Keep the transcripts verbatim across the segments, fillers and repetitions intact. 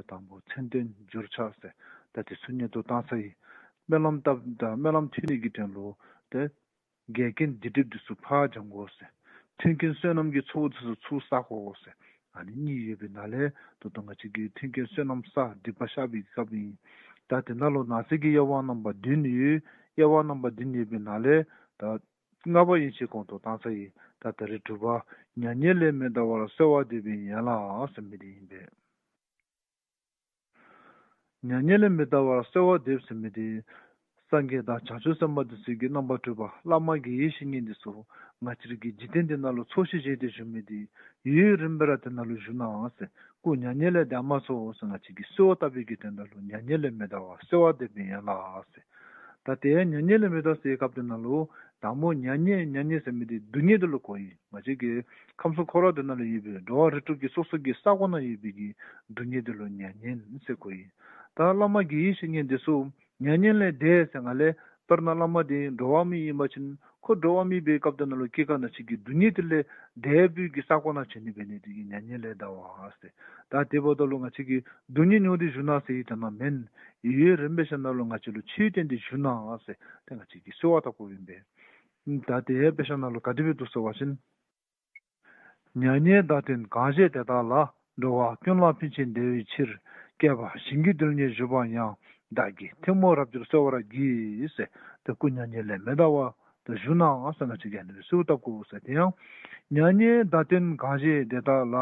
དང་པོ་མཚན་དོན་བསྒྱུར་བྱ་ཟེར། ད་དེ་ཚུ་ཉན་དུ་བཏང་ཚར་ཡི། སྨོན་ལམ་བཏབ་ད་སྨོན་ལམ་ཐོན་ནི་གི་དོན་ལུ་ཏེ་འགལ་རྐྱེན་སྡིག་སྒྲིབ་འདི་ཚུ་ཕར་སྦྱང་དགོ་ཟེར། མཐུན་རྐྱེན་བསོད་ནམས་ཀྱི་ཚོགས་འདི་ཚུ་ཚུར་བསག་དགོ་ཟེར། ཨ་ནི་གཉིས་ཡོད་པའི་ནང་ལས་ད་ལྟོ་ང་བཅས་ཀྱིས་མཐུན་རྐྱེན་བསོད་ནམས་བསག་སྒྲིབ་པ་བཤགས་པའི་སྐབས་ཨིན། ད་དེ་ནང་ལུ་ནང་གསེས་ཀྱི་དབྱེ་བ་རྣམ་པ་བདུན་ཡོད། དབྱེ་བ་རྣམ་པ་བདུན་ཡོད་པའི་ནང་ལས་ད་ལྔ་པ་ཡན་ཆད་གོང་དུ་བཏང་ཚར་ཡི། ད་ད་རེས་དྲུག་པ། མྱ་ངན་ལས་མི་འདའ་བར་གསོལ་བ་འདེབས་པའི་ཡན་ལག་ཟེར་མི་འདི་ཨིན་པས། མྱ་ངན་ལས་མི་འདའ་བར་གསོལ་བ་འདེབས་ཟེར་མི་འདི་སངས་རྒྱས་དང་བྱང་ཆུབ་སེམས་དཔའ་འདི་ཚུ་གི་རྣམ་པར་གྲོལ་བ་བླ་མ་དགེ་བའི་བཤེས་གཉེན་འདི་ཚུ་ང་བཅས་རའི་གི་འཇིག་རྟེན་འདི་ནང་ལུ་འཚོ་ཞིང་གཞེས་ཏེ་བཞུགས་མི་འདི་ཡུན་རིངམོ་སྦེ་ར་དེ་ནང་ལུ་བཞུགས་གནང་ཟེར། སྐུ་མྱ་ངན་ལས་འདའ་མ་ཚུགས་ཟེར་ང་བཅས་ཀྱིས་གསོལ་བ་བཏབ་པའི་གི་དོན་དག་ལུ་མྱ་ངན་ལས་མི་འདའ་བར་གསོལ་བ་འདེབས་པའི་ཡན་ལག་ཟེར། ད་དེ་མྱ་ངན་ལས་མི་འདའ་ཟེར་སྐབས་དེ་ནང་ལུ་དང་པོ་མྱ་ངན་མྱ་ངན་ཟེར་མི་འདི་སྡུག་བསྔལ་འདི་ལུ་གོཝ་ཨིན། ང་བཅས་ཀྱི་ཁམས་གསུམ་འཁོར་བ་འདི་ནང་ལུ་ཡོད་པའི་འགྲོ་བ་རིགས་དྲུག་གི་སོ་སོ་གི་ས་གོ་ནང་ཡོད་པའི་གི་སྡུག་བསྔལ་འདི་ལུ་མྱ་ངན་ཟེར་གོཝ་ཨིན། ད་བླ་མ་དགེ་བའི་བཤེས་གཉེན་འདི་ཚུ་མྱ་ངན་ལས་འདས་ཟེར་ང་ལས་དཔེར་ན་བླ་མ་འདི་འགྲོ་བ་མི་ཨིན་པ་ཅིན་ཁོ་འགྲོ་བ་མི་སྦེ་སྐབས་དེ་ནང་ལུ་སྐྱེ་རྒ་ན་འཆི་གི་སྡུག་བསྔལ་འདི་ལས་འདས་པའི་གི་ས་གོ་ནང་བྱོན་ནི་འབད་ནི་འདི་གིས་མྱ་ངན་ལས་འདའ་བ་ཟེར། ད་དེ་འབདཝ་ད་ལུ་ང་བཅས་ཀྱིས་སྡུག་བསྔལ་མྱོང་སྟེ་བཞུགས་གནང་ཟེར་ཡི་དེ་ནང་མེན། ཡུན་རིངམོ་སྦེ་ཞིནམ་ལས་ང་བཅས་ལུ་ཆོས་བསྟན་ཏེ་བཞུགས་གནང་ཟེར་ཏེ་ང་བཅས་ཀྱིས་གསོལ་བ་བཏབ་དགོཔ་ཨིན་པས། ད་དེ་སྦེ་ཞིནམ་ལས་ག་དེ་སྦེ་འདུག་ཟེར་བ་ཅིན། མྱ་ངན་བདའ་སྟོན་གང་བཞེད་དེ་དག་ལ། འགྲོ་བ་ཀུན་ལ་ཕན་ཕྱིར་བདེ་བའི་ཕྱིར། བསྐལ་པ་ཞིང་གི་རྡུལ་སྙེད་བཞུགས་པ་ཡང་། བདག་གིས་ཐལ་མོ་རབ་སྦྱར་གསོལ་བར་བགྱི་ཟེར། ཏེ་སྐུ་མྱ་ངན་ལས་མི་འདའ་བར་ཏེ་བཞུགས་གནང་ཟེར་ང་བཅས་ཀྱིས་ཨ་ནི་སྦེ་གསོལཝ་བཏབ་དགོ་ཟེར། དེ་ཡང་མྱ་ངན་བདའ་སྟོན་གང་བཞེད་དེ་དག་ལ་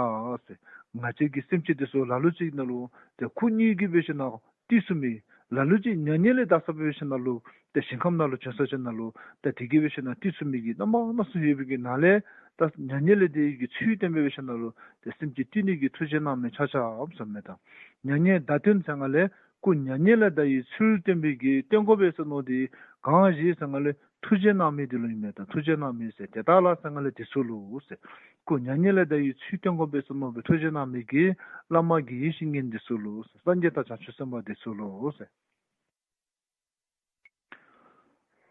ཟེར། ང་བཅས་ཀྱི་སེམས་ཅན་དེ་ཚུ་ལ་ལུ་ཅིག་ནང་ལུ་ཏེ་སྐུ་མྱ་ངན་གྱིས་སྦེ་ཞིནམ་ལས་བཏུལ་ཚུགས་མི་ལ་ལུ་ཅིག་མྱ་ངན་ལས་འདའ་ས་སྦེ་ཞིནམ་ལས་ཏེ་ཞིང་ཁམས་ནང་ལུ་བྱོན་ས་ཅིག་ནང་ལུ་ཏེ་དེ་གིས་སྦེ་ཞིནམ་ལས་བཏུལ་ཚུགས་མི་གི་རྣམ་པ་སྣ་ཚོགས་ཡོད་པའི་གི་ནང་ལས་ད་མྱ་ངན་ལས་འདའ་བའི་གི་ཚུལ་བསྟན་པའི་སྦེ་ཞིནམ་ལས་ཏེ་སེམས་ཅན་བཏུལ་ནི་གི་ཐུགས་བཞེད་གནང་མི་ཆ་ཁྱབ་ཟེར་མི་དང་། མྱ་ངན་བདའ་སྟོན་ཟེར་ང་ལས་སྐུ་མྱ་ངན་ལས་འདའ་བའི་ཚུལ་བསྟན་པའི་གི་བསྟན་དགོ་པས་ཟེར་མནོ་སྟེ་གང་བཞེད་ཟེར་ང་ལས་ཐུགས་བཞེད་གནང་མི་འདི་ལུ་ཨིན་མས། ད་ཐུགས་བཞེད་གནང་མི་ཟེར་དེ་དག་ལ་ཟེར་ང་ལས་དེ་ཚུ་ལུ་ཟེར། སྐུ་མྱ་ངན་ལས་འདའ་བའི་ཚུལ་བསྟན་དགོ་པས་ཟེར་མནོ་སྦེ་ཐུགས་བཞེད་གནང་མི་གི་བླ་མ་དགེ་བའི་བཤེས་གཉེན་འདི་ཚུ་ལུ་ཟེར། སངས་རྒྱས་དང་བྱང་ཆུབ་སེམས་དཔའ་འདི་ཚུ་ལུ་ཟེར།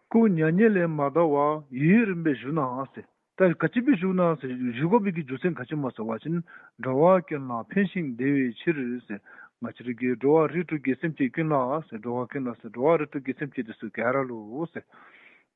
སྐུ་མྱ་ངན་ལས་མ་འདའ་བར་ཡུན་རིངམོ་སྦེ་བཞུགས་གནང་ཟེར། ད་ག་ཅི་སྦེ་བཞུགས་གནང་ཟེར་བཞུགས་དགོ་པའི་གི་རྒྱུ་མཚན་ག་ཅི་སྨོ་ཟེར་བ་ཅིན་འགྲོ་བ་ཀུན་ལ་ཕན་ཞིང་བདེ་བའི་ཕྱིར་ཟེར། ང་བཅས་རའི་གི་འགྲོ་བ་རིགས་དྲུག་གི་སེམས་ཅན་ཀུན་ལ་ཟེར། འགྲོ་བ་ཀུན་ལ་ཟེར་འགྲོ་བ་རིགས་དྲུག་གི་སེམས་ཅན་འདི་ཚུ་ག་ར་ལུ་ཟེར།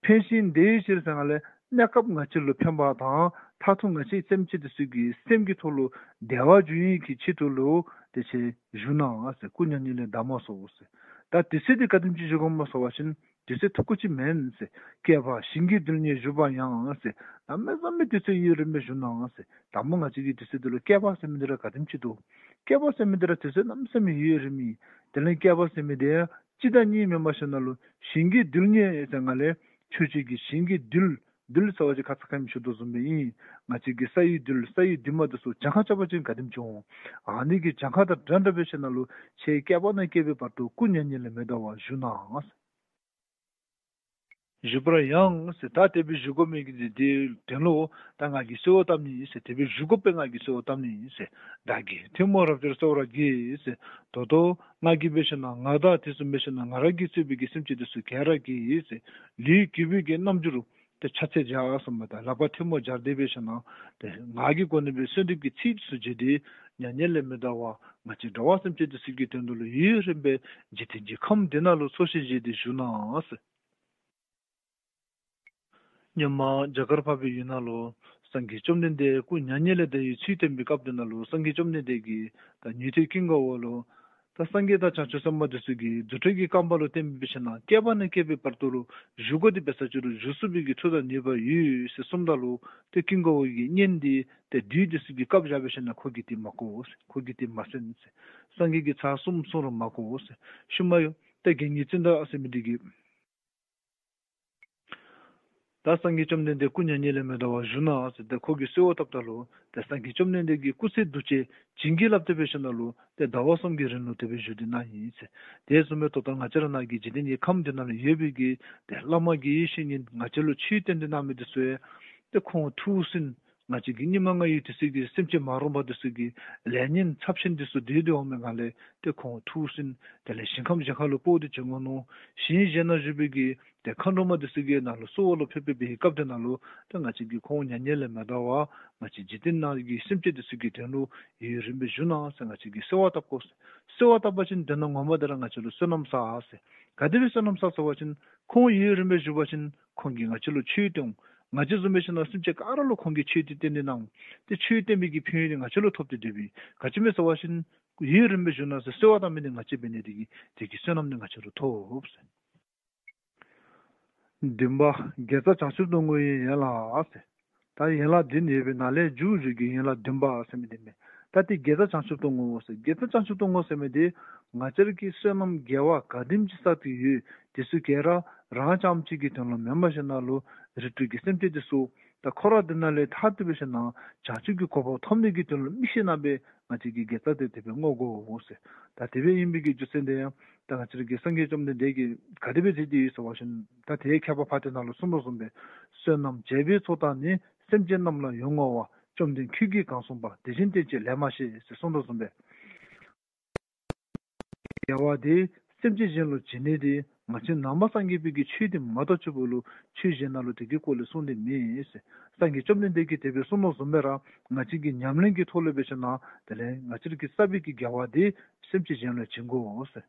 ཕན་ཞིང་བདེ་བའི་ཕྱིར་ཟེར་ང་ལས་གནས་སྐབས་ང་བཅས་ལུ་ཕན་པ་དང་མཐར་ཐུག་ང་བཅས་སེམས་ཅན་འདི་ཚུ་གི་སེམས་ཀྱི་ཐོག་ལུ་བདེ་བ་འབྱུང་ནི་གི་ཆེད་དུ་ལུ་དེ་ཅིག་བཞུགས་གནང་ཟེར། སྐུ་མྱ་ངན་ལས་འདའ་མ་ཚུགས་ཟེར། ད་དུས་ཚོད་འདི་ག་དེམ་ཅིག་བཞུགས་དགོཔ་སྨོ་ཟེར་བ་ཅིན་དུས་ཚོད་ཐུང་ཀུ་ཅིག་མེན་ཟེར། བསྐལ་པ་ཞིང་གི་རྡུལ་སྙེད་བཞུགས་པ་ཡང་ཟེར། གནམ་མེད་ས་མེད་དུས་ཚོད་ཡུན་རིངམོ་སྦེ་བཞུགས་གནང་ཟེར། དང་པོ་ང་བཅས་ཀྱི་དུས་ཚོད་འདི་ལུ་བསྐལ་པ་ཟེར་མི་འདི་ར་ག་དེམ་ཅིག་འདུག། བསྐལ་པ་ཟེར་མི་འདི་ར་དུས་ཚོད་གནམ་མེད་ས་མེད་ཡུན་རིངམོ་ཨིན། དེ་ལས་བསྐལ་པ་ཟེར་མི་འདི་ཡང་གཅིག་དང་གཉིས་མེན་པར་ཞིནམ་ལས་ཞིང་གི་རྡུལ་སྙེད་ཟེར་ང་ལས་ཆོས་ཅན་གྱི་ཞིང་གི་རྡུལ། རྡུལ་ཟེར་བ་ཅིན་ཁ་ཙ་ཁ་ཉིནམ་ཞུ་དོ་བཟུམ་སྦེ་ཨིན། ང་བཅས་ཀྱི་ས་ཡི་རྡུལ་ས་ཡི་རྡུལ་མ་འདི་ཚུ་གྱངས་ཁ་རྐྱབ་པ་ཅིན་ག་དེམ་ཅིག་འོང་། ཨ་ནི་གི་གྱངས་ཁ་དང་འདྲ་འདྲ་སྦེ་ཞིནམ་ལས་ཆེ་བསྐལ་པ་ནས་བསྐལ་པའི་བར་དུ་སྐུ་མྱ་ངན་ལས་མི་འདའ་བར་བཞུགས་གནང་ཟེར། བཞུགས་པར་ཡང་ཟེར། ད་དེ་སྦེ་བཞུགས་དགོ་མི་གི་དེ་དོན་ལུ་ད་ང་གིས་གསོལཝ་བཏབ་ནི་ཨིན་ཟེར། དེ་སྦེ་བཞུགས་དགོ་པས་ང་གིས་གསོལཝ་བཏབ་ནི་ཨིན་ཟེར། བདག་གིས་ཐལ་མོ་རབ་སྦྱར་གསོལ་བར་བགྱི་ཟེར། ད་ལྟོ་ང་གིས་འབད་ཞིནམ་ལས་ང་དང་དེ་བཟུམ་འབད་ཞིནམ་ལས་ང་ར་གིས་གཙོས་པའི་གི་སེམས་ཅན་དེ་ཚུ་ག་ར་གིས་ཟེར་ལུས་གུས་པའི་གི་རྣམ་འགྱུར་ཏེ་ཕྱག་འཚལ་བྱ་ཟེར་མས། ད་ལག་པར་ཐལ་མོ་སྦྱར་ཏེ་འབད་ཞིནམ་ལས་ཏེ་ངག་གི་སྒོ་ནས་སྦེ་གསོལ་འདེབས་ཀྱི་ཚིག་ཚུ་བརྗོད་དེ་མྱ་ངན་ལས་མི་འདའ་བར་ང་བཅས་འགྲོ་བ་སེམས་ཅན་དེ་ཚུ་གི་དོན་དུ་ལུ་ཡུན་རིངམོ་སྦེ་འཇིག་རྟེན་གྱི་ཁམས་འདི་ནང་ལུ་འཚོ་ཞིང་གཞེས་ཏེ་བཞུགས་གནང་ཟེར། སྔོན་མ་རྒྱ་གར་འཕགས་པའི་ཡུལ་ནང་ལུ་སངས་རྒྱས་བཅོམ་ལྡན་འདས་སྐུ་མྱ་ངན་ལས་འདའ་བའི་ཚུལ་བསྟན་པའི་སྐབས་དེ་ནང་ལུ་སངས་རྒྱས་བཅོམ་ལྡན་འདས་ཀྱིས་ད་ཉན་ཐོས་ཀུན་དགའ་བོ་ལུ་ད་སངས་རྒྱས་དང་བྱང་ཆུབ་སེམས་དཔའ་འདི་ཚུ་གིས་རྫུ་འཕྲུལ་གྱི་རྐང་པ་ལུ་བརྟེན་འབད་ཞིནམ་ལས་བསྐལ་པ་ནས་བསྐལ་པའི་བར་དུ་ལུ་བཞུགས་དགོ་དེ་འབད་ས་ཅིག་རུང་བཞུགས་ཚུགས་པའི་གི་མཐུ་དང་ནུས་པ་ཡོད་ཟེར་གསུངམ་ད་ལུ་ཏེ་ཀུན་དགའ་བོ་གིས་གཉེན་འདི་ཏེ་བདུད་འདི་ཚུ་གིས་བཀབ་བཞག་འབད་ཞིནམ་ལས་ཁོ་གིས་དེ་མ་གོ་ཟེར། ཁོ་གིས་དེ་མ་གསན་ཟེར། སངས་རྒྱས་ཀྱིས་ཚར་གསུམ་གསུངས་རུང་མ་གོ་ཟེར། ཤུལ་མ་ཡང་ཏེ་དགེ་བསྙེན་ཙནྡྲ་ཟེར་མི་འདི་གིས་ད་སངས་རྒྱས་བཅོམ་ལྡན་འདས་སྐུ་མྱ་ངན་ལས་མི་འདའ་བར་བཞུགས་གནང་ཟེར་ཏེ་ཁོ་གིས་གསོལཝ་བཏབ་ད་ལུ་ཏེ་སངས་རྒྱས་བཅོམ་ལྡན་འདས་ཀྱིས་སྐུ་ཚེ་འདུ་བྱེད་བྱིན་གྱིས་བརླབས་ཏེ་འབད་ཞིནམ་ལས་ཏེ་ཟླ་བ་གསུམ་གྱི་རིང་ལུ་དེ་སྦེ་བཞུགས་ཏེ་གནང་ཡི་ཟེར། དེ་བཟུམ་སྦེ་ད་ལྟོ་ང་བཅས་ར་ནང་གི་འཇིག་རྟེན་གྱི་ཁམས་འདི་ནང་ལུ་ཡོད་པའི་གི་ཏེ་བླ་མ་དགེ་བའི་བཤེས་གཉེན་ང་བཅས་ལུ་ཆོས་བསྟན་ཏེ་གནང་མི་འདི་ཚུ་ཡང་ཏེ་ཁོང་ཐུགས་ཟིན་ ང་བཅས་ཀྱི་སྙིགས་མ་ལྔ་ཡི་དུས་ཚོད་ཀྱི་སེམས་ཅན་མ་རུངས་པ་དེ་ཚུ་གི་ལས་ངན་ཚབས་ཆེན་དེ་ཚུ་འདི་དེ་འོང་མི་སྒང་ལས་ཏེ་ཁོང་ཐུགས་སུན་དེ་ལས་ཞིང་ཁམས་གཞན་ཁ་ལུ་སྤོ་སྟེ་བྱོན་འོང་མནོ། ཞིང་གཞན་ན་བཞུགས་པའི་གི་ཏེ་མཁའ་འགྲོ་མ་དེ་ཚུ་གི་ནང་ལུ་གསོལ་བ་ལུ་ཕེབས་པའི་སྐབས་དེ་ནང་ལུ་ཏེ་ང་བཅས་ཀྱིས་ཁོང་མྱ་ངན་ལས་མི་འདའ་བར་ང་བཅས་འཇིག་རྟེན་ནང་གི་སེམས་ཅན་དེ་ཚུ་གི་དོན་ལུ་ཡུན་རིངམོ་སྦེ་བཞུགས་གནང་ཟེར་ང་བཅས་ཀྱིས་གསོལ་བ་བཏབ་དགོ་ཟེར། གསོལ་བ་བཏབ་པ་ཅིན་དེ་ནང་ངོ་མ་དེ་ར་ང་བཅས་ལུ་བསོད་ནམས་བསགས་ཟེར། ག་དེ་སྦེ་བསོད་ནམས་བསགས་ཟེར་བ་ཅིན་ཁོང་ཡུན་རིངམོ་སྦེ་བཞུགས་པ་ཅིན་ཁོང་གིས་ང་བཅས་ལུ་ཆོས་སྟོན། ང་བཅས་བཟུམ་སྦེ་ཞིན་ན་སེམས་ཅན་ག་ར་ལུ་ཁོང་གིས་ཆོས་དེ་སྟོན་ཏེ་གནང་། ཏེ་ཆོས་སྟོན་པའི་གི་ཕན་ཡོན་དེ་ང་བཅས་ལུ་ཐོབ་སྟེ་སྡོད་པས། ག་ཅི་སྨོ་ཟེར་བ་ཅིན་ཡུན་རིངམོ་སྦེ་བཞུགས་གནང་ཟེར་གསོལ་བ་བཏབ་མི་དེ་ང་བཅས་འབད་ནི་དེ་གིས་དེ་གི་བསོད་ནམས་དེ་ང་བཅས་ལུ་ཐོབ་ཟེར། བདུན་པ། དགེ་རྩ་བྱང་ཆུབ་ཏུ་བསྔོ་བའི་ཡན་ལག་ཟེར། ད་ཡན་ལག་བདུན་ཡོད་པའི་ནང་ལས་མཇུག་མཇུག་གི་ཡན་ལག་བདུན་པ་ཟེར་མི་དེ་མས། ད་དེ་དགེ་རྩ་བྱང་ཆུབ་ཏུ་བསྔོ་ཟེར། དགེ་རྩ་བྱང་ཆུབ་ཏུ་བསྔོ་ཟེར་མི་དེ་ང་བཅས་ཀྱིས་བསོད་ནམས་དགེ་བ་ག་དེམ་ཅིག་བསགས་ཏེ་ཡོད་དེ་ཚུ་ག་ར་རང་རྐྱངམ་གཅིག་གི་དོན་ལུ་མེན་པར་ཞིན་ན་ལུ་རིགས་དྲུག་གི་སེམས་ཅན་དེ་ཚུ་ད་འཁོར་བ་འདི་ནང་ལས་ཐར་ཏེ་འབད་ཞིན་ན་བྱང་ཆུབ་ཀྱི་གོ་འཕང་ཐོབ་ནི་གི་དོན་ལུ་དམིགས་ཞིན་ན་སྦེ་ང་བཅས་ཀྱིས་དགེ་རྩ་དེ་དེ་སྦེ་བསྔོ་དགོ་ཟེར། ད་དེ་སྦེ་ཨིན་པའི་གི་རྒྱུ་མཚན་དེ་ཡང་ད་ང་བཅས་ར་གི་སངས་རྒྱས་བཅོམ་ལྡན་འདས་ཀྱིས་ག་དེ་སྦེ་མཛད་དེ་ཡོད་ཟེར་བ་ཅིན་ད་དེའི་མཁས་པ་ཕར་དེ་ནང་ལུ་གསུངས་དོ་བཟུམ་སྦེ། བསོད་ནམས་བྱས་པའི་ཚོགས་དག་ནི། སེམས་ཅན་རྣམས་ལ་ཡོངས་བསྔོ་བ། བཅོམ་ལྡན་ཁྱོད་ཀྱིས་གང་གསུངས་པ། དེ་བཞིན་བསྟན་ཅིང་ལན་མ་ཤེས། ཟེར་གསུངས་དོ་བཟུམ་སྦེ། དགེ་བ་དེ་སེམས་ཅན་གཞན་ལུ་བྱིན་ནི་དེ་ང་བཅས་ནང་པ་སངས་རྒྱས་པའི་གི་ཆོས་དེ་མ་གཏོགས་ཆོས་པོ་ལུ་ཆོས་གཞན་ནང་ལུ་དེ་གི་སྐོར་ལས་གསུངས་ཏེ་མེད་ཟེར། སངས་རྒྱས་བཅོམ་ལྡན་འདས་ཀྱིས་དེ་སྦེ་གསུངས་དོ་བཟུམ་སྦེ་ར་ང་བཅས་ཀྱིས་ཉམས་ལེན་གྱི་ཐོག་ལས་འབད་ཞིན་ན་དེ་ལས་ང་བཅས་ཀྱིས་བསགས་པའི་གི་དགེ་བ་དེ་སེམས་ཅན་གཞན་ལུ་བྱིན་དགོ་ཟེར།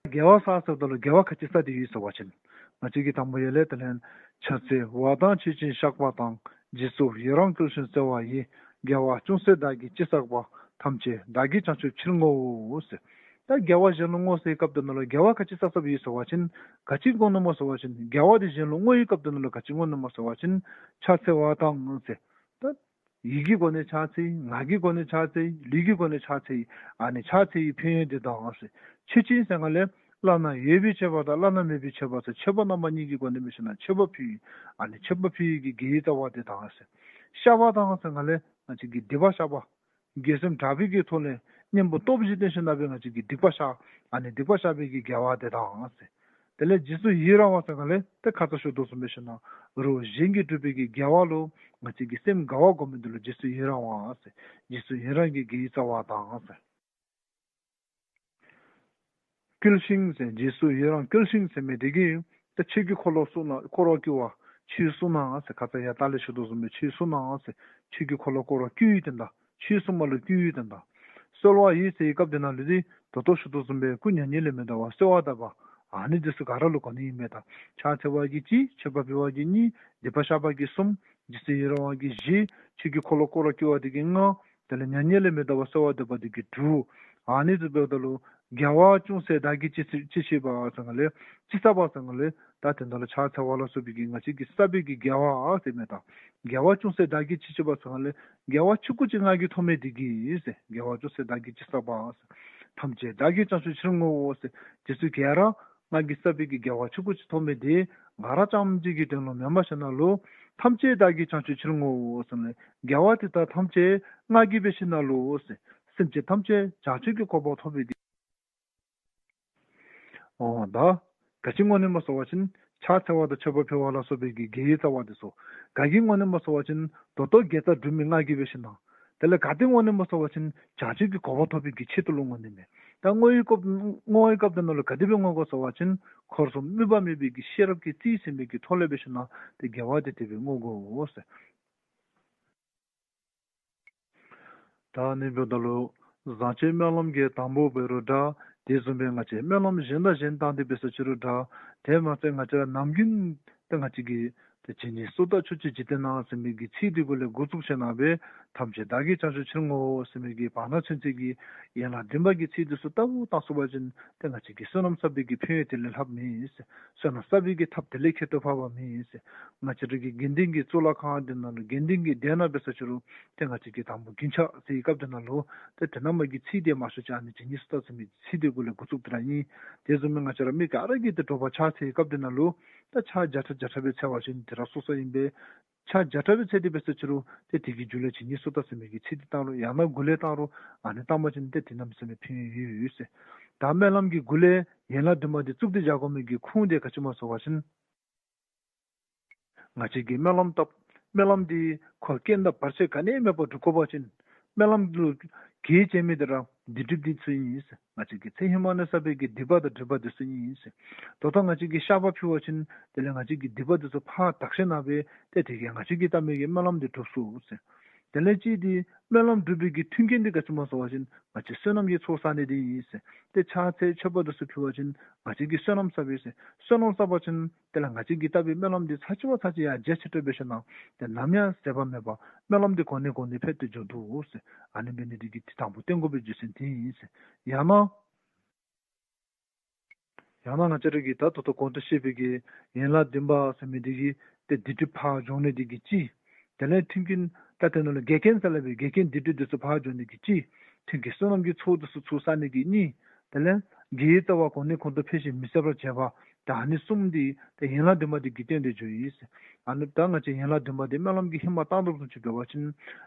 དགེ་བ་བསགས་ཟེརཝ་ད་ལུ་དགེ་བ་ག་ཅི་བསགས་ཏེ་ཡོད་ཟེར་བ་ཅིན། ང་བཅས་ཀྱིས་དང་པ་ཡར་ལས་དེ་ལས་ཕྱག་འཚལ་བ་དང་མཆོད་ཅིང་བཤགས་པ་དང་། རྗེས་སུ་ཡི་རང་བསྐུལ་ཞིང་བརྩེ་བ་ཡིས། དགེ་བ་ཅུང་ཟད་བདག་གིས་ཅི་བསགས་པ། ཐམས་ཅད་བདག་གིས་བྱང་ཆུབ་ཕྱིར་བསྔོའོ་ཟེར། ད་དགེ་བ་གཞན་ལུ་བསྔོ་ཟེར་བའི་སྐབས་དེ་ནང་ལུ་དགེ་བ་ག་ཅི་བསགས་བསགསཔ་ཡོད་ཟེར་བ་ཅིན་ག་ཅི་བསྔོ་ནི་སྨོ་ཟེར་བ་ཅིན་དགེ་བ་དེ་གཞན་ལུ་བསྔོ་བའི་སྐབས་དེ་ནང་ལུ་ག་ཅི་བསྔོ་ནི་སྨོ་ཟེར་བ་ཅིན་ཕྱག་འཚལ་བ་དང་ཟེར། ད་ཡིད་ཀྱི་སྒོ་ནས་ཕྱག་འཚལ་ཡི། ངག་གི་སྒོ་ནས་ཕྱག་འཚལ་ཡི། ལུས་ཀྱི་སྒོ་ནས་ཕྱག་འཚལ་ཡི། ཨ་ནི་ཕྱག་འཚལ་བའི་ཕན་ཡོན་དེ་དང་ཟེར། མཆོད་ཅིང་ཟེར་སྒང་ལས་བླ་ན་ཡོད་པའི་མཆོད་པ་དང་བླ་ན་མེད་པའི་མཆོད་པ་ཟེར་མཆོད་པ་རྣམ་པ་གཉིས་ཀྱི་སྒོ་ནས་འབད་ཞིན་ན་མཆོད་པ་ཕུལ་ཡི། ཨ་ནི་མཆོད་པ་ཕུལ་ཡི་གི་དགེ་བའི་རྩ་བ་དེ་དང་ཟེར། བཤགས་པ་དང་ཟེར་སྒང་ལས་ང་བཅས་ཀྱིས་སྡིག་པ་བཤགས་པ། དགེ་སེམས་དྲག་པོའི་གི་ཐོག་ལས་གཉེན་པོ་སྟོབས་བཞི་བསྟེན་ཞིན་ན་སྦེ་ང་བཅས་ཀྱིས་སྡིག་པ་བཤགས། ཨ་ནི་སྡིག་པ་བཤགས་པའི་གི་དགེ་བ་དེ་དང་ཟེར། དེ་ལས་རྗེས་སུ་ཡི་རང་བ་ཟེར་སྒང་ལས་ཏེ་ཁ་ཙ་ཞུ་དོ་བཟུམ་འབད་ཞིན་ན་རོགས་གཞན་གྱིས་བསྒྲུབས་པའི་གི་དགེ་བ་ལུ་ང་བཅས་ཀྱི་སེམས་དགའ་བ་སྒོམ་མི་དེ་ལུ་རྗེས་སུ་ཡི་རང་བ་ཟེར། རྗེས་སུ་ཡི་རང་གི་དགེ་བའི་རྩ་བ་དང་ཟེར། བསྐུལ་ཞིང་ཟེར། རྗེས་སུ་ཡི་རང་བསྐུལ་ཞིང་ཟེར་མི་དེ་གིས་ཏེ་ཆོས་ཀྱི་འཁོར་ལོ་བསྐོར་ན་བསྐོར་བར་བསྐུལ་བ། ཆོས་གསུང་གནང་ཟེར། ཁ་ཙ་ཡང་ད་ལས་ཞུ་དོ་བཟུམ་སྦེ་ཆོས་གསུང་གནང་ཟེར། ཆོས་ཀྱི་འཁོར་ལོ་བསྐོར་བར་བསྐུལ་བའི་དོན་དག། ཆོས་གསུང་བ་ལུ་བསྐུལ་བའི་དོན་དག། གསོལ་བ་ཡི་ཟེར་བའི་སྐབས་དེ་ནང་ལུ་ཏེ་ད་ལྟོ་ཞུ་དོ་བཟུམ་སྦེ་སྐུ་མྱ་ངན་ལས་མི་འདའ་བར་གསོལ་བ་བཏབ་པ། ཨ་ནི་དེ་ཚུ་ག་ར་ལུ་གོ་ནི་ཨིན་མས། ད་ཕྱག་འཚལ་བ་གིས་གཅིག། མཆོད་པ་ཕུལ་བ་གིས་གཉིས། སྡིག་པ་བཤགས་པ་གིས་གསུམ། རྗེས་སུ་ཡི་རང་བ་གིས་བཞི། ཆོས་ཀྱི་འཁོར་ལོ་བསྐོར་བར་བསྐུལ་བ་དེ་གིས་ལྔ། དེ་ལས་མྱ་ངན་ལས་མི་འདའ་བར་གསོལ་བ་འདེབས་པ་དེ་གིས་དྲུག། ཨ་ནི་དེ་འབདཝ་ད་ལུ་དགེ་བ་ཅུང་ཟད་བདག་གིས་ཅི་ཅི་བྱས་པ་ཟེར་སྒང་ལས་ཅི་བསགས་པ་ཟེར་སྒང་ལས་ད་དེ་འདི་ལུ་ཕྱག་འཚལ་བ་ལ་སོགས་པའི་གི་ང་བཅས་ཀྱིས་བསགས་པའི་གི་དགེ་བ་ཟེར་མི་དང་། དགེ་བ་ཅུང་ཟད་བདག་གིས་ཅི་བྱས་པ་ཟེར་སྒང་ལས་དགེ་བ་ཆུང་ཀུ་ཅིག་ང་གིས་ཐོབ་མི་དེ་གིས་ཟེར། དགེ་བ་ཅུང་ཟད་བདག་གིས་ཅི་བསགས་པ་ཟེར། ཐམས་ཅད་བདག་གིས་བྱང་ཆུབ་ཕྱིར་བསྔོའོ་ཟེར། དེ་ཚུ་ག་ར་ང་གིས་བསགས་པའི་གི་དགེ་བ་ཆུང་ཀུ་ཅིག་ཐོབ་མི་དེ་ང་ར་རྐྱངམ་གཅིག་གི་དོན་ལུ་མེན་པར་ཞིན་ན་ལུ་ཐམས་ཅད་བདག་གིས་བྱང་ཆུབ་ཕྱིར་བསྔོའོ་ཟེར་ནི་དགེ་བ་དེ་དག་ཐམས་ཅད་ང་གིས་འབད་ཞིན་ན་ལུ་ཟེར། སེམས་ཅན་ཐམས་ཅད་བྱང་ཆུབ་ཀྱི་གོ་འཕང་ཐོབ་པའི་དེ། འོ་ད་ག་ཅི་བསྔོ་ནི་སྨོ་ཟེར་བ་ཅིན་ཕྱག་འཚལ་བ་དང་མཆོད་པ་ཕུལ་བ་ལ་སོགས་པའི་གི་དགེ་བའི་རྩ་བ་དེ་ཚུ། ག་གིས་བསྔོ་ནི་སྨོ་ཟེར་བ་ཅིན་ད་ལྟོ་དགེ་རྩ་སྒྲུབ་མི་ང་གིས་འབད་ཞིན་ན། དེ་ལས་ག་དེ་བསྔོ་ནི་སྨོ་ཟེར་བ་ཅིན་བྱང་ཆུབ་ཀྱི་གོ་འཕང་ཐོབ་པའི་གི་ཆེད་དུ་ལུ་བསྔོ་ནི་མས། ད་བསྔོ་བའི་སྐབས་བསྔོ་བའི་སྐབས་དེ་ནང་ལུ་ག་དེ་སྦེ་བསྔོ་དགོ་ཟེར་བ་ཅིན་འཁོར་གསུམ་དམིགས་པ་མེད་པའི་གི་ཤེས་རབ་ཀྱི་རྩིས་ཟིན་པའི་གི་ཐོག་ལས་འབད་ཞིན་ན་ཏེ་དགེ་བ་དེ་དེ་སྦེ་བསྔོ་དགོ་ཟེར། ད་ཨ་ནི་འབདཝ་ད་ལུ་བཟང་སྤྱོད་སྨོན་ལམ་གྱི་དང་པོ་འབད་རུང་འདྲ། དེ་བཟུམ་སྦེ་ང་བཅས་སྨོན་ལམ་གཞན་དང་གཞན་བཏང་སྟེ་འབད་ས་ཅི་རུང་འདྲ། དེ་མ་ཚད་ང་བཅས་ར་ནམ་རྒྱུན་ཏེ་ང་བཅས་ཀྱིས་ཏེ་ཇི་སྙེད་སུ་དག་ཕྱོགས་བཅུའི་འཇིག་རྟེན་ན་ཟེར་མི་གི་ཚིག་དེ་གུ་ལས་འགོ་བཙུགས་ཞིན་ན་སྦེ་ཐམས་ཅད་བདག་གིས་བྱང་ཆུབ་ཕྱིར་བསྔོའོ་ཟེར་མི་གི་བར་ན་ཚུན་ཚོད་ཀྱི་ཡན་ལག་བདུན་པ་གི་ཚིག་དེ་ཚུ་ལྟ་བུ་བཏང་སོང་པ་ཅིན་ཏེ་ང་བཅས་ཀྱིས་བསོད་ནམས་བསགས་པའི་གི་ཕན་ཡོན་དེ་ལས་ལྷགཔ་མེད་ཟེར། བསོད་ནམས་བསགས་པའི་གི་ཐབས་དེ་ལས་ཁྱད་དུ་འཕགས་པ་མེད་ཟེར། ང་བཅས་ར་གི་དགེ་འདུན་གྱི་གཙུག་ལག་ཁང་འདི་ནང་ལུ་དགེ་འདུན་གྱི་སྡེ་ནང་འབད་ས་ཅི་རུང་ཏེ་ང་བཅས་ཀྱིས་དང་པོ་རྒྱུན་ཆགས་ཟེར་བའི་སྐབས་དེ་ནང་ལུ་ཏེ་དེ་ནང་མ་གི་ཚིག་དེ་མང་ཤོས་ཅིག་ཨ་ནི་ཇི་སྙེད་སུ་དག་ཟེར་མི་ཚིག་དེ་གུ་ལས་འགོ་བཙུགས་ཏེ་ར་ཨིན། དེ་བཟུམ་སྦེ་ང་བཅས་ར་མི་ག་ར་གིས་ཏེ་དྲོ་པ་ཕྱག་འཚལ་བའི་སྐབས་དེ་ནང་ལུ་ད་ཕྱག་བརྒྱ་ཕྲག་བརྒྱ་ཕྲག་སྦེ་འཚལ་བ་ཅིན་དེ་ར་སོ་སོ་ཨིན་པས། ཕྱག་བརྒྱ་ཕྲག་སྦེ་འཚལ་ཏེ་འབད་ས་ཅི་རུང་ཏེ་དེ་གི་མཇུག་ལས་ཇི་སྙེད་སུ་དག་ཟེར་མི་གི་ཚིག་དེ་བཏང་རུང་ཡང་ན་མགུ་ལས་བཏང་རུང་ཨ་ནི་བཏང་པ་ཅིན་ཏེ་དེ་གནམ་མེད་ས་མེད་ཕན་ཡོན་ཡོད་ཡོད་ཟེར། ད་སྨོན་ལམ་གྱི་མགུ་ལས་ཡན་ལག་བདུན་པ་དེ་བཙུགས་ཏེ་བཞག་དགོ་མི་གི་ཁུངས་དེ་ག་ཅི་སྨོ་ཟེར་བ་ཅིན། ང་བཅས་ཀྱིས་སྨོན་ལམ་བཏབ། སྨོན་ལམ་འདི་ཁོ་རྐྱེན་དང་བར་ཆད་ག་ནི་མེད་པར་འགྲུབ་དགོ་པ་ཅིན་སྨོན་ལམ་ལུ་གེགས་བྱེད་མི་འདི་ར་སྡིག་སྒྲིབ་འདི་ཚུ་ཨིན། ང་བཅས་ཀྱིས་ཚེ་ཧེ་མ་ནས་བསགས་པའི་གི་སྡིག་པ་དང་སྒྲིབ་པ་འདི་ཚུ་ཨིན། ད་ལྟོ་ང་བཅས་ཀྱིས་བཤགས་པ་ཕུལ་བ་ཅིན་དེ་ལས་ང་བཅས་ཀྱི་སྡིག་པ་འདི་ཚུ་ཕར་དག་ཞིནམ་ལས་ཏེ་དེ་གིས་ང་བཅས་ཀྱིས་བཏབ་མི་གི་སྨོན་ལམ་འདི་འགྲུབ་ཚུགས་ཟེར། དེ་ལས་གཅིག་འདི་སྨོན་ལམ་འགྲུབ་པའི་གི་མཐུན་རྐྱེན་འདི་ག་ཅི་སྨོ་ཟེར་བ་ཅིན་ང་བཅས་བསོད་ནམས་ཀྱི་ཚོགས་བསག་ནི་འདི་ཨིན་ཟེར། ཏེ་ཕྱག་འཚལ་མཆོད་པ་འདི་ཚུ་ཕུལ་བ་ཅིན་ང་བཅས་ཀྱིས་བསོད་ནམས་བསགས་པས་ཟེར། བསོད་ནམས་བསགས་པ་ཅིན་དེ་ལས་ང་བཅས་ཀྱིས་བཏབ་པའི་སྨོན་ལམ་འདི་ཚར་གཅིག་བ་ཚར་གཅིག་ཡང་རྒྱས་ཆེ་སྟེ་འབད་ཞིནམ་ལས་ཏེ་ནམ་ཡང་ཟད་པ་མེད་པར་སྨོན་ལམ་འདི་གོང་ནས་གོང་ནས་འཕེལ་ཏེ་འགྱོ་དོ་ཟེར། ཨ་ནི་འབད་ནི་འདི་གིས་དང་པོ་བསྟེན་དགོ་པའི་རྒྱུ་མཚན་འདི་ཨིན་ཟེར། ཡང་ན་ཡང་ན་ང་བཅས་ར་གིས་ད་ལྟོ་ད་གོང་དུ་བཤད་པའི་གི་ཡན་ལག་བདུན་པ་ཟེར་མི་འདི་གིས་ཏེ་སྡིག་སྒྲིབ་ཕར་སྦྱོང་ནི་འདི་གིས་གཅིག། དེ་ལས་མཐུན་རྐྱེན་ད་དེ་ནང་ལུ་འགལ་རྐྱེན་ཟེར་སླབ་པའི་འགལ་རྐྱེན་སྡིག་སྒྲིབ་འདི་ཚུ་ཕར་སྦྱོང་ནི་གིས་གཅིག། མཐུན་རྐྱེན་བསོད་ནམས་ཀྱི་ཚོགས་འདི་ཚུ་ཚུར་བསག་ནི་གིས་གཉིས། དེ་ལས་དགེ་བའི་རྩ་བ་གོང་ནས་གོང་དུ་འཕེལ་ཞིང་མི་ཟད་པར་བྱེད་པ། ད་ཨ་ནི་གསུམ་འདི་ཏེ་ཡན་ལག་བདུན་པ་འདི་གིས་བསྟན་ཏེ་འགྱོཝ་ཨིན། ཨ་ནི་ད་ང་བཅས་ཡན་ལག་བདུན་པ་འདི་སྨོན་ལམ་གྱི་ཧེ་མ་བཏང་དོ་བཟུམ་ཅིག་འབད་བ་ཅིན་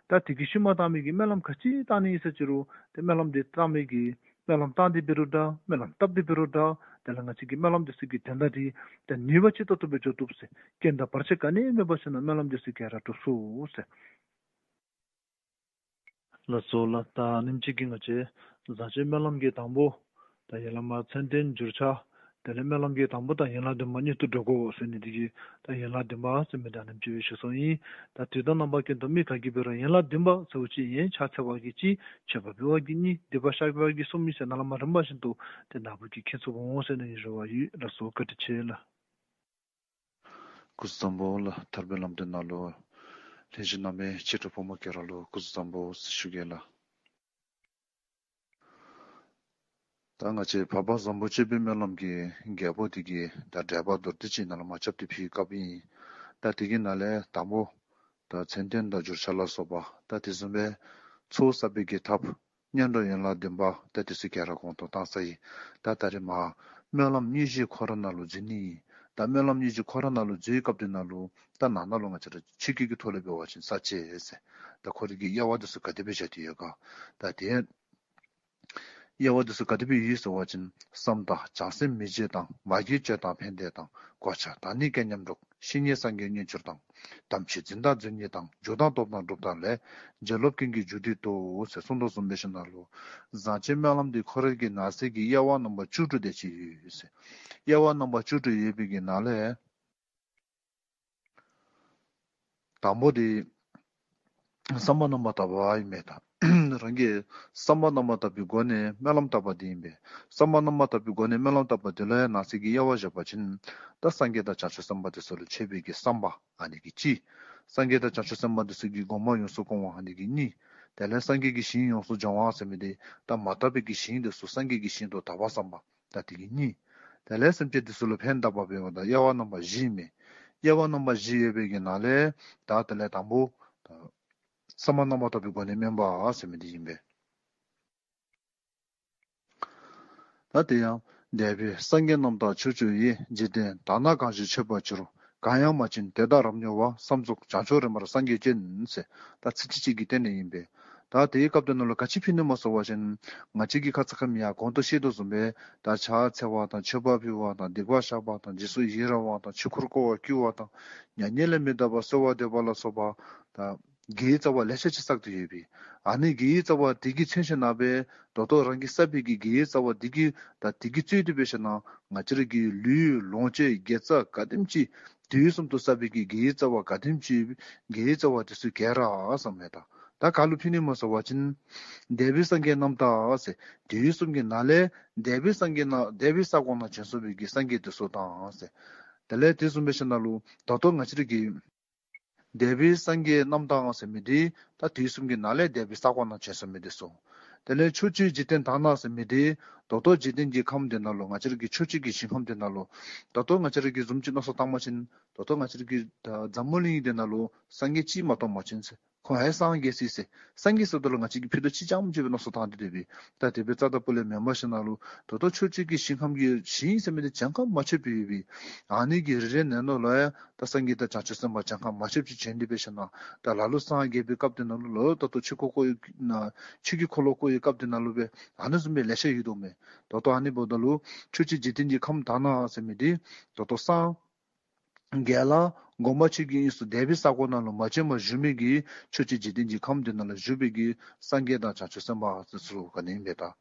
ད་དེ་གི་ཤུལ་མ་བཏང་མི་གི་སྨོན་ལམ་ག་ཅི་བཏང་ནི་ཨིན་ཟེར་ཅི་རུང་ཏེ་སྨོན་ལམ་འདི་བཏང་མི་གི་སྨོན་ལམ་བཏང་སྟེ་འབད་རུང་འདྲ། སྨོན་ལམ་བཏབ་སྟེ་འབད་རུང་འདྲ། དེ་ལས་ང་བཅས་ཀྱི་སྨོན་ལམ་འདི་ཚུ་གི་དོན་དག་འདི་ཏེ་ནུས་པ་ཅིག་ཏོག་ཏོ་སྦེ་འགྱོ་བཏུབ་ཟེར། རྐྱེན་དང་བར་ཆད་ག་ནི་མེད་པར་ཞིནམ་ལས་སྨོན་ལམ་འདི་ཚུ་ག་ར་འགྲུབ་ཚུགས་ཟེར། ལགས་སོ་ལགས། ད་ཨ་ནེམ་ཅིག་གིས་ང་བཅས་བཟང་སྤྱོད་སྨོན་ལམ་གྱི་དང་པོ་ད་ཡར་ལས་མར་མཚན་དོན་འགྱུར་བྱ། དེ་ལས་སྨོན་ལམ་གྱི་དང་པོ་དང་ཡན་ལག་བདུན་པ་གཉིས་སུ་འགྲོ་དགོ་ཟེར་ནི་འདི་གིས་ད་ཡན་ལག་བདུན་པ་ཟེར་མི་འདི་ཨ་ནེམ་ཅིག་སྦེ་ཞུ་སོང་ཡི། ད་དུས་དང་རྣམ་པ་ཀུན་ཏུ་མི་ག་གིས་འབད་རུང་ཡན་ལག་བདུན་པ་ཟེར་བ་ཅིན་ཕྱག་འཚལ་བ་གིས་གཅིག། མཆོད་པ་ཕུལ་བ་གིས་གཉིས། སྡིག་པ་བཤགས་པ་གིས་གསུམ་ཨིན་ཟེར་ནཱ་ལས་མར་རིམ་པ་བཞིན་དུ་ཏེ་ནཱ་བུ་གིས་མཁྱེན་ཚུགསཔ་འོང་ཟེར་ནི་རེ་བ་ཡོད། ལགས་སོ། བཀའ་དྲིན་ཆེ་ལགས། སྐུ་གཟུགས་བཟང་པོ་ལགས། ཐར་པའི་ལམ་སྟོན་ནང་ལུ་ལྷན་ཞུགས་གནང་མི་ཆེ་དྲགས་ཕོ་མོ་ག་ར་ལུ་སྐུ་གཟུགས་བཟང་པོ་ཟེར་ཞུ་གེ་ལགས། ད་ང་བཅས་འཕགས་པ་བཟང་པོ་སྤྱོད་པའི་སྨོན་ལམ་གྱི་རྒྱལ་པོ་འདི་གི་ད་འགྲེལ་པ་མདོར་བསྡུས་ཅིག་ནཱ་ལས་མར་རྐྱབ་སྟེ་ཕུལ་བའི་སྐབས་ཨིན། ད་དེ་གི་ནང་ལས་དང་པོ་ད་མཚན་དོན་དང་འགྱུར་བྱ་ལ་སོགས་པ་ད་དེ་བཟུམ་སྦེ་ཚོགས་བསགས་པའི་གི་ཐབས་སྔོན་འགྲོ་ཡན་ལག་བདུན་པ་ད་དེ་ཚུ་ག་ར་གོང་དུ་བཏང་ཚར་ཡི། ད་ད་རིས་མར་སྨོན་ལམ་སྙིང་རྗེ་ཁོ་ར་ནང་ལུ་འཛུལ་ནི། ད་སྨོན་ལམ་སྙིང་རྗེ་ཁོ་ར་ནང་ལུ་འཛུལ་བའི་སྐབས་དེ་ནང་ལུ་ད་ནང་ན་ལུ་ང་བཅས་ར་ཆོས་སྐད་ཀྱི་ཐོག་ལས་འབད་བ་ཅིན་ས་བཅད་ཟེར། ད་ཁོ་རའི་གི་དབྱེ་བ་འདི་ཚུ་ག་དེ་སྦེ་བཞག་སྟེ་ཡོད་ག། ད་དེ་དབྱེ་བ་འདི་ཚུ་ག་དེ་སྦེ་ཡོད་ཟེར་བ་ཅིན་བསམ་དང་བྱང་སེམས་མི་བརྗེད་དང་། མ་གྱུར་སྤྱོད་དང་ཕན་བདེ་དང་། གོ་ཆ་དང་ནི་སྐལ་མཉམ་འགྲོགས། བཤེས་གཉེན་སངས་རྒྱས་རྣལ་འབྱོར་དང་། དམ་ཆོས་འཛིན་དང་འཛིན་ཉིད་དང་། འཇུག་དང་སྟོབས་དང་སྒྲུབ་དང་ལས། བྱིན་རླབས་ཀུན་གྱི་རྒྱུ་འདི་ལྟ་བུ་ཟེར་གསུངས་དོ་བཟུམ་འབད་ཞིནམ་ལས་བཟང་སྤྱོད་སྨོན་ལམ་འདི་ཁོ་རའི་གི་ནང་གསེས་ཀྱི་དབྱེ་བ་རྣམ་པ་བཅུ་དྲུག་དེ་ཅིག་ཡོད་ཟེར། དབྱེ་བ་རྣམ་པ་བཅུ་དྲུག་ཡོད་པའི་གི་ནང་ལས་དང་པོ་འདི་བསམ་པ་རྣམ་པར་དག་པ་ཨིན་མས། ད་རང་གིས་བསམ་པ་རྣམ་པར་དག་པའི་སྒོ་ནས་སྨོན་ལམ་བཏབ་པ་འདི་ཨིན་པས། བསམ་པ་རྣམ་པར་དག་པའི་སྒོ་ནས་སྨོན་ལམ་བཏབ་པ་འདི་ལུ་ཡང་ནང་གསེས་ཀྱི་དབྱེ་བ་བཞག་པ་ཅིན་ད་སངས་རྒྱས་དང་བྱང་ཆུབ་སེམས་དཔའ་དེ་ཚུ་ལུ་མཆོད་པའི་གི་བསམ་པ་ཨ་ནི་གིས་གཅིག། སངས་རྒྱས་དང་བྱང་ཆུབ་སེམས་དཔའ་དེ་ཚུ་གི་དགོངས་པ་ཡོངས་སུ་སྐོང་བ་ཨ་ནི་གིས་གཉིས། དེ་ལས་སངས་རྒྱས་ཀྱི་ཞིང་ཡོངས་སུ་སྦྱོང་བ་ཟེར་མི་འདི་ད་མ་དག་པའི་གི་ཞིང་དེ་ཚུ་སངས་རྒྱས་ཀྱི་ཞིང་དུ་དག་པ་བསམ་པ། ད་དེ་གིས་གཉིས། དེ་ལས་སེམས་ཅན་དེ་ཚུ་ལུ་ཕན་བཏགས་པ་འབདཝ་ད་དབྱེ་བ་རྣམ་པ་བཞི་ཨིན་མས། དབྱེ་བ་རྣམ་པ་བཞི་ཡོད་པའི་གི་ནང་ལས་ད་དེ་ལས་དང་པོ་ད་བསམ་པ་རྣམ་པར་དག་པའི་སྒོ་ནས་སྨོན་པ་ཟེར་མི་འདི་ཨིན་པས། ད་དེ་ཡང་འདས་པའི་སངས་རྒྱས་རྣམས་དང་ཕྱོགས་བཅུ་ཡི། འཇིག་རྟེན་དག་ན་གང་ཞིག་མཆོད་པར་གྱུར། གང་ཡང་མ་བྱིན་དེ་དག་རབ་མྱུར་བ། བསམ་རྫོགས་བྱང་ཆུབ་རིམ་པར་སངས་རྒྱས་བྱོན་ཟེར། ད་ཚིགས་བཅད་གཅིག་གི་སྟེང་ནས་ཨིན་པས། ད་དེའི་སྐབས་དེ་ནང་ལུ་ག་ཅི་ཕུལ་ནི་སྨོ་ཟེར་བ་ཅིན་ང་བཅས་ཀྱིས་ཁ་ཙ་ཁ་ཉིནམ་གོང་དུ་བཤད་དོ་བཟུམ་སྦེ་ད་ཕྱག་འཚལ་བ་དང་མཆོད་པ་ཕུལ་བ་དང་སྡིག་པ་བཤགས་པ་དང་རྗེས་སུ་ཡི་རང་བ་དང་ཆོས་འཁོར་བསྐོར་བར་བསྐུལ་བ་དང་མྱ་ངན་ལས་མི་འདའ་བར་གསོལ་བ་འདེབས་པ་ལ་སོགས་པ་ད་དགེ་བའི་རྩ་བ་ལེ་ཤ་ཅིག་བསགས་ཏེ་ཡོད་པས། ཨ་ནི་དགེ་བའི་རྩ་བ་དེ་གིས་མཚོན་ཞིནམ་ལས་ད་ལྟོ་རང་གིས་བསགས་པའི་གི་དགེ་བའི་རྩ་བ་དེ་གིས་ད་དེ་གིས་གཙོས་ཏེ་འབད་ཞིནམ་ལས་ང་བཅས་ར་གི་ལུས་ལོངས་སྤྱོད་དགེ་རྩ་ག་དེམ་ཅིག་དུས་གསུམ་དུ་བསགས་པའི་གི་དགེ་བའི་རྩ་བ་ག་དེམ་ཅིག་དགེ་བའི་རྩ་བ་དེ་ཚུ་ག་ར་ཟེར་མས། ད་ད་ག་ལུ་ཕུལ་ནི་སྨོ་ཟེར་བ་ཅིན་འདས་པའི་སངས་རྒྱས་རྣམས་དང་ཟེར། དུས་གསུམ་གྱི་ནང་ལས་འདས་པའི་སངས་རྒྱས་རྣམས་འདས་པའི་ས་གོ་ནང་བྱོན་སོང་བའི་གི་སངས་རྒྱས་དེ་ཚུ་དང་ཟེར། དེ་ལས་དེ་བཟུམ་འབད་ཞིནམ་ལས་ད་ལྟོ་ང་བཅས་ར་གི་འདས་པའི་སངས་རྒྱས་རྣམས་དང་ཟེར་མི་འདི་ད་དུས་གསུམ་གྱི་ནང་ལས་འདས་པའི་ས་གོ་ནང་བྱོན་སོང་མི་དེ་ཚུ། དེ་ལས་ཕྱོགས་བཅུའི་འཇིག་རྟེན་དག་ན་ཟེར་མི་འདི་ད་ལྟོ་འཇིག་རྟེན་གྱི་ཁམས་དེ་ནང་ལུ་ང་བཅས་ར་གི་ཕྱོགས་བཅུ་གི་ཞིང་ཁམས་དེ་ནང་ལུ་ད་ལྟོ་ང་བཅས་ར་གི་བཟུམ་ཅིག་མནོ་བསམ་བཏང་པ་ཅིན་ད་ལྟོ་ང་བཅས་ར་གི་ད་འཛམ་བུ་གླིང་དེ་ནང་ལུ་སངས་རྒྱས་གཅིག་མ་གཏོགས་མ་བྱོན་ཟེར། ཁོང་ཡང་སངས་རྒྱས་ཅི་ཟེར། སངས་རྒྱས་ཟེརཝ་ད་ལུ་ང་བཅས་ཀྱིས་ཕུད་རྡོག་གཅིག་རྐྱངམ་ཅིག་སྦེ་མནོ་བསམ་བཏང་སྟེ་སྡོད་པས། ད་དེ་སྦེ་རྩ་དང་པོ་ལས་མེན་པར་ཞིནམ་ལས་ད་ལྟོ་ཕྱོགས་བཅུ་གི་ཞིང་ཁམས་ཀྱི་ཞིང་ཟེར་མི་འདི་གྱངས་ཁ་མ་ཆོདཔ་ཡོད་པས། ཨ་ནི་གི་རེ་རེ་ནང་ལུ་ཡང་ད་སངས་རྒྱས་དང་བྱང་ཆུབ་སེམས་དཔའ་གྱངས་ཁ་མ་ཆོདཔ་ཅིག་བྱོན་ཏེ་འབད་ཞིནམ་ལས་ད་ལ་ལུ་སངས་རྒྱས་པའི་སྐབས་དེ་ནང་ལུ་ལོག་ད་ལྟོ་ཆོས་འཁོར་བསྐོར་ཡོད་ཆོས་ཀྱི་འཁོར་ལོ་བསྐོར་ཡོད་སྐབས་དེ་ནང་ལུ་སྦེ་ཨ་ནི་བཟུམ་སྦེ་ལེ་ཤ་ཡོད་དོ་མས། ད་ལྟོ་ཨ་ནི་འབདཝ་ད་ལུ་ཕྱོགས་བཅུའི་འཇིག་རྟེན་གྱི་ཁམས་དག་ན་ཟེར་མི་འདི་ད་ལྟོ་སངས་རྒྱས་ལ་ གོང་མ་ཆོས་ཀྱི་དབྱིངས་སུ་འདས་པའི་ས་གོ་ནང་ལུ་མ་བྱོན་པར་བཞུགས་མི་གི་ཆོས་ཀྱི་འཇིག་རྟེན་གྱི་ཁམས་འདི་ནང་ལུ་བཞུགས་པའི་གི་སངས་རྒྱས་དང་བྱང་ཆུབ་སེམས་དཔའ་ཟེར་ཚུ་ག་ནི་ཨིན་པས་ད།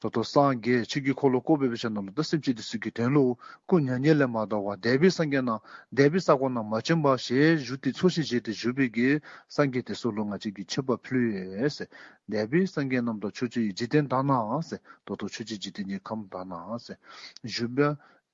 ད་ལྟོ་སངས་རྒྱས་ཆོས་ཀྱི་འཁོར་ལོ་བསྐོར་བའི་བཤད་ནང་ལུ་ད་སེམས་ཅན་འདི་ཚུ་གི་དོན་ལུ་སྐུ་མྱ་ངན་ལས་མ་འདའ་བར་འདས་པའི་སངས་རྒྱས་ནང་འདས་པའི་ས་གོ་ནང་མ་བྱོན་པར་ཞལ་བཞུགས་ཏེ་ཚོགས་ཞིང་བཞེས་ཏེ་བཞུགས་པའི་གི་སངས་རྒྱས་འདི་ཚུ་ལུ་ང་བཅས་ཀྱིས་མཆོད་པ་ཕུལ་ཡོད་ཟེར། འདས་པའི་སངས་རྒྱས་རྣམས་དང་ཕྱོགས་བཅུའི་འཇིག་རྟེན་དག་ན་ཟེར། ད་ལྟོ་ཕྱོགས་བཅུའི་འཇིག་རྟེན་གྱི་ཁམས་དག་ན་ཟེར། བཞུགས་པ་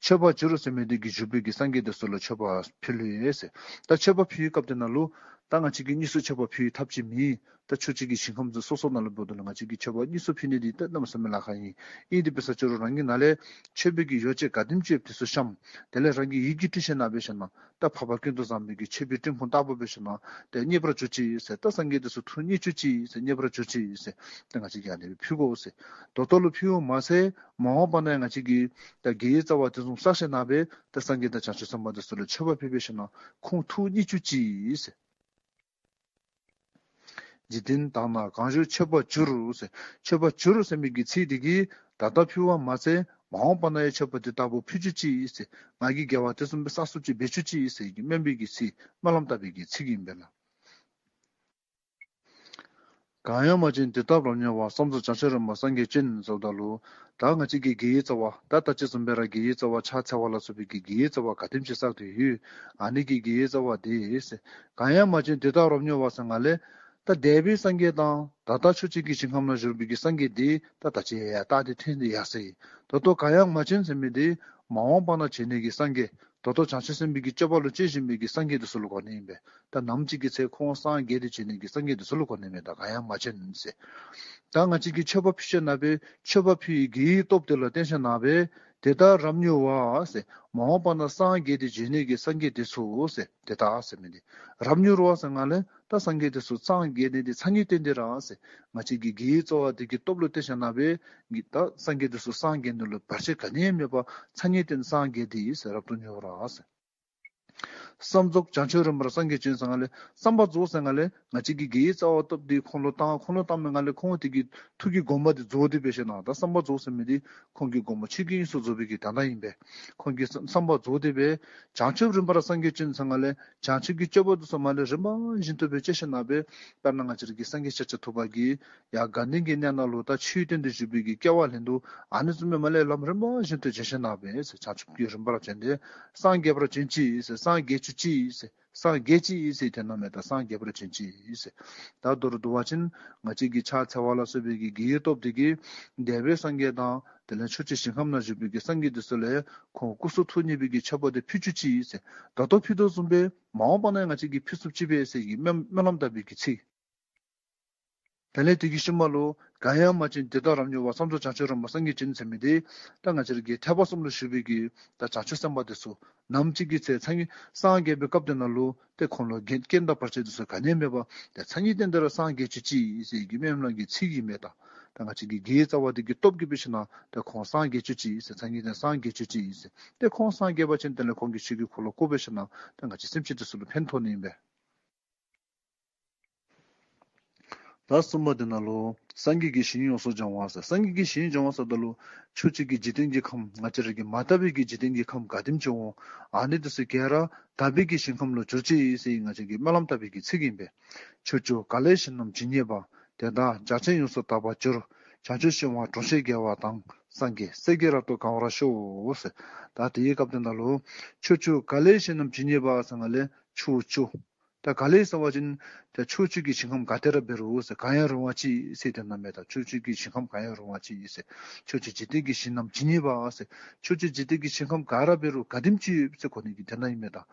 མཆོད་པར་གྱུར་ཟེར་མི་འདི་གིས་བཞུགས་པའི་གི་སངས་རྒྱས་འདི་ཚུ་ལུ་མཆོད་པ་ཕུལ་ཡོད་ཟེར། ད་མཆོད་པ་ཕུལ་བའི་སྐབས་དེ་ནང་ལུ་ད་ང་བཅས་ཀྱིས་དངོས་སུ་མཆོད་པ་ཕུལ་བའི་ཐབས་ཅིག་མེད། ད་ཕྱོགས་བཅུ་གི་ཞིང་ཁམས་ཚུ་སོ་སོ་ནང་ལུ་འབདཝ་ད་ལུ་ང་བཅས་ཀྱིས་མཆོད་པ་དངོས་སུ་ཕུལ་ནི་འདི་ད་གནམ་མེད་ས་མེད་ལཱ་ཁག་ཨིན། ཨིན་དེ་འབད་ས་ཅི་རུང་རང་གི་ནང་ལས་མཆོད་པའི་གི་ཡོ་བྱད་ག་དེམ་ཅིག་ཡོད་དེ་ཚུ་བཤམས། དེ་ལས་རང་གི་ཡིད་ཀྱིས་བཀྲི་ཞིནམ་ལས་འབད་ཞིནམ་ལས་ད་འཕགས་པ་ཀུན་ཏུ་བཟང་པོའི་གི་མཆོད་པའི་སྤྲིན་ཕུང་ལྟ་བུ་འབད་ཞིནམ་ལས་ཏེ་མཉེས་པར་གྱུར་ཅིག་ཟེར། ད་སངས་རྒྱས་འདི་ཚུ་ཐུགས་མཉེས་གྱུར་ཅིག་ཟེར། མཉེས་པར་གྱུར་ཅིག་ཟེར། ད་ང་བཅས་ཀྱིས་ཨ་ནི་སྦེ་ཕུལ་དགོ་ཟེར། ད་ལྟོ་ལུ་ཕུལཝ་མ་ཚད་མ་འོངས་པ་ན་ཡང་ང་བཅས་ཀྱིས་ད་དགེ་བའི་རྩ་བ་དེ་བཟུམ་བསགས་ཞིནམ་ལས་འབད་ད་སངས་རྒྱས་དང་བྱང་ཆུབ་སེམས་དཔའ་འདི་ཚུ་ལུ་མཆོད་པ་ཕུལ་འབད་ཞིནམ་ལས་ཁོང་ཐུགས་མཉེས་གྱུར་ཅིག་ཟེར། འཇིག་རྟེན་དག་ན་གང་བཞུགས་མཆོད་པར་གྱུར་ཟེར། མཆོད་པར་གྱུར་ཟེར་མི་གི་ཚིག་འདི་གིས་ད་ལྟོ་ཕུལཝ་མ་ཚད་མ་འོངས་པ་ན་ཡང་མཆོད་པ་དེ་ལྟ་བུ་ཕུལ་གྱུར་ཅིག་ཟེར། ང་གིས་དགེ་བ་དེ་བཟུམ་སྦེ་བསགས་ཚུགསཔ་ཅིག་འབད་གྱུར་ཅིག་ཟེར་གྱི་སྨོན་པའི་གི་ཚིག་སྨོན་ལམ་བཏབ་པའི་གི་ཚིག་ཨིན་པས་ལགས། གང་ཡང་མ་བྱོན་དེ་ལྟར་རབ་མྱུར་བ། བསམ་རྫོགས་བྱང་ཆུབ་རིམ་པར་སངས་རྒྱས་བྱོན་ཟེརཝ་ད་ལུ། ད་ང་བཅས་ཀྱི་དགེ་བའི་རྩ་བ་ད་ད་ཅི་བཟུམ་སྦེ་ར་དགེ་བའི་རྩ་བ་ཕྱག་འཚལ་བ་ལ་སོགས་པའི་གི་དགེ་བའི་རྩ་བ་ག་དེམ་ཅིག་བསགས་ཏེ་ཡོད། ཨ་ནི་གི་དགེ་བའི་རྩ་བ་དེ་ཟེར། གང་ཡང་མ་བྱོན་དེ་ལྟར་རབ་མྱུར་བ་ཟེར་ང་ལས། ད་འདས་པའི་སངས་རྒྱས་དང་ད་ལྟ་ཕྱོགས་བཅུ་གི་ཞིང་ཁམས་ན་བཞུགས་པའི་གི་སངས་རྒྱས་དེ་ད་ད་ཅི་ཡང་ཡར་ད་དེ་འཐོན་ཏེ་ཡར་སོ་ཡི། ད་ལྟོ་གང་ཡང་མ་བྱོན་ཟེར་མི་དེ་མ་འོངས་པ་ན་བྱོན་ནི་གི་སངས་རྒྱས། ད་ལྟོ་བྱང་ཆུབ་སེམས་དཔའི་གི་སྤྱོད་པ་ལུ་སྤྱོད་བཞིན་པའི་གི་སངས་རྒྱས་དེ་ཚུ་ལུ་གོ་ནི་ཨིན་པས། ད་ནམ་ཅིག་གི་ཚེ་ཁོང་སངས་རྒྱས་ཏེ་བྱོན་ནི་གི་སངས་རྒྱས་དེ་ཚུ་ལུ་གོ་ནི་མས། ད་གང་ཡང་མ་བྱོན་ཟེར། ད་ང་བཅས་ཀྱིས་མཆོད་པ་ཕུལ་ཞིནམ་ལས་འབད་མཆོད་པ་ཕུལ་བའི་གི་སྟོབས་དེ་ལུ་བརྟེན་ཞིནམ་ལས་འབད་དེ་ལྟར་རབ་མྱུར་བ་ཟེར། མ་འོངས་པ་ན་སངས་རྒྱས་ཏེ་བྱོན་ནི་གི་སངས་རྒྱས་དེ་ཚུ་ཟེར། དེ་ལྟར་ཟེར་མི་དེ་རབ་མྱུར་བ་ཟེར་ང་ལས་ད་སངས་རྒྱས་དེ་ཚུ་སངས་རྒྱས་ནི་དེ་མཚན་ཉིད་བསྟན་ཏེ་ར་ཟེར། ང་བཅས་ཀྱི་དགེ་བའི་རྩ་བ་དེ་གི་སྟོབས་ལུ་བརྟེན་ཞིནམ་ལས་འབད་ད་སངས་རྒྱས་དེ་ཚུ་སངས་རྒྱས་ནི་ལུ་བར་ཆད་ག་ནི་ཡང་མེད་པར་མཚན་ཉིད་བསྟན་སངས་རྒྱས་ཏེ་ཟེར། རབ་ཏུ་མྱུར་བ་ར་ཟེར། བསམ་རྫོགས་བྱང་ཆུབ་རིམ་པར་སངས་རྒྱས་བྱོན་ཟེར་ང་ལས་བསམ་པ་རྫོགས་ཟེར་ང་ལས་ང་བཅས་ཀྱི་དགེ་བའི་རྩ་བ་སྟོབས་དེ་ཁོང་ལུ་བཏང་། ཁོང་ལུ་བཏངམ་ལས་ང་ལས་ཁོང་དེ་གི་ཐུགས་ཀྱི་དགོངས་པ་དེ་རྫོགས་ཏེ་འབད་ཞིནམ་ལས་ད་བསམ་པ་རྫོགས་ཟེར་མི་དེ་ཁོང་གི་དགོངས་པ་ཆོས་ཀྱི་དབྱིངས་སུ་རྫོགས་པའི་གི་དོན་དག་ཨིན་པས། ཁོང་གི་བསམ་བསམ་པ་རྫོགས་ཏེ་འབད་བྱང་ཆུབ་རིམ་པར་སངས་རྒྱས་བྱོན་ཟེར་ང་ལས་བྱང་ཆུབ་ཀྱི་སྤྱོད་པ་དེ་ཚུ་མ་ལས་རིམ་པ་བཞིན་དུ་འབད་སྤྱོད་ཞིནམ་ལས་འབད་དཔེར་ན་ང་བཅས་ར་གི་སངས་རྒྱས་ཤཱཀྱ་ཐུབ་པ་གིས་ཡར་དགའ་ལྡན་གྱི་གནས་ནང་ལུ་ད་ཆོས་བསྟན་ཏེ་བཞུགས་པའི་གི་སྐལ་བ་ལེན་དོ། ཨ་ནི་བཟུམ་སྦེ་མ་ལས་ལམ་རིམ་པ་བཞིན་དུ་འབད་ཞིནམ་ལས་འབད་ཟེར། བྱང་ཆུབ་ཀྱི་རིམ་པར་བྱོན་ཏེ་སངས་རྒྱས་པར་བྱོན་ཅིག་ཟེར། སངས་རྒྱས་གྱུར་ཅིག་ཟེར། སངས་རྒྱས་ཅིག་ཟེར། དེ་ནང་མེད་ད་སངས་རྒྱས་པར་བྱོན་ཅིག་ཟེར། ད་མདོར་བསྡུ་བ་ཅིན་ང་བཅས་ཀྱི་ཕྱག་འཚལ་བ་ལ་སོགས་པའི་གི་དགེ་བའི་སྟོབས་དེ་གིས་འདས་པའི་སངས་རྒྱས་དང་དེ་ལས་ཕྱོགས་བཅུའི་ཞིང་ཁམས་ན་བཞུགས་པའི་གི་སངས་རྒྱས་དེ་ཚུ་ལུ་ཁོང་སྐུ་གསུང་ཐུགས་མཉེས་པའི་གི་མཆོད་པ་དེ་ཕུལ་བཅུག་ཅིག་ཟེར། ད་ལྟོ་ཕུལ་དོ་བཟུམ་སྦེ་མ་འོངས་པ་ན་ང་བཅས་ཀྱིས་ཕུལ་ཚུགསཔ་ཅིག་འབད་ཟེར་གྱི་སྨོན་སྨོན་ལམ་བཏབ་པའི་གི་ཚིག། དེ་ལས་དེ་གི་ཤུལ་མ་ལུ་གང་ཡང་མ་བྱོན་དེ་ལྟར་རབ་མྱུར་བ། བསམ་རྫོགས་བྱང་ཆུབ་རིམ་པར་སངས་རྒྱས་བྱོན་ཟེར་མི་དེ་ད་ང་བཅས་ར་གི་ཐེག་པ་གསུམ་ལུ་ཞུགས་པའི་གི་ད་བྱང་ཆུབ་སེམས་དཔའ་དེ་ཚུ་ནམ་ཅིག་གི་ཚེ་སངས་རྒྱས་སངས་རྒྱས་པའི་སྐབས་དེ་ནང་ལུ་ཏེ་ཁོང་ལུ་རྐྱེན་རྐྱེན་དང་བར་ཆད་དེ་ཚུ་ག་ནི་ཡང་མེད་པར་ཏེ་མཚན་ཉིད་བསྟན་ཏེ་ར་སངས་རྒྱས་བཅུག་ཅིག་ཟེར་གྱི་སྨོན་ལམ་གྱི་ཚིག་ཨིན་མས་ད། ད་ང་བཅས་ཀྱི་དགེ་བའི་རྩ་བ་དེ་གི་སྟོབས་ཀྱིས་འབད་ཞིནམ་ལས་ཏེ་ཁོང་སངས་རྒྱས་བཅུག་ཅིག་ཟེར། མཚན་ཉིད་བསྟན་སངས་རྒྱས་བཅུག་ཅིག་ཟེར། ཏེ་ཁོང་སངས་རྒྱས་པ་ཅིན་དེ་ལས་ཁོང་གི་ཆོས་ཀྱི་འཁོར་ལོ་བསྐོར་འབད་ཞིནམ་ལས་ཏེ་ང་བཅས་སེམས་ཅན་དེ་ཚུ་ལུ་ཕན་ཐོགས་ནི་ཨིན་པས། ད་གསུམ་པ་དེ་ནང་ལུ་སངས་རྒྱས་ཀྱི་ཞིང་ཡོངས་སུ་སྦྱོང་བ་ཟེར། སངས་རྒྱས་ཀྱི་ཞིང་སྦྱོང་བ་ཟེརཝ་ད་ལུ་ཕྱོགས་བཅུ་གི་འཇིག་རྟེན་གྱི་ཁམས་ང་བཅས་ར་གི་མ་དག་པའི་གི་འཇིག་རྟེན་གྱི་ཁམས་ག་དེམ་ཅིག་འོང་། ཨ་ནི་དེ་ཚུ་ག་ར་དག་པའི་གི་ཞིང་ཁམས་ལུ་གྱུར་ཅིག་ཟེར་ང་བཅས་ཀྱིས་སྨོན་ལམ་བཏབ་པའི་གི་ཚིག་ཨིན་པས། ཕྱོགས་བཅུ་ག་ལས་ཞིང་རྣམས་ཇི་སྙེད་པ། དེ་དག་རྒྱ་ཆེར་ཡོངས་སུ་དག་པར་གྱུར། བྱང་ཆུབ་ཤིང་དབང་དྲུང་ཞེས་བརྒྱད་པ་དང་། སངས་རྒྱས་སྲས་ཀྱིས་རབ་ཏུ་གང་བར་ཤོག་ཟེར། ད་དེའི་སྐབས་དེ་ནང་ལུ་ཕྱོགས་བཅུ་ག་ལས་ཞིང་རྣམས་ཇི་སྙེད་པ་ཟེར་ང་ལས་ཕྱོགས་བཅུ། ད་ག་ལས་ཟེར་བ་ཅིན་ད་ཕྱོགས་བཅུ་གི་ཞིང་ཁམས་ག་ཏེ་ར་འབད་རུང་ཟེར་གང་ཡང་རུང་བ་ཅིག་ཟེར། དེ་ནང་མེད་ད་ཕྱོགས་བཅུ་གི་ཞིང་ཁམས་གང་ཡང་རུང་བ་ཅིག་ཟེར། ཕྱོགས་བཅུའི་འཇིག་རྟེན་གྱི་ཞིང་རྣམས་ཇི་སྙེད་པ་ཟེར། ཕྱོགས་བཅུའི་འཇིག་རྟེན་གྱི་ཞིང་ཁམས་ག་ར་འབད་རུང་ག་དེམ་ཅིག་ཟེར་གོ་ནི་གི་དོན་དག་ཨིན་མས་ད།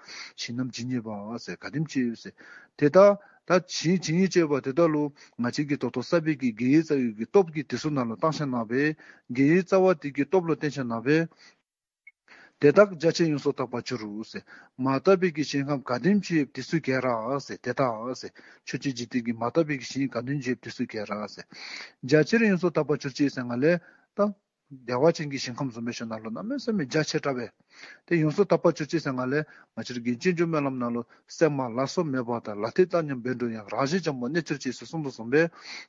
ཞིང་རྣམས་ཇི་སྙེད་པ་ཟེར་ག་དེམ་ཅིག་ཟེར། དེ་ད་ད་ཞིང་ཇི་སྙེད་ཅིག་ཡོད་པ་དེ་དག་ལུ་ང་བཅས་ཀྱིས་ད་ལྟོ་བསགས་པའི་གི་དགེ་བའི་རྩ་བའི་གི་སྟོབས་ཀྱིས་དེ་ཚུ་ནང་ལུ་བཏང་ཞིནམ་ལས་འབད་དགེ་བའི་རྩ་བ་དེ་གི་སྟོབས་ལུ་བརྟེན་ཞིནམ་ལས་འབད་དེ་དག་རྒྱ་ཆེར་ཡོངས་སུ་དག་པར་གྱུར་ཟེར། མ་དག་པའི་གི་ཞིང་ཁམས་ག་དེམ་ཅིག་ཡོད་དེ་ཚུ་ག་ར་ཟེར། དེ་དག་ཟེར། ཕྱོགས་བཅུའི་འཇིག་རྟེན་གྱི་མ་དག་པའི་གི་ཞིང་ག་དེམ་ཅིག་ཡོད་དེ་ཚུ་ག་ར་ཟེར། རྒྱ་ཆེར་ཡོངས་སུ་དག་པར་གྱུར་ཅིག་ཟེར་ང་ལས་ད་བདེ་བ་ཅན་གྱི་ཞིང་ཁམས་བཟུམ་སྦེ་ཞིནམ་ལས་གནམ་མེད་ས་མེད་རྒྱ་ཆེ་དྲགས་སྦེ། ཏེ་ཡོངས་སུ་དག་པར་གྱུར་ཅིག་ཟེར་ང་ལས་ང་བཅས་ར་གི་སྤྱོད་འཇུག་སྨོན་ལམ་ནང་ལུ་སེམས་མ་ལ་སོགས་མེད་པ་དང་། ལ་ཐེ་བཏང་སྙོམས་འབད་འགྲོ་ཡང་། རང་བཞིན་འཇམ་པར་གནས་གྱུར་ཅིག་ཟེར་གསུངས་དོ་བཟུམ་སྦེ་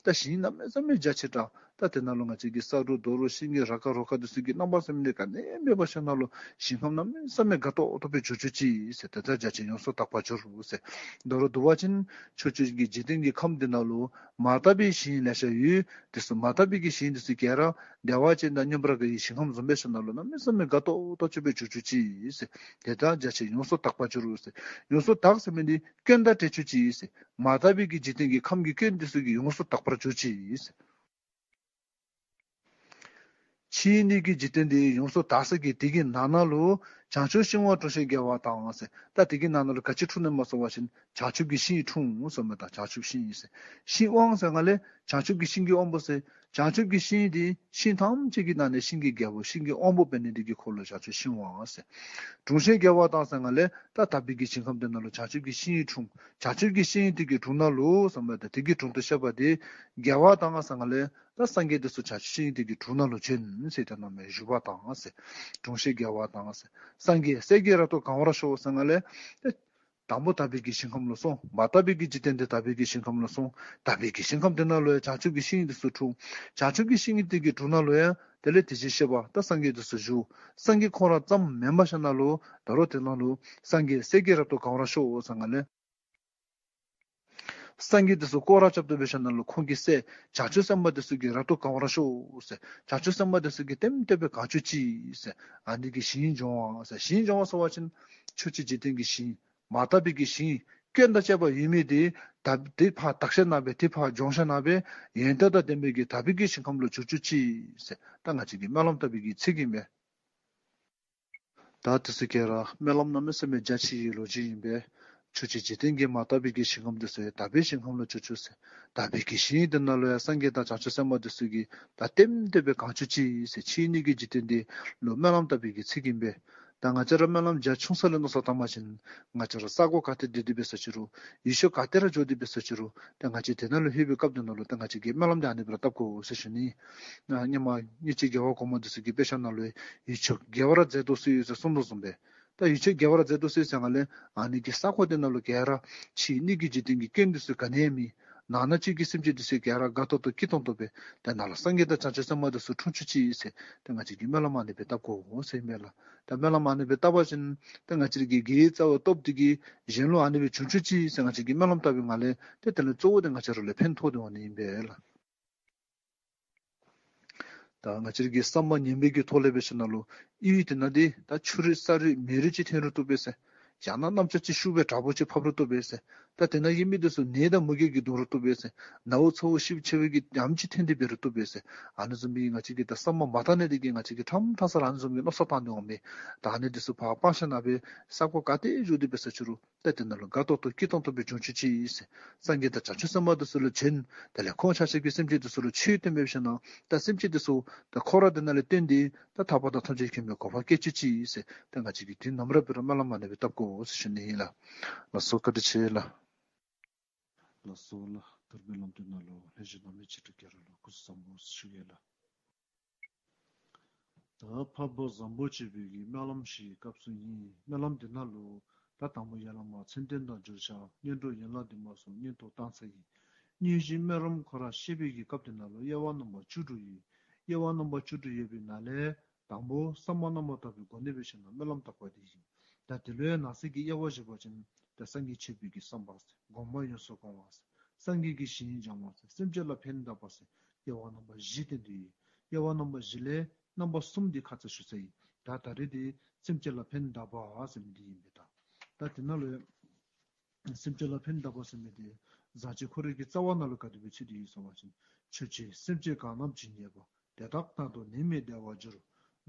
ད་ཞིང་གནམ་མེད་ས་མེད་རྒྱ་ཆེ་དྲགས། ད་དེ་ནང་ལུ་ང་བཅས་ཀྱི་ས་རུ་རྡོ་རུ་ཤིང་གི་ར་ཀ་རོ་ཀ་འདི་ཚུ་གི་རྣམ་པ་ཟེར་མི་འདི་ག་ནི་མེད་པ་ཞིག་ནང་ལུ་ཞིང་ཁམས་གནམ་མེད་ས་མེད་དགའ་ཏོག་ཏོ་སྦེ་གྱུར་གྱུར་ཅིག་ཟེར། དེ་དག་རྒྱ་ཆེ་ཡོངས་སུ་དག་པར་གྱུར་ཟེར། མདོར་བསྡུ་བ་ཅིན་ཕྱོགས་བཅུ་གི་འཇིག་རྟེན་གྱི་ཁམས་འདི་ནང་ལུ་མ་དག་པའི་ཞིང་ལེ་ཤ་ཡོད། དེ་ཚུ་མ་དག་པའི་གི་ཞིང་འདི་ཚུ་ག་ར་བདེ་བ་ཅན་དང་མཉམ་པ་གི་ཞིང་ཁམས་བཟུམ་སྦེ་ཞིག་ནང་ལུ་གནམ་མེད་ས་མེད་དགའ་ཏོག་ཏོ་སྦེ་གྱུར་གྱུར་ཅིག་ཟེར། དེ་དག་རྒྱ་ཆེ་ཡོངས་སུ་དག་པར་གྱུར་ཟེར། ཡོངས་སུ་དག་ཟེར་མི་འདི་སྐྱོན་དང་བྲལ་གྱུར་ཅིག་ཟེར། མ་དག་པའི་གི་འཇིག་རྟེན་གྱི་ཁམས་ཀྱི་སྐྱོན་འདི་ཚུ་གིས་ཡོངས་སུ་དག་པར་གྱུར་ཅིག་ཟེར། ཕྱིའི་གནས་ཀྱི་འཇིག་རྟེན་འདི་ཡོངས་སུ་དག་ས་གི་དེ་གི་ནང་ན་ལུ་བྱང་ཆུབ་ཤིང་དབང་དྲུང་ཤིང་རྒྱལ་བ་དང་ཟེར། ད་དེ་གི་ནང་ན་ལུ་ག་ཅི་འཁྲུངས་ནུག་སྨོ་ཟེར་བ་ཅིན་བྱང་ཆུབ་ཀྱི་ཤིང་འཁྲུངས་ཟེར་མི་ད་བྱང་ཆུབ་ཤིང་ཟེར། ཤིང་དབང་ཟེར་ང་ལས་བྱང་ཆུབ་ཀྱི་ཤིང་གི་དབང་པོ་ཟེར། བྱང་ཆུབ་ཀྱི་ཤིང་འདི་ཤིང་ཐམས་ཅད་ཀྱི་ནང་ནས་ཤིང་གི་རྒྱལ་པོ་ཤིང་གི་དབང་པོ་འབད་ནི་དེ་གིས་ཁོ་ལུ་བྱང་ཆུབ་ཤིང་དབང་ཟེར། དྲུང་ཤིང་རྒྱལ་བ་དང་ཟེར་ང་ལས་ད་དག་པའི་གི་ཞིང་ཁམས་དེ་ནང་ལུ་བྱང་ཆུབ་ཀྱི་ཤིང་འཁྲུངས། བྱང་ཆུབ་ཀྱི་ཤིང་དེ་གི་དྲུང་ན་ལུ་ཟེར་མི་ད་དེ་གི་དྲུང་དུ་གཤེགས་པ་དེ་རྒྱལ་བ་དང་ཟེར་ང་ལས་ད་སངས་རྒྱས་དེ་ཚུ་བྱང་ཆུབ་ཤིང་དེ་གི་དྲུང་ན་ལུ་བྱོན་ཟེར། ད་ནང་མི་བཞུགས་པ་དང་ཟེར། དྲུང་ཤིང་རྒྱལ་བ་དང་ཟེར། སངས་རྒྱས་སྲས་ཀྱི་རབ་ཏུ་གང་བར་ཤོག་ཟེར་ང་ལས་ད་དང་པོ་དག་པའི་གི་ཞིང་ཁམས་ལུ་སོང་། མ་དག་པའི་གི་འཇིག་རྟེན་དེ་དག་པའི་གི་ཞིང་ཁམས་ལུ་སོང་། དག་པའི་གི་ཞིང་ཁམས་དེ་ནང་ལུ་ཡང་བྱང་ཆུབ་ཀྱི་ཤིང་དེ་ཚུ་འཁྲུངས། བྱང་ཆུབ་ཀྱི་ཤིང་དེ་གི་དྲུང་ན་ལུ་ཡང་དེ་ལས་དེ་བཞིན་གཤེགས་པ་ད་སངས་རྒྱས་དེ་ཚུ་བཞུགས། སངས་རྒྱས་ཁོང་ར་ཙམ་མེན་པ་ཞིག་ནང་ལུ་ད་རུང་དེ་ནང་ལུ་སངས་རྒྱས་སྲས་ཀྱི་རབ་ཏུ་གང་བར་ཤོག་ཟེར་ང་ལས་སངས་རྒྱས་དེ་ཚུ་སྐོར་ར་རྐྱབ་སྟེ་འབད་ཞིནམ་ལས་ཁོང་གི་སྲས་བྱང་ཆུབ་སེམས་དཔའ་དེ་ཚུ་གི་རབ་ཏུ་གང་བར་ཤོག་ཟེར། བྱང་ཆུབ་སེམས་དཔའ་དེ་ཚུ་གི་ལྟེམ་ལྟེ་སྦེ་གང་བྱུང་ཅིག་ཟེར། ཨ་ནི་གི་ཞིང་སྦྱོང་བ་ཟེར། ཞིང་སྦྱོང་བ་ཟེར་བ་ཅིན་ཕྱོགས་བཅུའི་འཇིག་རྟེན་གྱི་ཞིང་མ་དག་པའི་གི་ཞིང་སྐྱོན་དང་བཅས་པ་ཡོད་མི་དེ་ད་དེ་ཕར་དག་ཞིནམ་ལས་དེ་ཕར་སྦྱོང་ཞིནམ་ལས་ཡོན་ཏན་དང་ལྡན་པའི་གི་དག་པའི་གི་ཞིང་ཁམས་ལུ་བྱོན་བྱོན་ཅིག་ཟེར། ད་ང་བཅས་ཀྱི་སྨོན་ལམ་བཏབ་པའི་གི་ཚིག་ཨིན་པས། ད་དེ་ཚུ་ག་ར་སྨོན་ལམ་གནམ་མེད་ས་མེད་རྒྱ་ཆེ་བའི་ལོ་རྒྱུས་ཨིན་པས། ཕྱོགས་བཅུའི་འཇིག་རྟེན་གྱི་མ་དག་པའི་གི་ཞིང་ཁམས་དེ་ཚུ་ཡང་དག་པའི་ཞིང་ཁམས་ལུ་བྱོན་བྱོན་ཟེར། དག་པའི་གི་ཞིང་དེ་ནང་ལུ་ཡང་སངས་རྒྱས་དང་བྱང་ཆུབ་སེམས་དཔའ་དེ་ཚུ་གི་ད་ལྟེམ་ལྟེ་སྦེ་གང་བྱུང་ཅིག་ཟེར། ཕྱིའི་གནས་ཀྱི་འཇིག་རྟེན་དེ་ལུ་སྨོན་ལམ་བཏབ་པའི་གི་ཚིག་ཨིན་པས། ད་ང་བཅས་ར་སྨོན་ལམ་རྒྱ་ཆུང་ས་ལས་མནོ་བསམ་བཏང་བ་ཅིན་ང་བཅས་ར་ས་གོ་ག་ཏེ་སྡོད་དེ་འབད་ས་ཅི་རུང་ཡུལ་ཕྱོགས་ག་ཏེ་ར་འགྱོ་དེ་འབད་ས་ཅི་རུང་ད་ང་བཅས་དེ་ནང་ལུ་ལྷོད་པའི་སྐབས་དེ་ནང་ལུ་ད་ང་བཅས་ཀྱིས་སྨོན་ལམ་དེ་ཨ་ནི་སྦེ་ར་བཏབ་དགོ་ཟེར་ཞུ་ནི། ཨ་སྔོན་མ་སྔོན་གྱི་རྒྱལ་བ་གོང་མ་དེ་ཚུ་གི་དཔེ་ཆ་ནང་ལུ་ཡུལ་ཕྱོགས་རྒྱལ་བ་ར་མཛད་དུ་གསོལ་ཡོད་ཟེར་གསུངས་དོ་བཟུམ་སྦེ། ད་ཡུལ་ཕྱོགས་རྒྱལ་བ་ར་མཛད་དུ་གསོལ་ཟེར་ང་ལས་ཨ་ནི་གི་ས་གོ་དེ་ནང་ལུ་ག་ར་ཕྱིའི་གནས་ཀྱི་འཇིག་རྟེན་གྱི་སྐྱོན་དེ་ཚུ་ག་ནི་ཡང་མེད། ནང་ན་ཆོས་ཀྱི་སེམས་ཅན་དེ་ཚུ་ག་ར་དགའ་ཏོག་ཏོ་སྐྱིད་ཏོང་ཏོ་སྦེ་ད་ནང་ལུ་སངས་རྒྱས་དང་བྱང་ཆུབ་སེམས་དཔའ་དེ་ཚུ་འཁྲུངས་བྱུང་ཅིག་ཟེར། ད་ང་བཅས་ཀྱིས་སྨོན་ལམ་ཨ་ནི་སྦེ་བཏབ་དགོ་ཟེར་ཨིན་པས་ལགས། ད་སྨོན་ལམ་ཨ་ནི་སྦེ་བཏབ་པ་ཅིན་ད་ང་བཅས་ར་གི་དགེ་བའི་རྩ་བ་སྟོབས་དེ་གིས་གཞན་ལུ་ཨ་ནི་སྦེ་བྱུང་བྱུང་ཅིག་ཟེར་ང་བཅས་ཀྱིས་སྨོན་ལམ་བཏབ་པའི་ངང་ལས་ཏེ་དེ་ལས་གཙོ་བོ་དེ་ང་བཅས་ར་ལུ་ཕན་ཐོགས་དེ་འོང་ནི་ཨིན་པས་ལགས། ད་ང་བཅས་ར་གི་བསམ་པ་ངན་པའི་གི་ཐོག་ལས་འབད་ཞིནམ་ལས་ཡུལ་དེ་ནང་དེ་ད་ཆུ་རུད་ས་རུད་མེ་རུད་ཅིག་ཐོན་རུང་བཏུབ་པས་ཟེར། ཡང་ན་གནམ་ལྕགས་ཅིག་ཤུགས་སྦེ་དྲག་པོ་ཅིག་ཕབ་རུང་བཏུབ་པས་ཟེར། ད་དེ་ནང་ཡོད་མི་དེ་ཚུ་ནད་དང་མུ་གེ་གིས་གདུང་རུང་བཏུབ་པས་ཟེར། ནཝ་ཚཝ་ཞིབ་ཆེ་བའི་གི་ཡམ་ཅིག་ཐོན་ཏེ་འབད་རུང་བཏུབ་པས་ཟེར། ཨ་ནི་བཟུམ་མའི་ང་བཅས་ཀྱི་ད་བསམ་པ་མ་དག་ནི་དེ་གིས་ང་བཅས་ཀྱིས་ཕྲང་ཕྲང་ས་ར་ཨ་ནི་བཟུམ་གྱི་མནོ་བསམ་བཏང་དེ་འོང་མི། ད་ཨ་ནི་དེ་ཚུ་ཕར་སྤང་ཞིནམ་ལས་ས་གོ་ག་ཏེ་འགྱོ་དེ་འབད་ས་ཅི་རུང་ད་དེ་ནང་ལུ་དགའ་ཏོག་ཏོ་སྐྱིད་ཏོང་ཏོ་སྦེ་བྱུང་བྱུང་ཅིག་ཟེར། སངས་རྒྱས་དང་བྱང་ཆུབ་སེམས་དཔའ་དེ་ཚུ་ལུ་བྱོན། དེ་ལས་ཁོང་ཆ་ཁྱབ་ཀྱིས་སེམས་ཅན་དེ་ཚུ་ལུ་ཆོས་སྟོན་འབད་ཞིནམ་ལས་ད་སེམས་ཅན་དེ་ཚུ་ད་འཁོར་བ་དེ་ནང་ལས་བཏོན་ཏེ་ད་ཐར་པ་དང་ཐམས་ཅད་མཁྱེན་པའི་གོ་འཕང་བཀོད་བྱུང་ཅིག་ཟེར། ད་ང་བཅས་ཀྱིས་དུས་ནམ་ར་འབད་རུང་སྨོན་ལམ་ཨ་ནི་སྦེ་བཏབ་དགོ་ཟེར་ཞུ་ནི་ཨིན་ལགས། ལགས་སོ། བཀའ་དྲིན་ཆེ་ལགས། ལགས་སོ་ལགས། ད་རིས་སྨོན་ལམ་དེ་ནང་ལུ་ལྷན་ཞུགས་གནང་མི་ཆེ་དྲགས་ག་ར་ལུ་སྐུ་གཟུགས་བཟང་པོ་ཟེར་ཞུ་གེ་ལགས། ད་འཕགས་པ་བཟང་པོ་སྤྱོད་པའི་གི་སྨོན་ལམ་ཞུ་བའི་སྐབས་སུ་ཨིན། སྨོན་ལམ་དེ་ནང་ལུ་ད་དང་པོ་ཡ་བླ་མ་མཚན་ལྡན་དང་འབྱོར་བྱ་གཉེན་གྲོགས་ཡན་ལག་འདུས་མ་སོགས་གཉེན་ཐོབ་བཏང་ཚར་ཡི། དངོས་གཞི་སྨོན་ལམ་ཁོ་ར་བཤད་པའི་གི་སྐབས་དེ་ནང་ལུ་དབྱེ་བ་རྣམ་པ་བཅུ་དྲུག་ཡོད། དབྱེ་བ་རྣམ་པ་བཅུ་དྲུག་ཡོད་པའི་ནང་ལས་དང་པོ་ས་མ་རྣམ་པར་དག་པའི་སྒོ་ནས་འབད་ཞིནམ་ལས་སྨོན་ལམ་བཏབ་པ་དེ་ཨིན། ད་དེ་ལུ་ཡང་ནང་གསེས་ཀྱི་དབྱེ་བ་ཞུ་བ་ཅིན་ད་སངས་རྒྱས་མཆོད་པའི་གི་བསམ་པ་ཟེར། སྒོམ་པ་ཡོངས་སུ་གང་བ་ཟེར། སངས་རྒྱས་ཀྱི་ཞིང་སྦྱང་བ་ཟེར། སེམས་ཅན་ལ་ཕན་གདགས་པ་ཟེར། དབྱེ་བ་རྣམ་པ་བཞི་སྟོན་ཏེ་ཡོད། དབྱེ་བ་རྣམ་པ་བཞི་ལས་རྣམ་པ་གསུམ་དེ་ཁ་ཙ་ཞུ་ཚར་ཡི། ད་ད་རིས་དེ་སེམས་ཅན་ལ་ཕན་གདགས་པ་ཟེར་མི་དེ་ཨིན་པས། ད་ད་དེ་ནང་ལུ་ཡང་སེམས་ཅན་ལ་ཕན་གདགས་པ་ཟེར་མི་དེ་བཟང་སྤྱོད་ཁོ་རའི་གི་རྩ་བ་ནང་ལུ་ག་དེ་སྦེ་ཚུད་དེ་ཡོད་ཟེར་བ་ཅིན། ཆོས་སྤྱོད་སེམས་ཅན་གང་རྣམས་ཇི་སྙེད་པ། དེ་དག་དང་དུ་ནད་མེད་བདེ་བར་འགྱུར།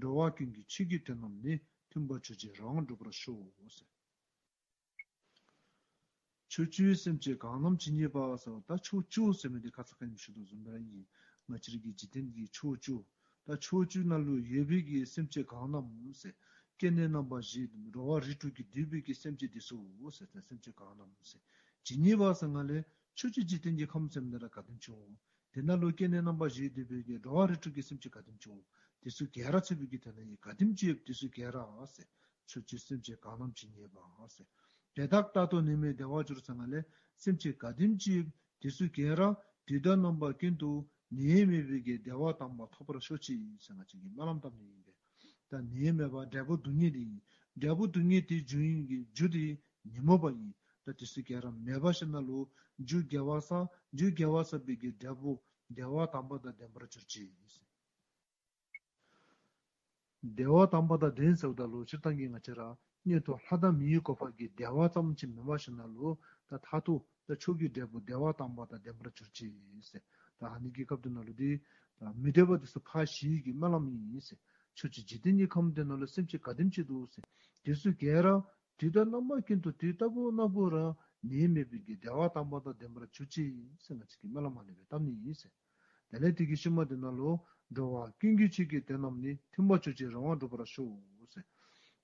འགྲོ་བ་ཀུན་གྱི་ཆོས་ཀྱི་དོན་རྣམས་ནི། མཐུན་པར་གྱུར་ཅིག་རབ་དངངས་འགྲུབ་པར་ཤོག་ཟེར། ཕྱོགས་བཅུའི་སེམས་ཅན་གང་རྣམས་ཇི་སྙེད་པ་ཟེར་བ་ད་ཕྱོགས་བཅུ་ཟེར་མི་དེ་ཁ་ཙ་ཁ་ཉིནམ་ཞུ་དོ་བཟུམ་སྦེ་ར་ཨིན། ང་བཅས་ར་གི་འཇིག་རྟེན་གྱི་ཕྱོགས་བཅུ། ད་ཕྱོགས་བཅུ་ནང་ལུ་ཡོད་པའི་གི་སེམས་ཅན་གང་རྣམས་ཟེར། སྐྱེ་གནས་རྣམ་པ་བཞི་འགྲོ་བ་རིགས་དྲུག་གིས་བསྡུས་པའི་གི་སེམས་ཅན་དེ་ཚུ་ཟེར། ད་སེམས་ཅན་གང་རྣམས་ཟེར། ཇི་སྙེད་པ་ཟེར་ང་ལས་ཕྱོགས་བཅུའི་འཇིག་རྟེན་གྱི་ཁམས་ཟེར་མི་དེ་ར་ག་དེམ་ཅིག་འོང་། དེ་ནང་ལུ་སྐྱེ་གནས་རྣམ་པ་བཞིས་བསྡུས་པའི་གི་འགྲོ་བ་རིགས་དྲུག་གི་སེམས་ཅན་ག་དེམ་ཅིག་འོང་། དེ་ཚུ་ག་ར་ཚུད་པའི་གི་དེ་ནང་ཡོད་ག་དེམ་ཅིག་ཡོད་དེ་ཚུ་ག་ར་ཟེར། ཆོས་ཅན་སེམས་ཅན་གང་རྣམས་ཀྱིས་མཉེས་པ་ཟེར། དེ་དག་རྟག་ཏུ་ནད་མེད་བདེ་བར་གྱུར་ཟེར་ང་ལས། སེམས་ཅན་ག་དེམ་ཅིག་དེ་ཚུ་ག་ར་དུས་དང་རྣམ་པ་ཀུན་ཏུ་ནད་མེད་པའི་གི་བདེ་བ་དམ་པ་ཐོབ་པར་ཤོག་ཅིག་ཟེར་ང་བཅས་ཀྱིས་སྨོན་ལམ་བཏབ་ནི་ཨིན་པས། ད་ནད་མེད་པ་འབྲས་བུ་སྡུག་བསྔལ་དེ་ཨིན། འབྲས་བུ་སྡུག་བསྔལ་དེ་འབྱུང་ནི་གི་རྒྱུ་དེ་ཉོན་མོངས་པ་ཨིན། ད་དེ་ཚུ་ག་ར་མེད་པ་ཞིནམ་ལས་རྒྱུ་དགེ་བ་བསགས། རྒྱུ་དགེ་བ་བསགས་པའི་གི་འབྲས་བུ་བདེ་བ་དམ་པ་དང་ལྡན་པར་གྱུར་ཅིག་ཟེར། བདེ་བ་དམ་པ་དང་ལྡན་ཟེརཝ་ད་ལུ་སྤྱིར་བཏང་གི་ང་བཅས་ར་མངོན་མཐོ་ལྷ་དང་མིའི་གོ་འཕང་གི་བདེ་བ་ཙམ་ཅིག་མེན་པ་ཞིནམ་ལས་ད་མཐར་ཐུག་ད་མཆོག་གི་འབྲས་བུ་བདེ་བ་དམ་པ་དང་ལྡན་པར་གྱུར་ཅིག་ཟེར། ད་ཨ་ནི་གི་སྐབས་དེ་ནང་ལུ་འདི་ད་མི་འདོད་པ་དེ་ཚུ་ཕར་ཞི་བའི་གི་སྨོན་ལམ་ཨིན་ཟེར། ཆོས་ཅན་འཇིག་རྟེན་གྱི་ཁམས་དེ་ནང་ལུ་སེམས་ཅན་ག་དེམ་ཅིག་འདུག་ཟེར། དེ་ཚུ་ག་ར་དུས་དང་རྣམ་པ་ཀུན་ཏུ་དུས་རྟག་བུ་ན་བུ་ར་ནད་མེད་པའི་གི་བདེ་བ་དམ་པ་དང་ལྡན་པར་གྱུར་ཅིག་ཟེར་ང་བཅས་ཀྱིས་སྨོན་ལམ་ཨ་ནི་སྦེ་བཏབ་ནི་ཨིན་ཟེར། དེ་ལས་དེ་གི་ཤུལ་མ་དེ་ནང་ལུ་འགྲོ་བ་ཀུན་གྱི་ཆོས་ཀྱི་དོན་རྣམས་ནི། མཐུན་པར་གྱུར་ཅིག་རེ་བ་འགྲུབ་པར་ཤོག་ཟེར།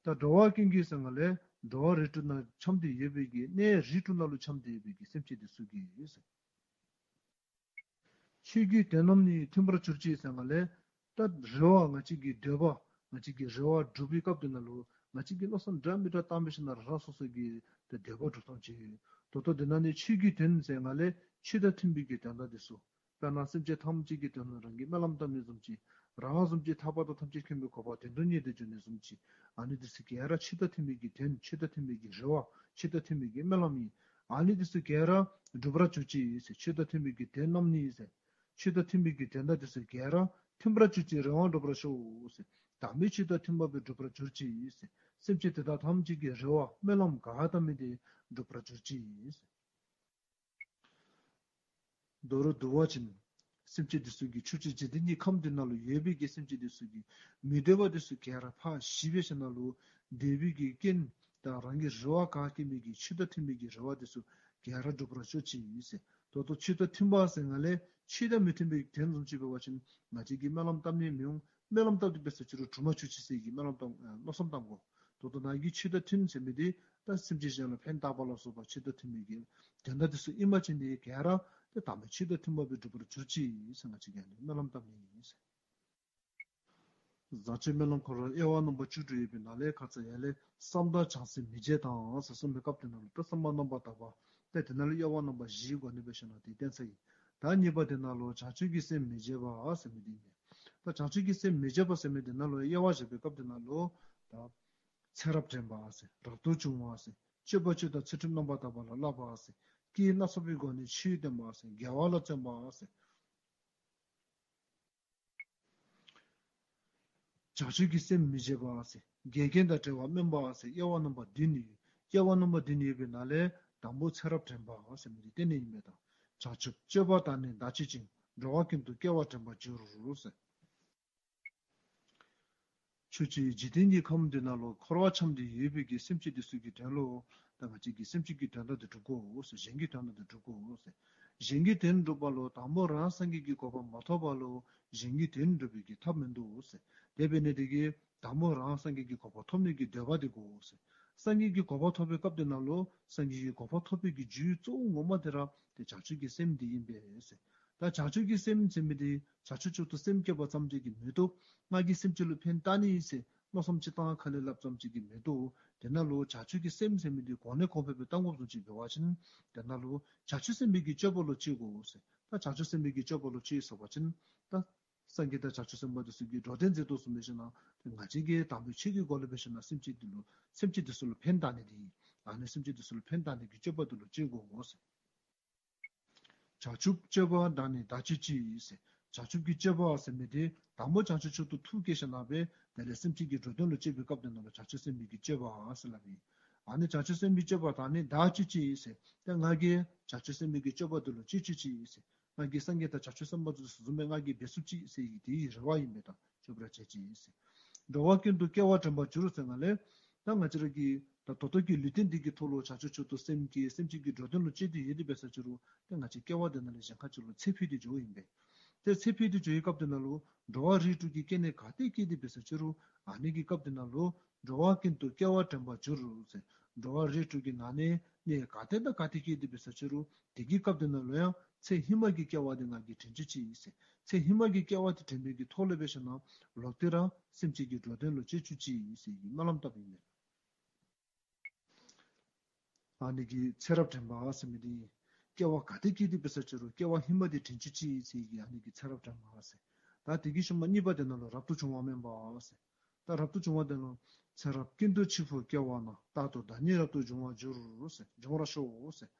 ད་འགྲོ་བ་ཀུན་གྱི་ཟེར་ང་ལས་འགྲོ་བ་རིགས་དྲུག་ནང་འཁྱམས་ཏེ་ཡོད་པའི་གི་གནས་རིགས་དྲུག་ནང་ལུ་འཁྱམས་ཏེ་ཡོད་པའི་གི་སེམས་ཅན་དེ་ཚུ་གི་ཟེར། ཆོས་ཀྱི་དོན་རྣམས་ནི་མཐུན་པར་གྱུར་ཅིག་ཟེར་ང་ལས་ད་རེ་བ་ང་བཅས་ཀྱི་འདོད་པ་ང་བཅས་ཀྱི་རེ་བ་སྒྲུབ་པའི་སྐབས་དེ་ནང་ལུ་ང་བཅས་ཀྱིས་མནོ་བསམ་འདྲ་མི་འདྲ་བཏང་སྦེ་ཞིནམ་ལས་རང་རང་སོ་སོ་གི་ད་འདོད་པ་སྒྲུབ་ཐངས་ཅིག་ཡོད། ད་ལྟོ་དེ་ནང་ནི་ཆོས་ཀྱི་དོན་ཟེར་ང་ལས་ཆོས་དང་མཐུན་པའི་གི་དོན་དག་དེ་ཚུ། དཔེར་ན་སེམས་ཅན་ཐམས་ཅད་ཀྱི་དོན་ལུ་རང་གིས་སྨོན་ལམ་བཏབ་ནི་བཟུམ་ཅིག། རང་བཟུམ་ཅིག་ཐར་པ་དང་ཐམས་ཅད་མཁྱེན་པའི་གོ་འཕང་དོན་དུ་གཉེར་ཏེ་འགྱོ་ནི་བཟུམ་ཅིག། ཨ་ནི་དེ་ཚུ་ག་ར་ཆོས་དང་མཐུན་པའི་གི་དོན། ཆོས་དང་མཐུན་པའི་གི་རེ་བ། ཆོས་དང་མཐུན་པའི་གི་སྨོན་ལམ་ཨིན། ཨ་ནི་དེ་ཚུ་ག་ར་འགྲུབ་པར་གྱུར་ཅིག་ཟེར། ཆོས་དང་མཐུན་པའི་གི་དོན་རྣམས་ནི་ཟེར། ཆོས་དང་མཐུན་པའི་གི་དོན་དག་དེ་ཚུ་ག་ར་མཐུན་པར་གྱུར་ཅིག་རེ་བ་འགྲུབ་པར་ཤོག་ཟེར། དམ་པའི་ཆོས་དང་མཐུན་པ་སྦེ་འགྲུབ་པར་གྱུར་ཅིག་ཟེར། སེམས་ཅན་དེ་དག་ཐམས་ཅད་ཀྱི་རེ་བ་སྨོན་ལམ་ག་ཨིན་མི་དེ་འགྲུབ་པར་གྱུར་ཅིག་ཟེར། མདོར་བསྡུ་བ་ཅིན་སེམས་ཅན་དེ་ཚུ་གི་ཆོས་ཅན་འཇིག་རྟེན་གྱི་ཁམས་འདི་ནང་ལུ་ཡོད་པའི་གི་སེམས་ཅན་དེ་ཚུ་གི་མི་འདོད་པ་དེ་ཚུ་ག་ར་ཕར་ཞི་བའི་ཞིནམ་ལས་འདོད་པའི་གི་རྐྱེན་དང་རང་གི་རེ་བ་ག་སྐྱེ་མི་གི་ཆོས་དང་མཐུན་པའི་གི་རེ་བ་དེ་ཚུ་ག་ར་འགྲུབ་པར་ཤོག་ཅིག་ཟེར། ད་ལྟོ་ཆོས་དང་མཐུན་པ་ཟེར་ང་ལས་ཆོས་དང་མི་མཐུན་པའི་དོན་བཟུམ་ཅིག་འབད་བ་ཅིན་ང་བཅས་ཀྱིས་སྨོན་ལམ་བཏབ་ནི་མི་འོང་། སྨོན་ལམ་བཏབ་སྟེ་འབད་ས་ཅིག་རུང་གྲུབ་མ་བྱུང་ཅི་ཟེར་གྱི་སྨོན་ལམ་བཏབ་ཨ་མནོ་བསམ་བཏབ་དགོ། ད་ལྟོ་ནཱ་གི་ཆོས་དང་མཐུན་ཟེར་མི་དེ་ད་སེམས་ཅན་གཞན་ལུ་ཕན་བཏགས་པ་ལ་སོགས་པ་ཆོས་དང་མཐུན་མི་གི་དོན་དག་དེ་ཚུ་ཨིན་པ་ཅིན་དེ་ག་ར་ཏེ་དམ་པའི་ཆོས་དང་མཐུན་པ་སྦེ་འགྲུབ་པར་གྱུར་ཅིག་ཟེར་ང་བཅས་ཀྱིས་སྨོན་ལམ་བཏབ་ནི་ཨིན་ཟེར། བཟང་སྤྱོད་སྨོན་ལམ་འཁོར་བའི་དབྱེ་བ་རྣམ་པ་བཅུ་དྲུག་ཡོད་པའི་ནང་ལས་ཁ་ཙ་ཡར་ལས་བསམ་དང་བྱང་སེམས་མི་བརྗེད་དང་ཟེར་གསུངས་པའི་སྐབས་དེ་ནང་ལུ་ད་བསམ་པ་རྣམ་པར་དག་པ་ཏེ་དེ་ནང་ལུ་དབྱེ་བ་རྣམ་པ་བཞི་སྒོ་ནས་འབད་ཞིནམ་ལས་དེ་བསྟན་ཚར་ཡི། ད་གཉིས་པ་དེ་ནང་ལུ་བྱང་ཆུབ་ཀྱི་སེམས་མི་བརྗེད་པ་ཟེར་མི་དེ་ཨིན། ད་བྱང་ཆུབ་ཀྱི་སེམས་མི་བརྗེད་པ་ཟེར་མི་དེ་ནང་ལུ་དབྱེ་བ་བཞག་པའི་སྐབས་དེ་ནང་ལུ་ད་ཚེ་རབས་དྲན་པ་ཟེར། རབ་ཏུ་བྱུང་བ་ཟེར། སྤྱོད་པ་སྤྱོད་དང་ཚུལ་ཁྲིམས་རྣམ་པར་དག་པ་ལ་བསླབ་པ་ཟེར། སྐྱེས་སྣ་ཚོགས་པའི་སྒོ་ནས་ཆོས་བསྟན་པ་ཟེར། དགེ་བ་ལ་བརྩོན་པ་ཟེར། བྱང་ཆུབ་ཀྱི་སེམས་མི་བརྗེད་པ་ཟེར། འགལ་རྐྱེན་དང་བྲལ་བ་སྨོན་པ་ཟེར། དབྱེ་བ་རྣམ་པ་བདུན་ནི་ཡོད། དབྱེ་བ་རྣམ་པ་བདུན་ནི་ཡོད་པའི་ནང་ལས་དང་པོ་ཚེ་རབས་དྲན་པ་ཟེར་མི་དེ་བསྟན་ནི་ཨིན་པས་ད། བྱང་ཆུབ་སྤྱོད་པ་དག་ནི་བདག་སྤྱོད་ཅིང་། འགྲོ་བ་ཀུན་ཏུ་སྐྱེ་བ་དྲན་པར་འགྱུར་ཟེར། ཆོས་ཅན་འཇིག་རྟེན་གྱི་ཁམས་འདི་ནང་ལུ་འཁོར་བ་འཁྱམས་ཏེ་ཡོད་པའི་གི་སེམས་ཅན་དེ་ཚུ་གི་དོན་ལུ་ད་ང་བཅས་ཀྱིས་སེམས་ཅན་གྱི་དོན་དག་དེ་སྒྲུབ་དགོ་ཟེར། གཞན་གྱི་དོན་དག་དེ་སྒྲུབ་དགོ་ཟེར། གཞན་གྱི་དོན་སྒྲུབ་པ་ལུ་དང་པོ་རང་སངས་རྒྱས་ཀྱི་གོ་འཕང་མ་ཐོབ་པ་ལུ་གཞན་གྱི་དོན་སྒྲུབ་པའི་གི་ཐབས་མིན་འདུག་ཟེར། དེ་འབད་ནི་དེ་གིས་དང་པོ་རང་སངས་རྒྱས་ཀྱི་གོ་འཕང་ཐོབ་ནི་གི་འདོད་པ་དེ་དགོ་ཟེར། སངས་རྒྱས་ཀྱི་གོ་འཕང་ཐོབ་པའི་སྐབས་དེ་ནང་ལུ་སངས་རྒྱས་ཀྱི་གོ་འཕང་ཐོབ་པའི་གི་རྒྱུ་གཙོ་བོ་ངོ་མ་དེ་ར་དེ་བྱང་ཆུབ་ཀྱི་སེམས་དེ་ཨིན་པས་ཟེར། ད་བྱང་ཆུབ་ཀྱི་སེམས་ཟེར་མི་དེ་བྱང་ཆུབ་མཆོག་ཏུ་སེམས་བསྐྱེད་པ་ཙམ་ཅིག་གིས་མི་དོ། ང་གིས་སེམས་ཅན་ལུ་ཕན་བཏགས་ནི་ཨིན་ཟེར་མནོ་བསམ་ཅིག་བཏང་ཁ་ལས་སླབ་ཙམ་ཅིག་གིས་མི་དོ། དེ་ནང་ལུ་བྱང་ཆུབ་ཀྱི་སེམས་ཟེར་མི་དེ་གོང་ནས་གོང་འཕེལ་སྦེ་བཏང་དགོཔ་བཟུམ་ཅིག་འབད་བ་ཅིན་དེ་ནང་ལུ་བྱང་ཆུབ་སེམས་དཔའི་གི་སྤྱོད་པ་ལུ་སྤྱོད་དགོ་ཟེར། ད་བྱང་ཆུབ་སེམས་དཔའི་གི་སྤྱོད་པ་ལུ་སྤྱོད་ཟེར་བ་ཅིན་ད་སངས་རྒྱས་དང་བྱང་ཆུབ་སེམས་དཔའ་དེ་ཚུ་གིས་འགྲོ་དོན་མཛད་དོ་བཟུམ་འབད་ཞིན་ན་ང་བཅས་ཀྱིས་དམ་པའི་ཆོས་ཀྱི་སྒོ་ལས་འབད་ཞིན་ན་སེམས་ཅན་དེ་ལུ་སེམས་ཅན་དེ་ཚུ་ལུ་ཕན་བཏགས་ནི་དེ་ཨིན། ཨ་ནི་སེམས་ཅན་དེ་ཚུ་ལུ་ཕན་བཏགས་ནི་གི་སྤྱོད་པ་དེ་ལུ་སྤྱོད་དགོ་ཟེར། བྱང་ཆུབ་སྤྱོད་པ་དག་ནི་བདག་སྤྱོད་ཅིང་ཟེར། བྱང་ཆུབ་ཀྱི་སྤྱོད་པ་ཟེར་མི་དེ་དང་པོ་བྱང་ཆུབ་མཆོག་ཏུ་ཐུགས་བསྐྱེད་ཞིན་ན་སྦེ་དེ་ལས་སེམས་ཅན་གྱི་འགྲོ་དོན་ལུ་སྤྱོད་པའི་སྐབས་དེ་ནང་ལུ་བྱང་ཆུབ་སེམས་དཔའི་གི་སྤྱོད་པ་ཟེར་སླབ་ཨིན། ཨ་ནི་བྱང་ཆུབ་སེམས་དཔའི་སྤྱོད་པ་དག་ནི་བདག་སྤྱོད་ཅིང་ཟེར། ཏེ་ང་གིས་བྱང་ཆུབ་སེམས་དཔའི་གི་སྤྱོད་པ་དེ་ལུ་སྤྱོད་སྤྱོད་ཅིག་ཟེར། ང་གིས་སངས་རྒྱས་དང་བྱང་ཆུབ་སེམས་དཔའ་དེ་ཚུ་བཟུམ་སྦེ་ང་གིས་འབད་ཚུགས་ཅིག་ཟེར་དེའི་རེ་བ་ཨིན་པས་ད། སྤྱོད་པར་བྱེད་ཅིག་ཟེར། འགྲོ་བ་ཀུན་ཏུ་སྐྱེ་བ་དྲན་པར་འགྱུར་ཟེར་ང་ལས། ད་ང་བཅས་ར་གི་ད་ད་ལྟོ་གི་ལུས་རྟེན་འདི་གི་ཐོག་ལུ་བྱང་ཆུབ་མཆོག་ཏུ་སེམས་བསྐྱེད་སེམས་ཅན་གྱི་འགྲོ་དོན་ལུ་སྤྱོད་དེ་ཡོད་དེ་འབད་ས་ཅིག་རུང་ཏེ་ང་བཅས་སྐྱེ་བ་དེ་ནང་ལས་གཞན་ཁ་ཅིག་ལུ་ཚེ་འཕོས་ཏེ་འགྱོཝ་ཨིན་པས། ཏེ་ཚེ་འཕོས་ཏེ་འགྱོ་བའི་སྐབས་དེ་ནང་ལུ་འགྲོ་བ་རིགས་དྲུག་གི་སྐྱེ་གནས་ག་ཏེ་སྐྱེས་ཏེ་འབད་ས་ཅིག་རུང་ཨ་ནི་གི་སྐབས་དེ་ནང་ལུ་འགྲོ་བ་ཀུན་ཏུ་སྐྱེ་བ་དྲན་པར་འགྱུར་ཟེར། འགྲོ་བ་རིགས་དྲུག་གི་ནང་ནས་གནས་ག་ཏེ་དང་ག་ཏེ་སྐྱེས་ཏེ་འབད་ས་ཅིག་རུང་དེ་གི་སྐབས་དེ་ནང་ལུ་ཡང་ཚེ་ཧེ་མ་གི་སྐྱེ་བ་དེ་ང་གིས་དྲན་བཅུག་ཅིག་ཟེར། ཚེ་ཧེ་མ་གི་སྐྱེ་བ་དེ་དྲན་པའི་གི་ཐོག་ལས་འབད་ཞིན་ན་ལོག་སྟེ་ར་སེམས་ཅན་གྱི་འགྲོ་དོན་ལུ་སྤྱོད་བཅུག་ཅིག་ཟེར་གྱི་སྨོན་ལམ་བཏབ་ཨིན་མས། ཨ་ནི་གི་ཚེ་རབས་དྲན་པ་ཟེར་མི་འདི་སྐྱེ་བ་ག་ཏེ་སྐྱེས་ཏེ་འབད་ས་ཅི་རུང་སྐྱེ་བ་ཧེ་མ་འདི་དྲན་བཅུག་ཅིག་ཟེར་གི་ཨ་ནི་གི་ཚེ་རབས་དྲན་པ་ཟེར། ད་དེ་གི་ཤུལ་མ་གཉིས་པ་དེ་ནང་ལུ་རབ་ཏུ་བྱུང་བ་སྨིན་པ་ཟེར། ད་རབ་ཏུ་བྱུང་བ་དེ་ལུ་ཚེ་རབས་ཀུན་ཏུ་འཆི་འཕོ་སྐྱེ་བ་ན། རྟག་ཏུ་བདག་ནི་རབ་ཏུ་འབྱུང་བར་འགྱུར་ཟེར། འབྱུང་བར་ཤོག་ཟེར།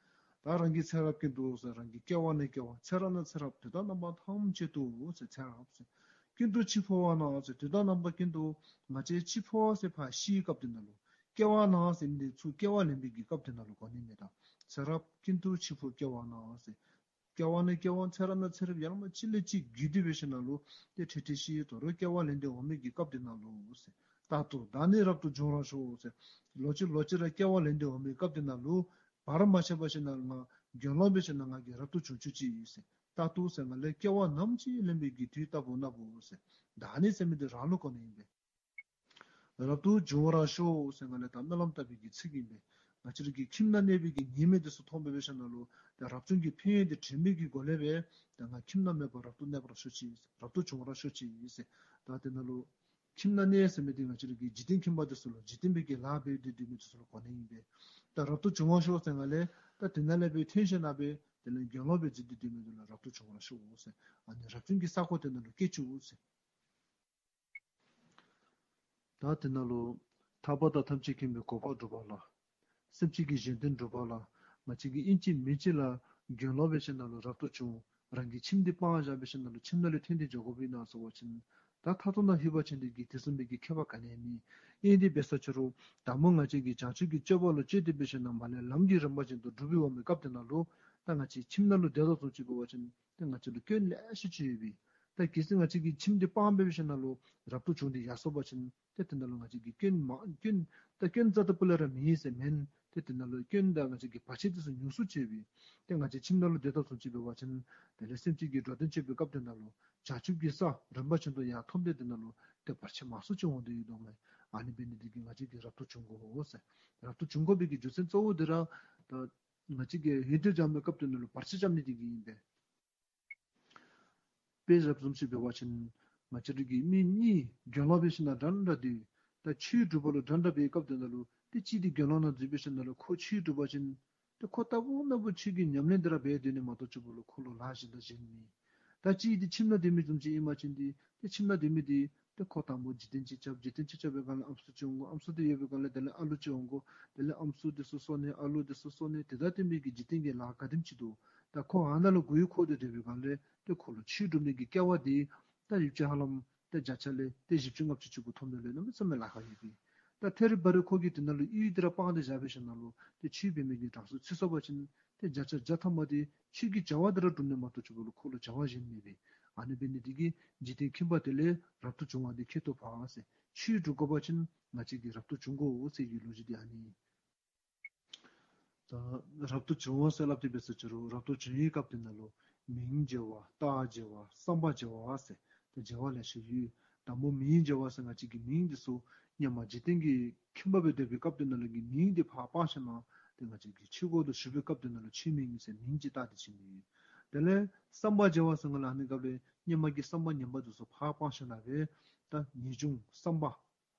ད་རང་གི་ཚེ་རབས་ཀུན་ཏུ་ཟེར་རང་གི་སྐྱེ་བ་ནས་སྐྱེ་བ་ཚེ་རབས་ནས་ཚེ་རབས་དུས་དང་རྣམ་པ་ཐམས་ཅད་དུ་ཟེར། ཚེ་རབས་ཟེར་ཀུན་ཏུ་འཆི་འཕོ་བ་ན་ཟེར་དུས་དང་རྣམ་པ་ཀུན་ཏུ་ང་བཅས་འཆི་འཕོ་བ་ཟེར་ཕར་ཤི་བའི་སྐབས་དེ་ནང་ལུ་སྐྱེ་བ་ན་ཟེར་མི་འདི་ཚུར་སྐྱེ་བ་ལེན་པའི་གི་སྐབས་དེ་ནང་ལུ་གོ་ནི་མས། ད་ཚེ་རབས་ཀུན་ཏུ་འཆི་འཕོ་སྐྱེ་བ་ན་ཟེར་སྐྱེ་བ་ནས་སྐྱེ་བ་ཚེ་རབས་ནས་ཚེ་རབས་ཡར་མར་གཅིག་ལས་གཅིག་བརྒྱུད་དེ་འབད་ཞིནམ་ལས་ཏེ་འཕྲལ་འཕྲལ་ཤི་དོ་རུང་སྐྱེ་བ་ལེན་ཏེ་འོང་མི་གི་སྐབས་དེ་ནང་ལུ་ཟེར། རྟག་ཏུ་བདག་ནི་རབ་ཏུ་འབྱུང་བར་ཤོག་ཟེར། ལོག་ཅི་ལོག་ཅི་ར་སྐྱེ་བ་ལེན་ཏེ་འོང་མི་སྐབས་དེ་ནང་ལུ་བར་མ་ཆད་པར་ཞིནམ་ལས་ང་དགེ་སློང་འབད་ཞིནམ་ལས་ང་གིས་རབ་ཏུ་བྱུང་བཅུག་ཅིག་ཟེར། རྟག་ཏུ་ཟེར་ང་ལས་སྐྱེ་བ་ནམ་ཅིག་ལེན་པའི་གི་དུས་རྟག་བུ་ན་བུ་ཟེར། བདག་ནི་ཟེར་མི་འདི་རང་ལུ་གོ་ནི་ཨིན་པས། རབ་ཏུ་འབྱུང་བར་ཤོག་ཟེར་ང་ལས་ད་སྨོན་ལམ་བཏབ་པའི་གི་ཚིག་ཨིན་པས། ང་བཅས་ར་གི་ཁྱིམ་ནང་གནས་པའི་གི་ཉེས་དམིགས་དེ་ཚུ་མཐོང་སྦེ་འབད་ཞིནམ་ལས་ད་རབ་བྱུང་གི་ཕན་ཡོན་དེ་དྲན་པའི་གི་སྒོ་ལས་སྦེ་ད་ང་ཁྱིམ་ནང་མེད་པར་རབ་ཏུ་གནས་པར་ཤོག་ཅིག་རབ་ཏུ་བྱུང་བར་ཤོག་ཅིག་ཟེར། ད་དེ་ནང་ལུ་ཁྱིམ་ནང་གནས་ཟེར་མི་དེ་ང་བཅས་ར་གི་འཇིག་རྟེན་ཁྱིམ་པ་དེ་ཚུ་ལུ་འཇིག་རྟེན་པའི་གི་ལཱ་འབད་དེ་སྡོད་མི་དེ་ཚུ་ལུ་གོ་ནི་ཨིན་པས། ད་རབ་ཏུ་བྱུང་བར་ཤོག་ཟེར་ང་ལས་ད་དེ་ནང་ལས་སྦེ་ཐོན་ཞིནམ་ལས་སྦེ་དེ་ལས་དགེ་སློང་སྦེ་འཛིན་ཏེ་སྡོད་མི་དེ་ལུ་རབ་ཏུ་བྱུང་བར་ཤོག་ཟེར། ཨ་ནི་རབ་བྱུང་གི་ས་གོ་དེ་ནང་ལུ་སྐྱེ་བཅུག་ཟེར། ད་དེ་ནང་ལུ་ཐར་པ་དང་ཐམས་ཅད་མཁྱེན་པའི་གོ་འཕང་སྒྲུབ་པ་ལ། སེམས་ཅན་གྱི་གཞན་དོན་སྒྲུབ་པ་ལ། ང་བཅས་ཀྱིས་ཨིན་ཅི་མིན་ཅི་ལུ་དགེ་སློང་འབད་ཞིནམ་ལས་རབ་ཏུ་བྱུང་། རང་གི་ཁྱིམ་འདི་སྤང་བཞག་འབད་ཞིནམ་ལས་ཁྱིམ་ནང་ལས་ཐོན་ཏེ་འགྱོ་དགོཔ་ཨིན་ན་ཟེར་བ་ཅིན། ད་མཐའ་ཐུག་ན་ཧུད་པ་ཅན་འདི་གིས་དེ་བཟུམ་མའི་གི་ཁྱད་པར་ག་ནི་ཡང་མེད། ཨིན་དེ་འབད་ས་ཅི་རུང་དང་པ་ང་བཅས་ཀྱིས་བྱང་ཆུབ་ཀྱི་སྤྱོད་པ་ལུ་སྤྱོད་དེ་འབད་ཞིནམ་ལས་མར་ལས་ལམ་གྱི་རིམ་པ་བཞིན་དུ་སྒྲུབ་པའི་འོང་མི་སྐབས་དེ་ནང་ལུ་ད་ང་བཅས་ཁྱིམ་ནང་ལུ་བསྡད་དོ་བཟུམ་ཅིག་འབད་བ་ཅིན་ཏེ་ང་བཅས་ལུ་སྐྱོན་ལེ་ཤ་ཅིག་ཡོད་པས། ད་གལ་སྲིད་ང་བཅས་ཀྱིས་ཁྱིམ་འདི་སྤང་འབད་ཞིནམ་ལས་རབ་ཏུ་བྱུང་སྟེ་ཡར་སོང་པ་ཅིན་ཏེ་དེ་ནང་ལུ་ང་བཅས་ཀྱིས་སྐྱོན་མ་སྐྱོན་ད་སྐྱོན་རྩ་ད་པུ་ལས་ར་མེད་ཟེར་མེན། ཏེ་དེ་ནང་ལུ་སྐྱོན་དང་ང་བཅས་ཀྱི་བར་ཆད་དེ་ཚུ་ཉུང་སུ་ཅིག་ཡོད་པས། ཏེ་ང་བཅས་ཁྱིམ་ནང་ལུ་བསྡད་དོ་བཟུམ་ཅིག་འབད་བ་ཅིན་དེ་ལས་སེམས་ཅན་གྱི་འགྲོ་དོན་སྤྱོད་པའི་སྐབས་དེ་ནང་ལུ་བྱང་ཆུབ་ཀྱི་ས་རིམ་པ་བཞིན་དུ་ཡར་ཐོབ་སྟེ་དེ་ནང་ལུ་ཏེ་བར་ཆད་མང་སུ་ཅིག་འོང་དོ་ཡོད་དོ་མས། ཨ་ནི་འབད་ནི་དེ་གིས་ང་བཅས་ཀྱིས་རབ་ཏུ་བྱུང་དགོ་ཟེར། རབ་ཏུ་བྱུང་དགོ་པའི་གི་རྒྱུ་མཚན་གཙོ་བོ་དེ་ར་ད་ང་བཅས་ཀྱིས་ཡོན་ཏན་སྦྱང་བའི་སྐབས་དེ་ནང་ལུ་བར་ཆད་རྐྱབ་ནི་དེ་གིས་ཨིན་པས། དཔེ་བཞགཔ་བཟུམ་ཅིག་འབད་བ་ཅིན་ང་བཅས་ར་གི་མི་གཉིས་དགེ་སློང་འབད་ཞིནམ་ལས་འདྲན་འདྲ་སྡོད། ད་ཆོས་སྒྲུབ་པ་ལུ་འདྲན་འདྲ་འབད་བའི་སྐབས་དེ་ནང་ལུ་ཏེ་གཅིག་དེ་དགེ་སློང་ནང་འཛུལ་འབད་ཞིནམ་ལས་ཁོ་ཆོས་སྒྲུབ་པ་ཅིན་ཏེ་ཁོ་ལྟ་བུ་ན་བུ་ཆོས་ཀྱི་ཉམས་ལེན་དེ་ར་འབད་སྡོད་ནི་མ་གཏོགས་ཅིག་པོ་ལུ་ཁོ་ལུ་ལཱ་གཞན་དང་གཞན་མེད། ད་གཅིག་དེ་ཁྱིམ་ནང་སྡོད་མི་བཟུམ་ཅིག་ཨིན་པ་ཅིན་ཏེ་ཏེ་ཁྱིམ་ནང་སྡོད་མི་དེ་ཏེ་ཁོ་དང་པོ་འཇིག་རྟེན་ཅིག་རྐྱབ། འཇིག་རྟེན་ཅིག་རྐྱབ་པའི་སྒང་ལས་ཨམ་སྲུ་ཅིག་འོང་དགོ། ཨམ་སྲུ་དེ་ཡོད་པའི་སྒང་ལས་དེ་ལས་ཨ་ལུ་ཅིག་འོང་དགོ། དེ་ལས་ཨམ་སྲུ་དེ་ཚུ་གསོ་ནི་ཨ་ལུ་དེ་ཚུ་གསོ་ནི་དེ་དང་བསྟུན་པའི་གི་འཇིག་རྟེན་གྱི་ལཱ་ག་དེམ་ཅིག་འདུག། ད་ཁོ་ཨ་ནཱ་ལུ་མགོ་ཡུ་འཁོར་ཏེ་སྡོད་པའི་སྒང་ལས་ཏེ་ཁོ་ལུ་ཆོས་སྒྲུབ་ནི་གི་སྐལ་བ་དེ་ད་ཡུདཔ་ཅིག་ཧ་ལམ་ཏེ་བརྒྱ་ཆ་ལས་ཏེ་བཞི་བཅུ་ལྔ་བཅུ་ཅིག་གུ་ཐོབ་ནི་ལས་གནམ་མེད་ས་མེད་ལཱ་ཁག་ཡོད་པས། ད་ཐད་རི་བ་རི་ཁོ་གིས་དེ་ནང་ལུ་གཡུས་དེ་ར་སྤངས་ཏེ་བཞག་འབད་ཞིནམ་ལས་ཏེ་ཆོས་འབད་མི་གི་གྲངས་སུ་ཚུད་སོང་པ་ཅིན་ཏེ་བརྒྱ་ཆ་བརྒྱ་ཐམ་པ་དེ་ཆོས་ཀྱི་བྱ་བ་དེ་ར་སྒྲུབ་ནི་མ་གཏོགས་ཅིག་པོ་ལུ་ཁོ་ལུ་བྱ་བ་གཞན་མེད་པས། ཨ་ནི་འབད་ནི་དེ་གིས་འཇིག་རྟེན་ཁྱིམ་པ་དེ་ལས་རབ་ཏུ་བྱུང་བ་དེ་ཁྱད་དུ་འཕགས་ཟེར། ཆོས་སྒྲུབ་དགོ་པ་ཅིན་ང་བཅས་ཀྱིས་རབ་ཏུ་བྱུང་དགོ་ཟེར་གྱི་ལོ་རྒྱུས་དེ་ཨ་ནི། ད་རབ་ཏུ་བྱུང་བ་ཟེར་སླབ་སྟེ་འབད་ས་ཅི་རུང་རབ་ཏུ་བྱུང་བའི་སྐབས་དེ་ནང་ལུ་མིང་བརྗེ་བ་རྟགས་བརྗེ་བ་བསམ་པ་བརྗེ་བ་ཟེར་ཏེ་བརྗེ་བ་ལེ་ཤ་ཡོད། དང་པོ་མིང་བརྗེ་བ་ཟེར་ང་བཅས་ཀྱི་མིང་དེ་ཚུ་སྔོན་མ་འཇིག་རྟེན་གྱི་ཁྱིམ་པ་སྦེ་སྡོད་པའི་སྐབས་དེ་ནང་ལུ་གི་མིང་དེ་ཕར་སྤངས་ཞིནམ་ལས་ཏེ་ང་བཅས་ཀྱིས་ཆོས་སྒོ་ལུ་ཞུགས་པའི་སྐབས་དེ་ནང་ལུ་ཆོས་མིང་ཟེར་མིང་ཅིག་བཏགས་ཏེ་བྱིན་ནི་ཡོད། དེ་ལས་བསམ་པ་བརྗེ་བ་ཟེར་ང་ལུ་ཨ་ནི་སྐབས་ལས་སྔོན་མ་གི་བསམ་པ་ངན་པ་དེ་ཚུ་ཕར་སྤངས་ཞིནམ་ལས་ད་ངེས་འབྱུང་བསམ་པ་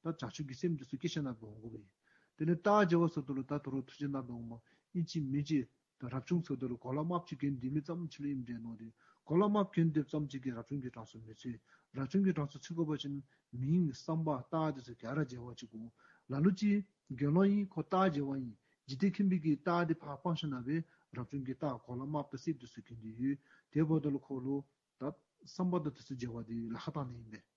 ད་བྱང་ཆུབ་ཀྱི་སེམས་དེ་ཚུ་སྐྱེ་ཞིནམ་ལས་འབད་འོང་དགོ་པས། དེ་ལས་རྟགས་བརྗེ་བ་ཟེརཝ་ད་ལུ་ད་དོ་རུང་ཐུགས་རྗེ་གནང་འབད་འོང་མས། ཨིན་ཅི་མིན་ཅི་ད་རབ་བྱུང་ཟེརཝ་ད་ལུ་གོ་ལ་དམརཔོ་ཅིག་གྱོན་ཏེ་མི་ཙམ་ཅིག་ལུ་ཨིནམ་འདྲས་མནོ་སྟེ་གོ་ལ་དམརཔོ་གྱོན་ཏེ་ཙམ་ཅིག་གིས་རབ་བྱུང་གི་གྲངས་སུ་མི་ཚུད། རབ་བྱུང་གི་གྲངས་སུ་ཚུད་དགོ་པ་ཅིན་མིང་བསམ་པ་རྟགས་དེ་ཚུ་ག་ར་བརྗེ་བ་ཅིག་དགོ། ལ་ལུ་ཅིག་དགེ་སློང་ཨིན་ཁོ་རྟགས་བརྗེ་བ་ཨིན། འཇིག་རྟེན་ཁྱིམ་པའི་གི་རྟགས་དེ་ཕར་སྤངས་ཞིནམ་ལས་རབ་བྱུང་གི་རྟགས་གོ་ལ་དམརཔོ་དང་སེརཔོ་དེ་ཚུ་གྱོན་ཏེ་ཡོད། དེ་འབདཝ་ད་ལུ་ཁོ་ལུ་ད་བསམ་པ་དང་དེ་ཚུ་བརྗེ་བ་དེ་ལཱ་ཁག་གཏང་ནི་ཨིན་པས།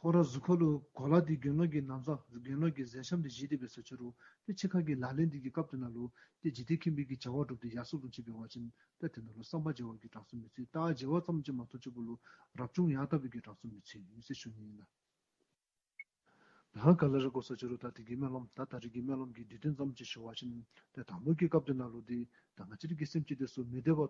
ཁོ་ར་གཟུགས་ཁ་ལུ་གོ་ལ་འདི་དགེ་སློང་གི་ན་བཟའ་དགེ་སློང་གི་མཛེས་ཤམ་འདི་བཞེས་ཏེ་འབད་ས་ཅི་རུང་ཏེ་ཕྱི་ཁ་གི་ལག་ལེན་འདི་གི་སྐབས་དེ་ནང་ལུ་ཏེ་འཇིག་རྟེན་ཁྱིམ་པའི་གི་བྱ་བ་སྒྲུབ་སྟེ་ཡར་སོངམ་ཅིག་འབད་བ་ཅིན་ཏེ་དེ་ནང་ལུ་བསམ་པ་བརྗེ་བ་གི་གྲངས་སུ་མི་ཚུད། རྟགས་བརྗེ་བ་ཙམ་ཅིག་མ་གཏོགས་ཅིག་པོ་ལུ་རབ་བྱུང་ཡར་དར་བའི་གི་གྲངས་སུ་མི་ཚུད་ཟེར་ཞུ་ནི་ཨིན་ལགས། ད་ག་ལས་ར་གོ་ས་ཅི་རུང་ད་དེ་གི་སྨོན་ལམ་ད་ད་རིས་ཀྱི་སྨོན་ལམ་གྱི་དུས་སྟོན་ཙམ་ཅིག་ཞུ་བ་ཅིན་ཏེ་དང་པོ་གི་སྐབས་དེ་ནང་ལུ་འདི་ད་ང་བཅས་ར་གི་སེམས་ཅན་དེ་ཚུ་མི་བདེ་བ་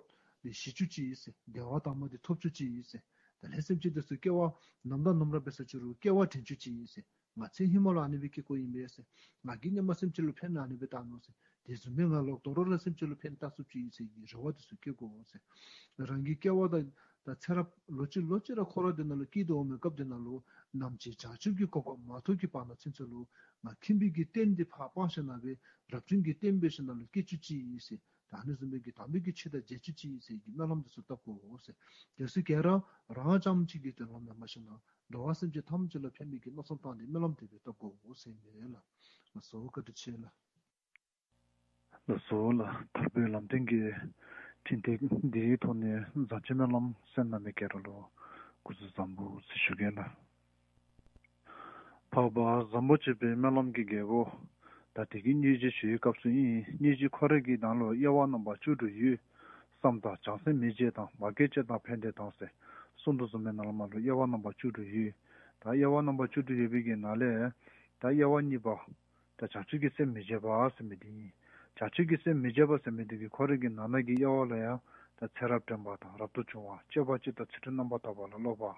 འདི་ཞི་བཅུག་ཅིག་ཟེར། བདེ་བ་དྭངས་མ་འདི་ཐོབ་བཅུག་ཅིག་ཟེར། དེ་ལས་སེམས་ཅན་དེ་ཚུ་སྐྱེ་བ་ནམ་དང་ནམ་ར་འབད་ས་ཅི་རུང་སྐྱེ་བ་དྲན་བཅུག་ཅིག་ཟེར། ང་ཚེ་ཧེ་མ་ལུ་ཨ་ནི་སྦེ་སྐྱེ་དགོཔ་ཨིན་པས་ཟེར། ང་གིས་སྔོན་མ་སེམས་ཅན་ལུ་ཕན་ཨ་ནི་སྦེ་བཏགས་ནུག་ཟེར། དེ་བཟུམ་སྦེ་ང་ལོག་དོ་རུང་ར་སེམས་ཅན་ལུ་ཕན་བཏགས་ཚུགས་ཅིག་ཟེར་གྱི་རེ་བ་དེ་ཚུ་བསྐྱེད་དགོ་ཟེར། རང་གི་སྐྱེ་བ་དང་ ད་ཚེ་རབས་ལོ་གཅིག་ལོ་གཅིག་ར་འཁོར་བ་འདི་ནང་ལུ་སྐྱེས་ཏེ་འོང་མི་སྐབས་འདི་ནང་ལུ་ནམ་ཅིག་བྱང་ཆུབ་ཀྱི་གོ་འཕང་མ་ཐོབ་ཀྱི་བར་ན་ཚུན་ཚོད་ལུ་ང་ཁྱིམ་པའི་གི་རྟེན་འདི་ཕར་སྤངས་ཞིནམ་ལས་རབ་བྱུང་གི་རྟེན་འབད་ཞིནམ་ལས་སྐྱེ་བཅུག་ཅིག་ཟེར། ད་ཨ་ནི་བཟུམ་མའི་གི་དམ་པའི་གི་ཆོས་དང་མཇལ་བཅུག་ཅིག་ཟེར་གྱི་སྨོན་ལམ་འདི་ཚུ་བཏབ་དགོ་ཟེར། དེ་ཚུ་ག་ར་རང་རྐྱངམ་གཅིག་གི་དོན་ལུ་མེན་པར་ཞིནམ་ལས་འགྲོ་བ་སེམས་ཅན་ཐམས་ཅད་ལུ་ཕན་མི་གི་མནོ་བསམ་བཏང་སྟེ་སྨོན་ལམ་དེ་སྦེ་བཏབ་དགོ་ཟེར་ཨིན་པས་ལགས། ལགས་སོ། བཀའ་དྲིན་ཆེ་ལགས། ལགས་སོ་ལགས། དར་པའི་ལམ་སྟོན་གྱི་འཕྲིན་སྟེགས་འདིའི་ཐོག་ནས་བཟང་ཕྱིར་སྨོན་ལམ་གསན་གནང་མི་ག་ར་ལུ་སྐུ་གཟུགས་བཟང་པོ་ཟེར་ཞུ་གེ་ལགས། འཕགས་པ་བཟང་པོ་སྤྱོད་པའི་སྨོན་ལམ་གྱི་རྒྱལ་པོ། ད་དེ་གི་སྙིང་རྗེ་ཞུ་བའི་སྐབས་སུ་ཨིན། སྙིང་རྗེ་ཁོ་རའི་གི་ནང་ལུ་དབྱེ་བ་རྣམ་པ་བཅུ་དྲུག་ཡོད། བསམ་དང་བྱང་སེམས་མི་བརྗེད་དང་། མ་སྐྱེས་སྤྱོད་དང་ཕན་བདེ་དང་ཟེར་གསུངས་དོ་བཟུམ་མའི་ནང་ལུ་མར་ལུ་དབྱེ་བ་རྣམ་པ་བཅུ་དྲུག་ཡོད། ད་དབྱེ་བ་རྣམ་པ་བཅུ་དྲུག་ཡོད་པའི་གི་ནང་ལས་ད་དབྱེ་བ་གཉིས་པ། ད་བྱང་ཆུབ་ཀྱི་སེམས་མི་བརྗེད་པ་ཟེར་མི་འདི་ཨིན། བྱང་ཆུབ་ཀྱི་སེམས་མི་བརྗེད་པ་ཟེར་མི་འདི་གི་ཁོ་རའི་གི་ནང་ན་གི་དབྱེ་བ་ལུ་ཡང་ད་ཚེ་རབས་དྲན་པ་དང་རབ་ཏུ་བྱུང་བ། སྤྱོད་པ་སྤྱི་དང་ཚུལ་ཁྲིམས་རྣམ་པར་དག་པ་ལ་སློབ་པ།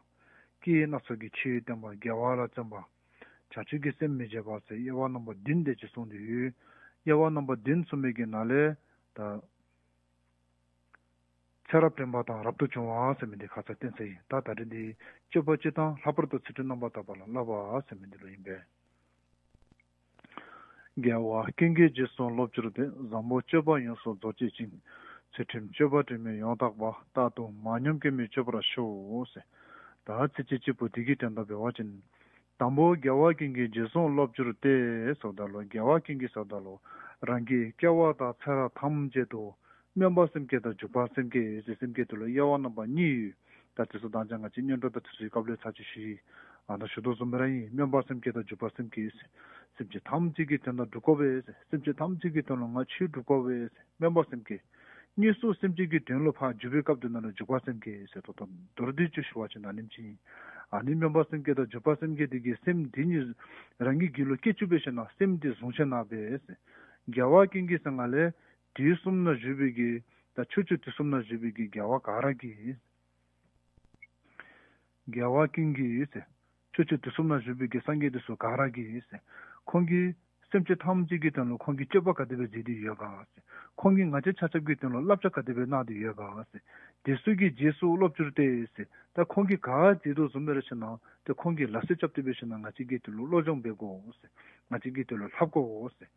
སྐྱེས་སྣ་ཚོགས་ཀྱི་ཆོས་བསྟན་པ། དགེ་བ་ལ་བརྩོན་པ། བྱང་ཆུབ་ཀྱི་སེམས་མི་བརྗེད་པ་ཟེར་དབྱེ་བ་རྣམ་པ་བདུན་དེ་ཅིག་གསུངས་ཏེ་ཡོད། དབྱེ་བ་རྣམ་པ་བདུན་གསུངས་མི་གི་ནང་ལས་ད་ཚེ་རབས་དྲན་པ་དང་རབ་ཏུ་བྱུང་བ་ཟེར་མི་འདི་ཁ་ཙ་བསྟན་ཚར་ཡི། ད་ད་རེས་འདི་སྤྱོད་པ་སྤྱི་དང་ལྷག་པར་དུ་ཚུལ་ཁྲིམས་རྣམ་པར་དག་པ་ལ་བསླབ་པ་ཟེར་མི་འདི་ལུ་ཨིན་པས། རྒྱལ་བ་ཀུན་གྱི་རྗེས་སུ་སློབ་གྱུར་ཏེ། བཟང་པོ་སྤྱོད་པ་ཡོངས་སུ་རྫོགས་བྱེད་ཅིང་། ཚུལ་ཁྲིམས་སྤྱོད་པ་དྲི་མེད་ཡང་དག་པ། རྟག་ཏུ་མ་ཉམས་སྐྱོན་མེད་སྤྱོད་པར་ཤོག་ཟེར། ད་ཚིགས་བཅད་གཅིག་པོ་འདི་གི་དོན་དག་འབད་བ་ཅིན། དང་པོ་རྒྱལ་བ་ཀུན་གྱི་རྗེས་སུ་སློབ་གྱུར་ཏེ་ཟེརཝ་ད་ལུ་རྒྱལ་བ་ཀུན་གྱི་ཟེརཝ་ད་ལུ་རང་གི་སྐྱེ་བ་དང་ཚེ་རབས་ཐམས་ཅད་དུ་སྨོན་པ་སེམས་བསྐྱེད་དང་འཇུག་པ་སེམས་བསྐྱེད་ཟེར་སེམས་བསྐྱེད་དེ་ལུ་དབྱེ་བ་རྣམ་པ་གཉིས་ཡོད། ད་དེ་ཚུ་ད་ཅི་ང་བཅས་སྔོན་འགྲོ་དང་དེ་ཚུ་གི་སྐབས་ལུ་ཚར་གཅིག་ཞུ་ཡི། ཨ་ནཱ་ཞུ་དོ་བཟུམ་སྦེ་ར་ཨིན། སྨོན་པ་སེམས་བསྐྱེད་དང་འཇུག་པ་སེམས་བསྐྱེད་ཟེར། སེམས་ཅན་ཐམས་ཅད་ཀྱི་དོན་དག་སྒྲུབ་དགོ་པས་ཟེར། སེམས་ཅན་ཐམས་ཅད་ཀྱི་དོན་ལུ་ང་ཆོས་སྒྲུབ་དགོ་པས་ཟེར་སྨོན་པ་སེམས་བསྐྱེད། གཉིས་སུ་སེམས་ཅན་གྱི་དོན་ལུ་ཕར་འཇུག་པའི་སྐབས་དེ་ནང་ལུ་འཇུག་པ་སེམས་བསྐྱེད་ཟེར། ད་ལྟོ་མདོར་བསྡུས་ཅིག་ཞུ་བ་ཅིན་ཨ་ནེམ་ཅིག་ཨིན། ཨ་ནི་སྨོན་པ་སེམས་བསྐྱེད་དང་འཇུག་པ་སེམས་བསྐྱེད་དེ་གིས་སེམས་དེ་ཉིད་རང་གི་རྒྱུད་ལུ་སྐྱེ་བཅུག་པའི་ཤུལ་ལུ་སེམས་དེ་བཟུང་ཞིནམ་ལས་རྒྱལ་བ་ཀུན་གྱི་ཟེར་ང་ལས་དུས་གསུམ་ན་བཞུགས་པའི་གི་ད་ཕྱོགས་བཅུ་དུས་གསུམ་ན་བཞུགས་པའི་གི་རྒྱལ་བ་ག་ར་གིས། རྒྱལ་བ་ཀུན་གྱི་ཟེར། ཕྱོགས་བཅུ་དུས་གསུམ་ན་བཞུགས་པའི་གི་སངས་རྒྱས་དེ་ཚུ་ག་ར་གིས་ཟེར། ཁོང་གིས་སེམས་ཅན་ཐམས་ཅད་ཀྱི་དོན་ལུ་ཁོང་གིས་སྤྱོད་པ་ག་དེ་སྦེ་མཛད་དེ་ཡོད་ག་ཟེར། ཁོང་གིས་ང་བཅས་ཆ་ཁྱབ་ཀྱི་དོན་ལུ་བསླབ་བྱ་ག་དེ་སྦེ་གནང་སྟེ་ཡོད་ག་ཟེར། དེ་ཚུ་གི་རྗེས་སུ་སློབ་གྱུར་ཏེ་ཟེར། ད་ཁོང་གིས་ག་མཛད་དོ་བཟུམ་སྦེ་ར་ཞིནམ་ལས་ཏེ་ཁོང་གིས་ལག་རྩལ་རྐྱབ་སྟེ་འབད་ཞིནམ་ལས་ང་བཅས་ཀྱིས་དེ་ལུ་བློ་སྦྱོང་འབད་དགོ་ཟེར། ང་བཅས་ཀྱིས་དེ་ལུ་ལྷབ་དགོ་ཟེར།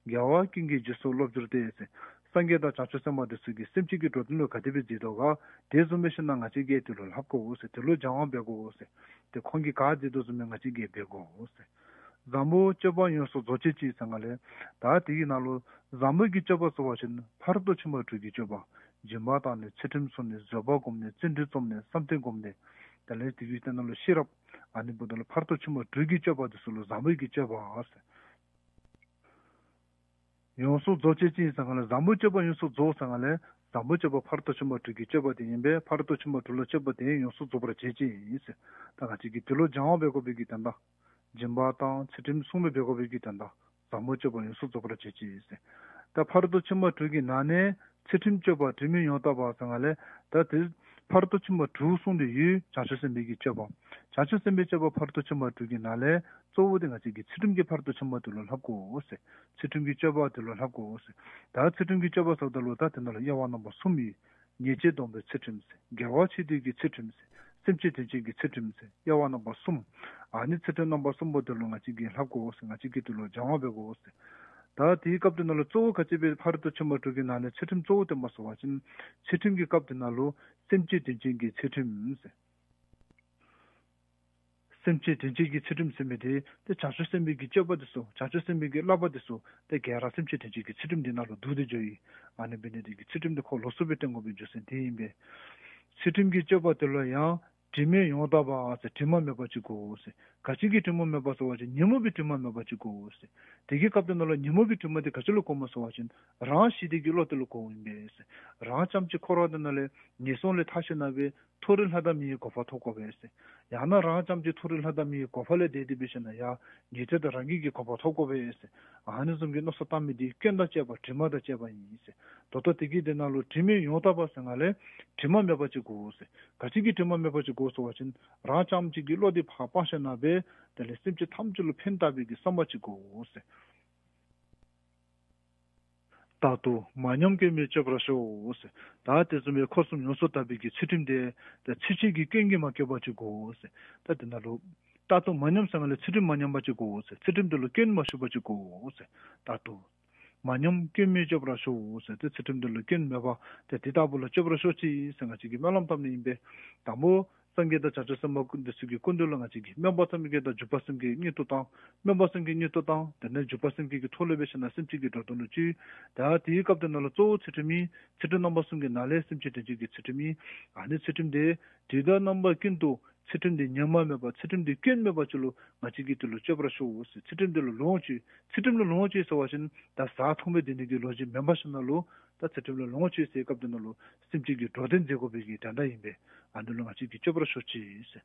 རྒྱལ་བ་ཀུན་གྱི་རྗེས་སུ་སློབ་གྱུར་ཏེ་ཟེར། སངས་རྒྱས་དང་བྱང་ཆུབ་སེམས་དཔའ་དེ་ཚུ་གིས་སེམས་ཅན་གྱི་འགྲོ་དོན་ལུ་ག་དེ་སྦེ་མཛད་དོ་ག། དེ་བཟུམ་སྦེ་ཞིནམ་ལས་ང་བཅས་ཀྱིས་དེ་ལུ་ལྷབ་དགོ་ཟེར། དེ་ལུ་སྦྱང་བ་འབད་དགོ་ཟེར། ཏེ་ཁོང་གིས་ག་མཛད་དོ་བཟུམ་སྦེ་ང་བཅས་ཀྱིས་འབད་དགོ་ཟེར། བཟང་པོ་སྤྱོད་པ་ཡོངས་སུ་རྫོགས་བྱེད་ཅིང་ཟེར་ང་ལས། ད་དེ་གི་ནང་ལུ་བཟང་པོའི་གི་སྤྱོད་པ་ཟེར་བ་ཅིན་ཕ་རོལ་ཏུ་ཕྱིན་པ་དྲུག་གི་སྤྱོད་པ། སྦྱིན་པ་བཏང་ནི། ཚུལ་ཁྲིམས་བསྲུང་ནི། བཟོད་པ་སྒོམ་ནི། བརྩོན་འགྲུས་རྩོམ་ནི། བསམ་གཏན་སྒོམ་ནི། དེ་ལས་དེ་གི་སྟེང་ན་ལུ་ཤེས་རབ། ཨ་ནི་འབདཝ་ད་ལུ་ཕ་རོལ་ཏུ་ཕྱིན་པ་དྲུག་གི་སྤྱོད་པ་དེ་ཚུ་ལུ་བཟང་པོའི་གི་སྤྱོད་པ་ཟེར། ཡོངས་སུ་རྫོགས་བྱེད་ཅིང་ཟེར་ང་ལས་བཟང་པོའི་སྤྱོད་པ་ཡོངས་སུ་རྫོགས་ཟེར་ང་ལས་བཟང་པོའི་སྤྱོད་པ་ཕ་རོལ་ཏུ་ཕྱིན་པ་དྲུག་གི་སྤྱོད་པ་དེ་ཨིན་པས། ཕ་རོལ་ཏུ་ཕྱིན་པ་དྲུག་ལ་སྤྱོད་པ་དེ་ཡོངས་སུ་རྫོགས་པར་བྱེད་ཅིང་ཟེར། ད་ང་བཅས་ཀྱིས་དེ་ལུ་སྦྱང་བ་འབད་དགོ་པའི་གི་དོན་དག། སྦྱིན་པ་དང་ཚུལ་ཁྲིམས་བསྲུང་སྦེ་འབད་དགོ་པའི་གི་དོན་དག། བཟང་པོའི་སྤྱོད་པ་ཡོངས་སུ་རྫོགས་པར་བྱེད་ཅིང་ཟེར། ད་ཕ་རོལ་ཏུ་ཕྱིན་པ་དྲུག་གི་ནང་ནས་ཚུལ་ཁྲིམས་སྤྱོད་པ་དྲི་མེད་ཡང་དག་པ་ཟེར་ང་ལས་ད་དེ་ཕ་རོལ་ཏུ་ཕྱིན་པ་དྲུག་གསུངས་ཏེ་ཡོད། བྱང་ཆུབ་སེམས་དཔའི་གི་སྤྱོད་པ། བྱང་ཆུབ་སེམས་དཔའི་སྤྱོད་པ་ཕ་རོལ་ཏུ་ཕྱིན་པ་དྲུག་གི་ནང་ལས་གཙོ་བོ་དེ་ང་བཅས་ཀྱིས་ཚུལ་ཁྲིམས་ཀྱི་ཕ་རོལ་ཏུ་ཕྱིན་པ་དེ་ལུ་ལྷབ་དགོ་ཟེར། ཚུལ་ཁྲིམས་ཀྱི་སྤྱོད་པ་དེ་ལུ་ལྷབ་དགོ་ཟེར། ད་ཚུལ་ཁྲིམས་ཀྱི་སྤྱོད་པ་ཟེརཝ་ད་ལུ་ད་དེ་ནང་ལུ་དབྱེ་བ་རྣམ་པ་གསུམ་ཡོད། ཉེས་སྤྱོད་སྡོམ་པའི་ཚུལ་ཁྲིམས་ཟེར། དགེ་བ་ཆེ་འདོད་ཀྱི་ཚུལ་ཁྲིམས་ཟེར། སེམས་ཅན་དོན་བྱེད་ཀྱི་ཚུལ་ཁྲིམས་ཟེར། དབྱེ་བ་རྣམ་པ་གསུམ། ཨ་ནི་ཚུལ་ཁྲིམས་རྣམ་པ་གསུམ་པོ་དེ་ལུ་ང་བཅས་ཀྱིས་ལྷབ་དགོ་ཟེར། ང་བཅས་ཀྱིས་དེ་ལུ་སྦྱང་བ་འབད་དགོ་ཟེར། ད་དེའི་སྐབས་དེ་ནང་ལུ་གཙོ་བོ་ག་ཅི་སྦེ་ཕ་རོལ་ཏུ་ཕྱིན་པ་དྲུག་གི་ནང་ནས་ཚུལ་ཁྲིམས་གཙོ་བོ་བསྟན་པ་ཟེར་བ་ཅིན་ཚུལ་ཁྲིམས་ཀྱི་སྐབས་དེ་ནང་ལུ་སེམས་ཅན་དོན་བྱེད་ཀྱི་ཚུལ་ཁྲིམས་ཟེར། སེམས་ཅན་དོན་བྱེད་ཀྱི་ཚུལ་ཁྲིམས་ཟེར་མི་དེ་ཏེ་བྱང་ཆུབ་སེམས་དཔའི་གི་སྤྱོད་པ་དེ་ཚུ་བྱང་ཆུབ་སེམས་དཔའི་གི་བསླབ་པ་དེ་ཚུ་ཏེ་ག་ར་སེམས་ཅན་དོན་བྱེད་ཀྱི་ཚུལ་ཁྲིམས་དེ་ནང་ལུ་བསྡུ་སྟེ་འགྱོཝ་ཨིན། ཨ་ནི་འབད་ནི་དེ་གིས་ཚུལ་ཁྲིམས་དེ་ཁོ་ལོགས་སུ་སྦེ་བསྟན་དགོ་པའི་རྒྱུ་མཚན་དེ་ཨིན་པས། ཚུལ་ཁྲིམས་ཀྱི་སྤྱོད་པ་དེ་ལུ་ཡང་དྲི་མེད་ཡང་དག་པ་ཟེར་དྲི་མ་མེད་པ་ཅིག་དགོ་ཟེར། ག་ཅི་གིས་དྲི་མ་མེད་པ་ཟེར་བ་ཅིན་ཉོན་མོངས་པའི་དྲི་མ་མེད་པ་ཅིག་དགོ་ཟེར། དེ་གི་སྐབས་དེ་ནང་ལུ་ཉོན་མོངས་པའི་དྲི་མ་དེ་ག་ཅི་ལུ་གོཝ་སྨོ་ཟེར་བ་ཅིན་རང་ཞི་བདེ་གི་བློ་དེ་ལུ་གོཝ་ཨིན་པས་ཟེར། རང་རྐྱངམ་གཅིག་འཁོར་བ་དེ་ནང་ལས་ངན་སོང་ལས་ཐར་ཞིནམ་ལས་མཐོ་རིས་ལྷ་དང་མིའི་གོ་འཕང་ཐོབ་དགོ་པས་ཟེར། ཡང་ན་རང་རྐྱངམ་གཅིག་མཐོ་རིས་ལྷ་དང་མིའི་གོ་འཕང་ལས་འདས་ཏེ་འབད་ཞིནམ་ལས་ཡང་ཉན་ཐོས་དང་རང་རྒྱལ་གྱི་གོ་འཕང་ཐོབ་དགོ་པས་ཟེར། ཨ་ནི་བཟུམ་གྱི་མནོ་བསམ་བཏང་མི་དེ་སྐྱོན་དང་བཅས་པ་དྲི་མ་དང་བཅས་པ་ཨིན་ཟེར། ད་ལྟོ་དེ་གི་དེ་ནང་ལུ་དྲི་མེད་ཡང་དག་པ་ཟེར་ང་ལས་དྲི་མ་མེད་པ་ཅིག་དགོ་ཟེར། ག་ཅི་གིས་དྲི་མ་མེད་པ་ཅིག་དགོ་ཟེར་བ་ཅིན་རང་རྐྱངམ་གཅིག་གི་བློ་དེ་ཕར་སྤངས་ཞིནམ་ལས་དེ་ལས་སེམས་ཅན་ཐམས་ཅད་ལུ་ཕན་བཏགས་པའི་གི་བསམ་པ་ཅིག་དགོ་ཟེར། རྟག་ཏུ་མ་ཉམས་སྐྱོན་མེད་སྤྱོད་པར་ཤོག་ཟེར། ད་དེ་བཟུམ་སྦེ་འཁོར་གསུམ་ཡོངས་སུ་དག་པའི་གི་ཚུལ་ཁྲིམས་དེ་ད་ཚུལ་ཁྲིམས་ཀྱི་སྐྱོན་གྱིས་མ་གོས་པ་ཅིག་དགོ་ཟེར། ད་དེ་ནང་ལུ་རྟག་ཏུ་མ་ཉམས་ཟེར་ང་ལས་ཚུལ་ཁྲིམས་མ་ཉམས་པ་ཅིག་དགོ་ཟེར། ཚུལ་ཁྲིམས་དེ་ལུ་སྐྱོན་མ་ཞུགས་པ་ཅིག་དགོ་ཟེར། རྟག་ཏུ་མ་ཉམས་སྐྱོན་མེད་སྤྱོད་པར་ཤོག་ཟེར། ཏེ་ཚུལ་ཁྲིམས་དེ་ལུ་སྐྱོན་མེད་པ་ཏེ་དེ་ལྟ་བུ་ལུ་སྤྱོད་པར་ཤོག་ཅིག་ཟེར་ང་བཅས་ཀྱིས་སྨོན་ལམ་བཏབ་ནི་ཨིན་པས། དང་པོ་སངས་རྒྱས་དང་བྱང་ཆུབ་སེམས་དཔའ་འདི་ཚུ་གི་སྐུ་མདུན་ལུ་ང་བཅས་ཀྱིས་སྨོན་པ་ཚུ་མི་གི་དང་འཇུག་པ་སེམས་བསྐྱེད་སྔོན་དུ་བཏང་། སྨོན་པ་སེམས་བསྐྱེད་སྔོན་དུ་བཏང་། དེ་ནས་འཇུག་པ་སེམས་བསྐྱེད་ཀྱི་ཐོག་ལས་འབད་ཞིན་ན་སེམས་བསྐྱེད་ཀྱི་འགྲོ་དོན་ལུ་བཅུག། ད་དེའི་སྐབས་དེ་ནང་ལུ་གཙོ་བོ་ཚུལ་ཁྲིམས་ཨིན། ཚུལ་ཁྲིམས་རྣམ་པ་གསུམ་གྱི་ནང་ལས་སེམས་བསྐྱེད་དོན་བྱེད་ཀྱི་ཚུལ་ཁྲིམས་ཨིན། ཨ་ནི་ཚུལ་ཁྲིམས་དེ་དུས་དང་རྣམ་པ་ཀུན་ཏུ་ཚུལ་ཁྲིམས་དེ་ཉམས་མ་མེད་པ་ཚུལ་ཁྲིམས་དེ་སྐྱོན་མེད་པ་ཅིག་ལུ་ང་བཅས་ཀྱིས་དེ་ལུ་སྤྱོད་པར་ཤོག་ཟེར། ཚུལ་ཁྲིམས་དེ་ལུ་ལོངས་སྤྱོད། ཚུལ་ཁྲིམས་ལུ་ལོངས་སྤྱོད་ཟེར་བ་ཅིན་ད་བཟའ་འཐུང་སྦེ་སྡོད་ནི་གི་ལོ་རྒྱུས་མེན་པར་ཞིན་ན་ལུ་ད་ཚུལ་ཁྲིམས་ལུ་ལོངས་སྤྱོད་ཟེར་སྐབས་དེ་ནང་ལུ་སེམས་བསྐྱེད་ཀྱི་འགྲོ་དོན་མཛད་དགོ་པའི་གི་དོན་དག་ཨིན་པས། ཨ་ནི་ལུ་ང་བཅས་ཀྱིས་སྤྱོད་པར་ཤོག་ཅིག་ཟེར།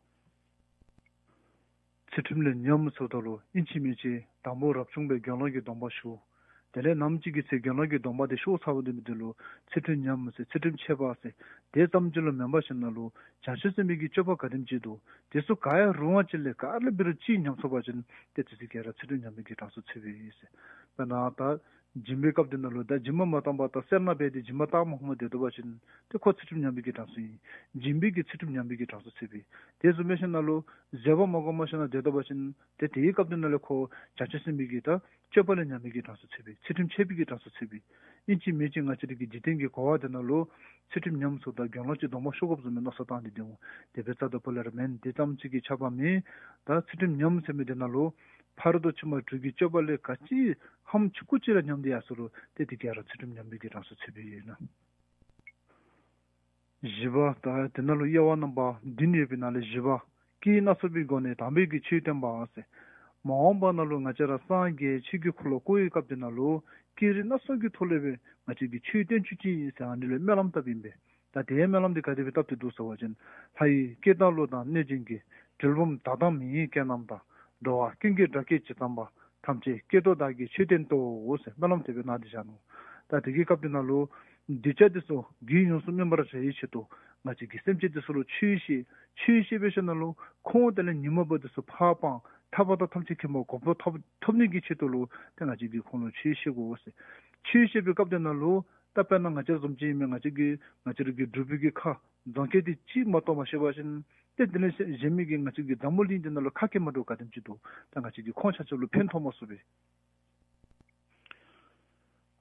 ཚུལ་ཁྲིམས་ལས་ཉམས་ཟེརཝ་ད་ལུ་ཨིན་ཅི་མིན་ཅི་དང་པོ་རབ་བྱུང་པའི་དགེ་སློང་གི་སྡོམ་པ་ཞུ། དེ་ལས་ནམ་ཅིག་གི་ཚེ་དགེ་སློང་གི་སྡོམ་པ་དེ་ཤོར་ཚར་བ་དེ་མི་དེ་ལུ་ཚུལ་ཁྲིམས་ཉམས་ཟེར་ཚུལ་ཁྲིམས་ཆད་པ་ཟེར་དེ་ཙམ་ཅིག་ལུ་མེན་པར་ཞིན་ན་ལུ་བྱང་ཆུབ་སེམས་དཔའི་གི་སྤྱོད་པ་ག་དེམ་ཅིག་འདུག། དེ་ཚུ་ག་ཡང་རུང་བ་ཅིག་ལས་ག་ར་འབད་རུང་ཅིག་ཉམས་ཚུགས་པ་ཅིན་ཏེ་དེ་ཚུ་ག་ར་ཚུལ་ཁྲིམས་ཉམས་པའི་གི་གྲངས་སུ་ཚུད་པས་ཟེར། དཔེར་ན་ད་སྦྱིན་པའི་སྐབས་དེ་ནང་ལུ་ད་སྦྱིན་པ་མ་བཏང་པར་ད་སེར་སྣ་འབད་དེ་སྦྱིན་པ་བཏངམ་མ་ཚུགས་པར་སྡོད་པ་ཅིན་ཏེ་ཁོ་ཚུལ་ཁྲིམས་ཉམས་པའི་གི་གྲངས་སུ་ཨིན། སྦྱིན་པའི་གི་ཚུལ་ཁྲིམས་ཉམས་པའི་གི་གྲངས་སུ་ཚུད་པས། དེ་བཟུམ་འབད་ཞིན་ན་ལུ་བཟོད་པ་མ་བསྒོམ་པར་ཞིན་ན་སྡོད་པ་ཅིན་ཏེ་དེའི་སྐབས་དེ་ནང་ལུ་ཁོ་བྱང་ཆུབ་སེམས་དཔའི་གི་ད་སྤྱོད་པ་ལས་ཉམས་པའི་གི་གྲངས་སུ་ཚུད་པས། ཚུལ་ཁྲིམས་ཆད་པའི་གི་གྲངས་སུ་ཚུད་པས། ཨིན་ཅི་མིན་ཅི་ང་བཅས་ར་གི་འཇིག་རྟེན་གྱི་གོ་བ་དེ་ནང་ལུ་ཚུལ་ཁྲིམས་ཉམས་ཚུགསཔ་ད་དགེ་སློང་ཅིག་སྡོམ་པ་ཤོར་དགོཔ་བཟུམ་མའི་མནོ་བསམ་བཏང་སྟེ་སྡོད་འོང་། དེ་སྦེ་རྩ་དང་པོ་ལས་ར་མེན། དེ་ཙམ་ཅིག་གིས་ཁྱབ་པ་མེན། ད་ཚུལ་ཁྲིམས་ཉམས་ཟེར་མི་དེ་ནང་ལུ་ཕ་རོལ་ཏུ་ཕྱིན་པ་དྲུག་གི་སྤྱོད་པ་ལས་ག་ཅི་ཧམ་ཆུང་ཀུ་ཅིག་ར་ཉམས་ཏེ་ཡར་སོང་རུང་ཏེ་དེ་ག་ར་ཚུལ་ཁྲིམས་ཉམས་པའི་གི་གྲངས་སུ་ཚུད་པས་ཨིན་ན། བཞི་པ། ད་དེ་ནང་ལུ་དབྱེ་བ་རྣམ་པ་བདུན་ཡོད་པའི་ནང་ལས་བཞི་པ། སྐད་ཡིག་སྣ་ཚོགས་པའི་སྒོ་ནས་དམ་པའི་གི་ཆོས་སྟོན་པ་ཟེར། མ་འོངས་པ་ནང་ལུ་ང་བཅས་ར་སངས་རྒྱས་ཆོས་ཀྱི་འཁོར་ལོ་བསྐོར་བའི་སྐབས་དེ་ནང་ལུ་སྐད་རིགས་སྣ་ཚོགས་ཀྱི་ཐོག་ལས་སྦེ་ང་བཅས་ཀྱིས་ཆོས་སྟོན་བཅུག་ཅིག་ཟེར་ཨ་ནི་ལུ་སྨོན་ལམ་བཏབ་ཨིན་པས། ད་དེའི་སྨོན་ལམ་དེ་ག་དེ་སྦེ་བཏབ་སྟེ་འདུག་ཟེར་བ་ཅིན། ལྷ་ཡི་སྐད་དང་ཀླུ་དང་གནོད་སྦྱིན་གྱི། གྲུལ་བུམ་དག་དང་མི་ཡི་སྐད་རྣམས་དང་། འགྲོ་བ་ཀུན་གྱི་སྒྲ་སྐད་ཇི་ཙམ་པ། ཐམས་ཅད་སྐད་དུ་བདག་གིས་ཆོས་བསྟན་ཏོ་ཟེར་སྨོན་ལམ་དེ་སྦེ་གནང་སྟེ་བཞག་ནུག། ད་དེ་གི་སྐབས་དེ་ནང་ལུ་གདུལ་བྱ་དེ་ཚུ་རྒྱུད་ཡོངས་སུ་སྨིན་པར་བྱ་བའི་ཆེད་དུ་ང་བཅས་ཀྱིས་སེམས་ཅན་དེ་ཚུ་ལུ་ཆོས་བཤད། ཆོས་བཤད་པའི་ཤུལ་ལུ་ཁོང་དེ་ལས་ཉོན་མོངས་པ་དེ་ཚུ་ཕར་སྤང་། ཐར་པ་དང་ཐམས་ཅད་མཁྱེན་པ་གོ་འཕང་ཐོབ་ཐོབ་ནི་གི་ཆེད་དུ་ལུ་ཏེ་ང་བཅས་ཀྱིས་ཁོང་ལུ་ཆོས་བཤད་དགོ་ཟེར། ཆོས་བཤད་པའི་སྐབས་དེ་ནང་ལུ་ད་དཔེར་ན་ང་བཅས་ར་བཟུམ་ཅིག་ཨིན་མས། ང་བཅས་ཀྱི་ང་བཅས་ར་གི་འབྲུག་པའི་གི་ཁ་རྫོང་ཁ་དེ་ཅིག་མ་གཏོགས་མ་ཤེས་པ་ཅིན་ཏེ་དེ་ལས་གཞན་མི་གིས་ང་བཅས་ཀྱི་འཛམ་བུ་གླིང་འདི་ནང་ལུ་ཁ་སྐད་མ་འདྲཝ་ག་དེམ་ཅིག་འདུག། ད་ང་བཅས་ཀྱིས་ཁོང་ཆ་ཁྱབ་ལུ་ཕན་ཐོགས་མ་ཚུགས་པས།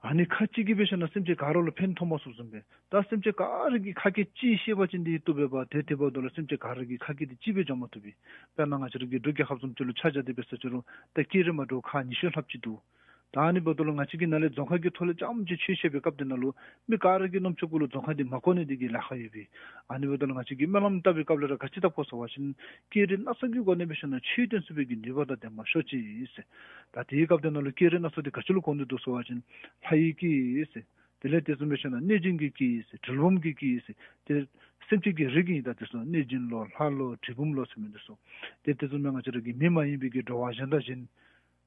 ཨ་ནི་ཁ་ཅིག་གིས་འབད་ཞིན་ན་སེམས་ཅན་ག་ར་ལུ་ཕན་ཐོགས་མ་ཚུགསཔ་བཟུམ་སྦེ་ད་སེམས་ཅན་ག་ར་གིས་ཁ་སྐད་ཅིག་ཤེས་པ་ཅིན་དེ་བཏུབ་པས་པ། དེ་དེ་འབདཝ་ད་ལུ་སེམས་ཅན་ག་ར་གིས་ཁ་སྐད་དེ་གཅིག་སྦེ་སྦྱང་མ་བཏུབ་པས། དཔེར་ན་ང་བཅས་ར་གི་འབྲུག་རྒྱལ་ཁབ་བཟུམ་ཅིག་ལུ་ཆ་བཞག་སྟེ་འབད་ས་ཅིག་རུང་ད་སྐད་རིགས་མ་འདྲཝ་ཁག་ཉི་ཤུ་ལྷགཔ་ཅིག་འདུག། ད་ཨ་ནི་འབདཝ་ད་ལུ་ང་བཅས་ཀྱི་ནང་ལས་རྫོང་ཁ་གི་ཐོག་ལས་རྐྱངམ་ཅིག་ཆོས་བཤད་པའི་སྐབས་དེ་ནང་ལུ་མི་ག་ར་གི་རྣམ་ཅོ་གུ་ལུ་རྫོང་ཁ་འདི་མ་གོ་ནི་དེ་གི་ལཱ་ཁག་ཡོད་པས། ཨ་ནི་འབདཝ་ད་ལུ་ང་བཅས་ཀྱིས་སྨོན་ལམ་བཏབ་པའི་སྐབས་ལས་ར་ག་ཅི་བཏབ་དགོ་ཟེར་བ་ཅིན་སྐད་རིགས་སྣ་ཚོགས་ཀྱི་སྒོ་ནས་འབད་ཞིན་ན་ཆོས་སྟོན་ཚུགས་པའི་གི་ནུས་པ་དང་ལྡན་པར་ཤོག་ཅིག་ཟེར། ད་དེའི་སྐབས་དེ་ནང་ལུ་སྐད་རིགས་སྣ་ཚོགས་དེ་ག་ཅི་ལུ་གོ་ནི་འདུག་ཟེར་བ་ཅིན་ལྷ་ཡི་སྐད་ཟེར། དེ་ལས་དེ་བཟུམ་འབད་ཞིན་ན་གནོད་སྦྱིན་གྱི་སྐད་ཟེར། གྲུལ་བུམ་གྱི་སྐད་ཟེར། དེ་སེམས་ཅན་གྱི་རིགས་ཨིན། ད་དེ་ཚུ་གནོད་སྦྱིན་ལོ་ལྷ་ལོ་གྲུལ་བུམ་ལོ་ཟེར་མི་དེ་ཚུ། དེ་དེ་བཟུམ་སྦེ་ང་བཅས་ར་གི་མི་མ་ཡིན་པའི་གི་འགྲོ་བ་གཞན་དང་གཞན།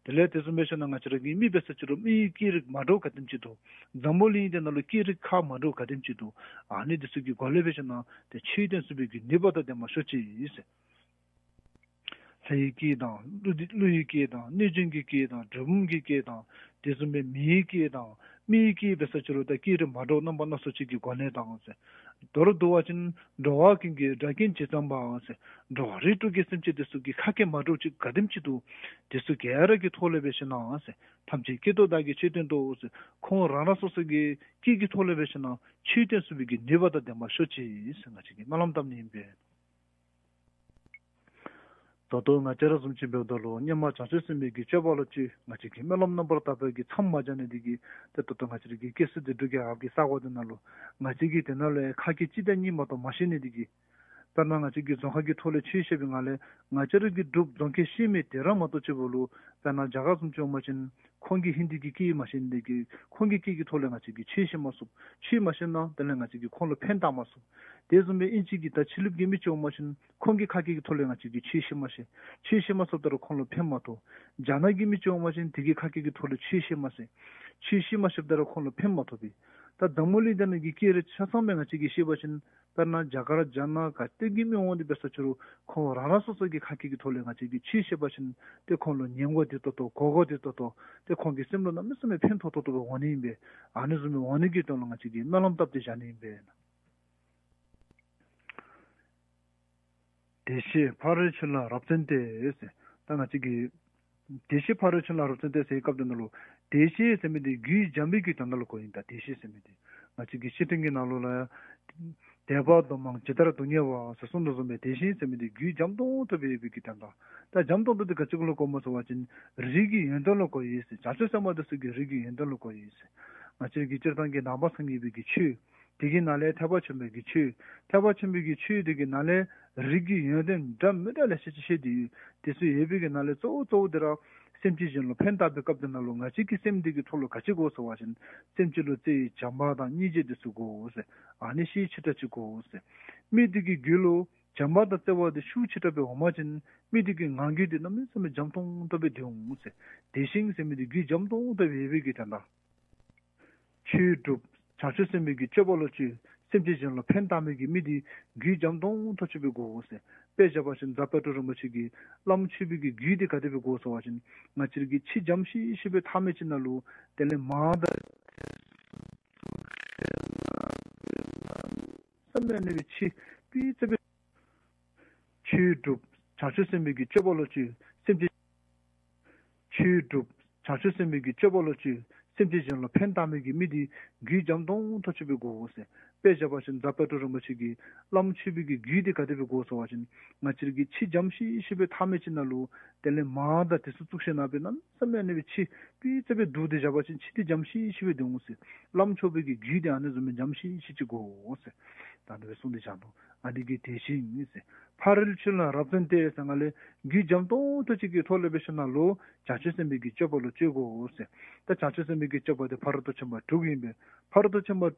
དེ་ལས་དེ་བཟུམ་འབད་ཞིན་ན་ང་བཅས་ར་གི་མི་འབད་ས་ཅིག་རུང་མི་ཡི་སྐད་རིགས་མ་འདྲཝ་ག་དེམ་ཅིག་འདུག། འཛམ་བུ་གླིང་འདི་ནང་ལུ་སྐད་རིགས་ཁག་མ་འདྲཝ་ག་དེམ་ཅིག་འདུག། ཨ་ནི་དེ་ཚུ་གི་སྒོ་ལས་འབད་ཞིན་ན་ཏེ་ཆོས་སྟོན་ཚུགས་པའི་གི་ནུས་པ་དང་ལྡན་པར་ཤོག་ཅིག་ཟེར། ལྷ་ཡི་སྐད་དང་ཀླུ་ཀླུ་ཡི་སྐད་དང་གནོད་སྦྱིན་གྱི་སྐད་དང་གྲུལ་བུམ་གྱི་སྐད་དང་དེ་བཟུམ་སྦེ་མི་ཡི་སྐད་དང་མི་ཡི་སྐད་འབད་ས་ཅིག་རུང་ད་སྐད་རིགས་མ་འདྲཝ་རྣམ་པ་སྣ་ཚོགས་ཅིག་གི་སྒོ་ནས་དང་ཟེར། མདོར་བསྡུ་བ་ཅིན་འགྲོ་བ་ཀུན་གྱི་སྒྲ་སྐད་ཇི་ཙམ་པ་ཟེར། འགྲོ་བ་རིགས་དྲུག་གི་སེམས་ཅན་དེ་ཚུ་གི་ཁ་སྐད་མ་འདྲཝ་ཅིག་ག་དེམ་ཅིག་འདུག། དེ་ཚུ་ག་ར་གི་ཐོག་ལས་འབད་ཞིན་ན་ཟེར། ཐམས་ཅད་སྐད་དུ་བདག་གིས་ཆོས་བསྟན་ཏོ་ཟེར། ཁོང་རང་རང་སོ་སོ་གི་སྐད་ཀྱི་ཐོག་ལས་འབད་ཞིན་ན་ཆོས་བསྟན་ཚུགས་པའི་གི་ནུས་པ་དང་ལྡན་པར་ཤོག་ཅིག་ཟེར་ང་བཅས་ཀྱིས་སྨོན་ལམ་བཏབ་ནི་ཨིན་པས། ད་ལྟོ་ང་བཅས་ར་བཟུམ་ཅིག་འབདཝ་ད་ལུ་སྔོན་མ་བྱང་ཆུབ་སེམས་དཔའི་གི་སྤྱོད་པ་ལུ་ཅིག་ང་བཅས་ཀྱིས་སྨོན་ལམ་རྣམ་པར་དག་པའི་གི་མཚམས་མ་སྦྱར་ནི་དེ་གིས་ཏེ་ད་ལྟོ་ང་བཅས་ར་གི་སྐྱེ་ས་འདི་འབྲུག་རྒྱལ་ཁབ་ཀྱི་ས་གོ་འདི་ནང་ལུ་ང་བཅས་ཀྱིས་དེ་ནང་ལས་ཁ་སྐད་གཅིག་དང་གཉིས་མ་གཏོགས་མ་ཤེས་ནི་དེ་གིས། དཔེར་ན་ང་བཅས་ཀྱིས་རྫོང་ཁ་གི་ཐོག་ལས་ཆོས་བཤད་པའི་སྒང་ལས་ང་བཅས་ར་གི་འབྲུག་རྫོང་ཁའི་ཤེས་མི་དེ་ར་མ་གཏོགས་ཅིག་འབདཝ་ལུ་དཔེར་ན་རྒྱ་གར་བཟུམ་ཅིག་འོང་པ་ཅིན་ཁོང་གིས་ཧིན་དི་གི་སྐད་མ་ཤེས་ནི་དེ་གིས་ཁོང་གི་སྐད་ཀྱི་ཐོག་ལས་ང་བཅས་ཀྱིས་ཆོས་བཤད་མ་ཚུགས། ཆོས་མ་བཤད་ན་དེ་ལས་ང་བཅས་ཀྱིས་ཁོང་ལུ་ཕན་བཏགས་མ་ཚུགས། དེ་བཟུམ་སྦེ་ཨིན་ཅི་གི་ད་ཕྱི་གླིངཔ་གི་མི་ཅིག་འོང་པ་ཅིན་ཁོང་གི་ཁ་སྐད་ཀྱི་ཐོག་ལས་ང་བཅས་ཀྱིས་ཆོས་བཤད་མ་ཤེས། ཆོས་བཤད་མ་ཚུགསཔ་ད་རུང་ཁོང་ལུ་ཕན་མ་ཐོགས། རྒྱ་ནག་གི་མི་ཅིག་འོང་པ་ཅིན་དེ་གི་ཁ་སྐད་ཀྱི་ཐོག་ལས་ཆོས་བཤད་མ་ཤེས། ཆོས་བཤད་མ་ཤེསཔ་ད་རུང་ཁོང་ལུ་ཕན་མ་ཐོགས་པས། ད་འཛམ་བུ་གླིང་འདི་ནང་གི་སྐད་རིགས་ཆ་ཚང་སྦེ་ང་བཅས་ཀྱིས་ཤེས་པ་ཅིན་ དཔེར་ན་རྒྱ་གར་རྒྱ་ནག་ག་ཏེ་གི་མི་འོང་དེ་འབད་ས་ཅི་རུང་ཁོང་རང་རང་སོ་སོ་གི་ཁ་སྐད་ཀྱི་ཐོག་ལས་ང་བཅས་ཀྱིས་ཆོས་བཤད་པ་ཅིན་ཏེ་ཁོང་ལུ་ཉན་དགོ་དེ་ཏོག་ཏོ་གོ་དགོ་དེ་ཏོག་ཏོ་ཏེ་ཁོང་གི་སེམས་ལུ་གནམ་མེད་ས་མེད་ཕན་ཐོགས་ཏོག་ཏོ་སྦེ་འོང་ནི་ཨིན་པས། ཨ་ནི་བཟུམ་སྦེ་འོང་ནི་གི་དོན་ལུ་ང་བཅས་ཀྱིས་སྨོན་ལམ་བཏབ་སྟེ་བཞག་ནི་ཨིན་པས། བདེ་གཤེགས་ཕ་རོལ་ཕྱིན་ལ་རབ་བརྩོན་ཏེ་ཟེར། ད་ང་བཅས་ཀྱིས་བདེ་གཤེགས་ཕ་རོལ་ཕྱིན་ལ་རབ་བརྩོན་ཏེ་ཟེར་བའི་སྐབས་དེ་ནང་ལུ་བདེ་གཤེགས་ཟེར་མི་དེ་རྒྱུད་འཇམ་པའི་གི་དོན་དག་ལུ་གོཝ་ཨིན། ད་བདེ་གཤེགས་ཟེར་མི་དེ་ང་བཅས་ཀྱི་བཤེས་སྤྲིང་གི་ནང་ལུ་ལ་དད་པ་གདོད་མ་ཇི་ལྟར་སྡུག་བསྔལ་བ་ཟེར་གསུངས་དོ་བཟུམ་སྦེ་བདེ་གཤེགས་ཟེར་མི་དེ་རྒྱུད་འཇམ་ཏོང་ཏོ་སྦེ་ཡོད་པའི་གི་དོན་དག། ད་འཇམ་ཏོང་ཏོ་དེ་ག་ཅི་གུ་ལུ་གོཝ་སྨོ་ཟེར་བ་ཅིན་རིགས་ཀྱི་ཡོན་ཏན་ལུ་གོཝ་ཨིན་ཟེར། བྱང་ཆུབ་སེམས་དཔའ་དེ་ཚུ་གི་རིགས་ཀྱི་ཡོན་ཏན་ལུ་གོཝ་ཨིན་ཟེར། ང་བཅས་ཀྱི་སྤྱིར་བཏང་གི་ནང་པ་སངས་རྒྱས་པའི་གི་ཆོས། དེ་གི་ནང་ལས་ཐེག་པ་ཆེན་པོའི་གི་ཆོས། ཐེག་པ་ཆེན་པོའི་གི་ཆོས་དེ་གི་ནང་ལས་རིགས་ཀྱི་ཡོན་ཏན་འདྲ་མི་འདྲ་ལེ་ཤ་ཅིག་བཤད་དེ་ཡོད། དེ་ཚུ་ཡོད་པའི་གི་ནང་ལས་གཙོ་བོ་གཙོ་བོ་དེ་ར་སེམས་ཅན་གཞན་ལུ་ཕན་བཏགས་པའི་སྐབས་དེ་ནང་ལུ་ང་བཅས་ཀྱི་སེམས་དེ་གི་ཐོག་ལུ་ག་ཅི་དགོ་ཟེར་བ་ཅིན་སེམས་ཅན་ལུ་བརྩེ་བའི་བྱམས་པ་དང་སྙིང་རྗེ་དེ་ཚུ་དགོ་ཟེར། ཨ་ནི་ཤེས་ཆེ་དྲགས་ཅིག་དགོ་ཟེར། མི་དེ་གི་རྒྱུད་ལུ་བྱམས་པ་དང་བརྩེ་བ་དེ་ཤུགས་ཆེ་དྲགས་སྦེ་འོང་པ་ཅིན་མི་དེ་གི་ངང་རྒྱུད་དེ་གནམ་མེད་ས་མེད་འཇམ་ཏོང་ཏོ་སྦེ་སྡོད་འོང་ཟེར། བདེ་གཤེགས་ཟེར་མི་དེ་རྒྱུད་འཇམ་ཏོང་ཏོ་སྦེ་ཡོད་པའི་གི་དོན་དག། ཆོས་སྒྲུབ། བྱང་ཆུབ་སེམས་དཔའི་གི་སྤྱོད་པ་ལུ་སྤྱོད། སེམས་ཅན་གཞན་ལུ་ཕན་བཏགས་མི་གི་མི་དེ་རྒྱུད་འཇམ་ཏོང་ཏོ་ཅིག་སྦེ་དགོ་ཟེར། དཔེ་བཞག་པ་ཅིན་རྫ་དཔལ་སྤྲུལ་རིན་པོ་ཆེ་གིས་བླམ་ཆོས་པའི་གི་རྒྱུད་དེ་ག་དེ་སྦེ་དགོ་ཟེར་བ་ཅིན་ང་བཅས་ར་གི་ཆེས་འཇམ་ཤོས་ཤོས་སྦེ་ཐག་མེད་ཅིག་ནང་ལུ་དེ་ལས་མང་དང་བསམ་ཡས་ནི་སྦེ་ཆེ་སྤུས་ཙམ་སྦེ། ཆོས་སྒྲུབ། བྱང་ཆུབ་སེམས་དཔའི་གི་སྤྱོད་པ་ལུ་སྤྱོད། སེམས་ཅན། ཆོས་སྒྲུབ། བྱང་ཆུབ་སེམས་དཔའི་གི་སྤྱོད་པ་ལུ་སྤྱོད། སེམས་ཅན་གཞན་ལུ་ཕན་བཏགས་མི་གི་མི་དེ་རྒྱུད་འཇམ་ཏོང་ཏོ་ཅིག་སྦེ་དགོ་ཟེར། དཔེ་བཞག་པ་ཅིན་རྫ་དཔལ་སྤྲུལ་རིན་པོ་ཆེ་གིས་བླམ་ཆོས་པའི་གི་རྒྱུད་དེ་ག་དེ་སྦེ་དགོ་ཟེར་བ་ཅིན་ང་བཅས་ར་གི་ཆེས་འཇམ་ཤོས་ཤོས་སྦེ་ཐག་མེད་ཅིག་ནང་ལུ་དེ་ལས་མང་དང་དེ་ཚུ་བཙུགས་ཞིནམ་ལས་གནམ་མེད་ས་མེད་ཨ་ནི་སྦེ་ཆེ་སྤུས་ཙམ་སྦེ་བསྡུ་སྟེ་བཞག་པ་ཅིན་ཆེ་སྟེ་འཇམ་ཤོས་ཤོས་སྦེ་སྡོད་འོང་ཟེར། བླམ་ཆོས་པའི་གི་རྒྱུད་དེ་ཨ་ནི་བཟུམ་སྦེ་འཇམ་ཤོས་ཤོས་ཅིག་དགོ་ཟེར། ད་ཨ་ནི་སྦེ་གསུངས་ཏེ་བཞག་ནུག། ཨ་ནི་གི་དེ་བཞིན་ཨིན་ཟེར། ཕ་རོལ་ཕྱིན་ལ་རབ་བརྩོན་ཏེ་ཟེར་ང་ལས་རྒྱུད་འཇམ་ཏོང་ཏོ་ཅིག་གི་ཐོག་ལས་འབད་ཞིནམ་ལས་བྱང་ཆུབ་སེམས་དཔའི་གི་སྤྱོད་པ་ལུ་སྤྱོད་དགོ་ཟེར། ད་བྱང་ཆུབ་སེམས་དཔའི་གི་སྤྱོད་པ་དེ་ཕ་རོལ་ཏུ་ཕྱིན་པ་དྲུག་ཨིན་པས། ཕ་རོལ་ཏུ་ཕྱིན་པ་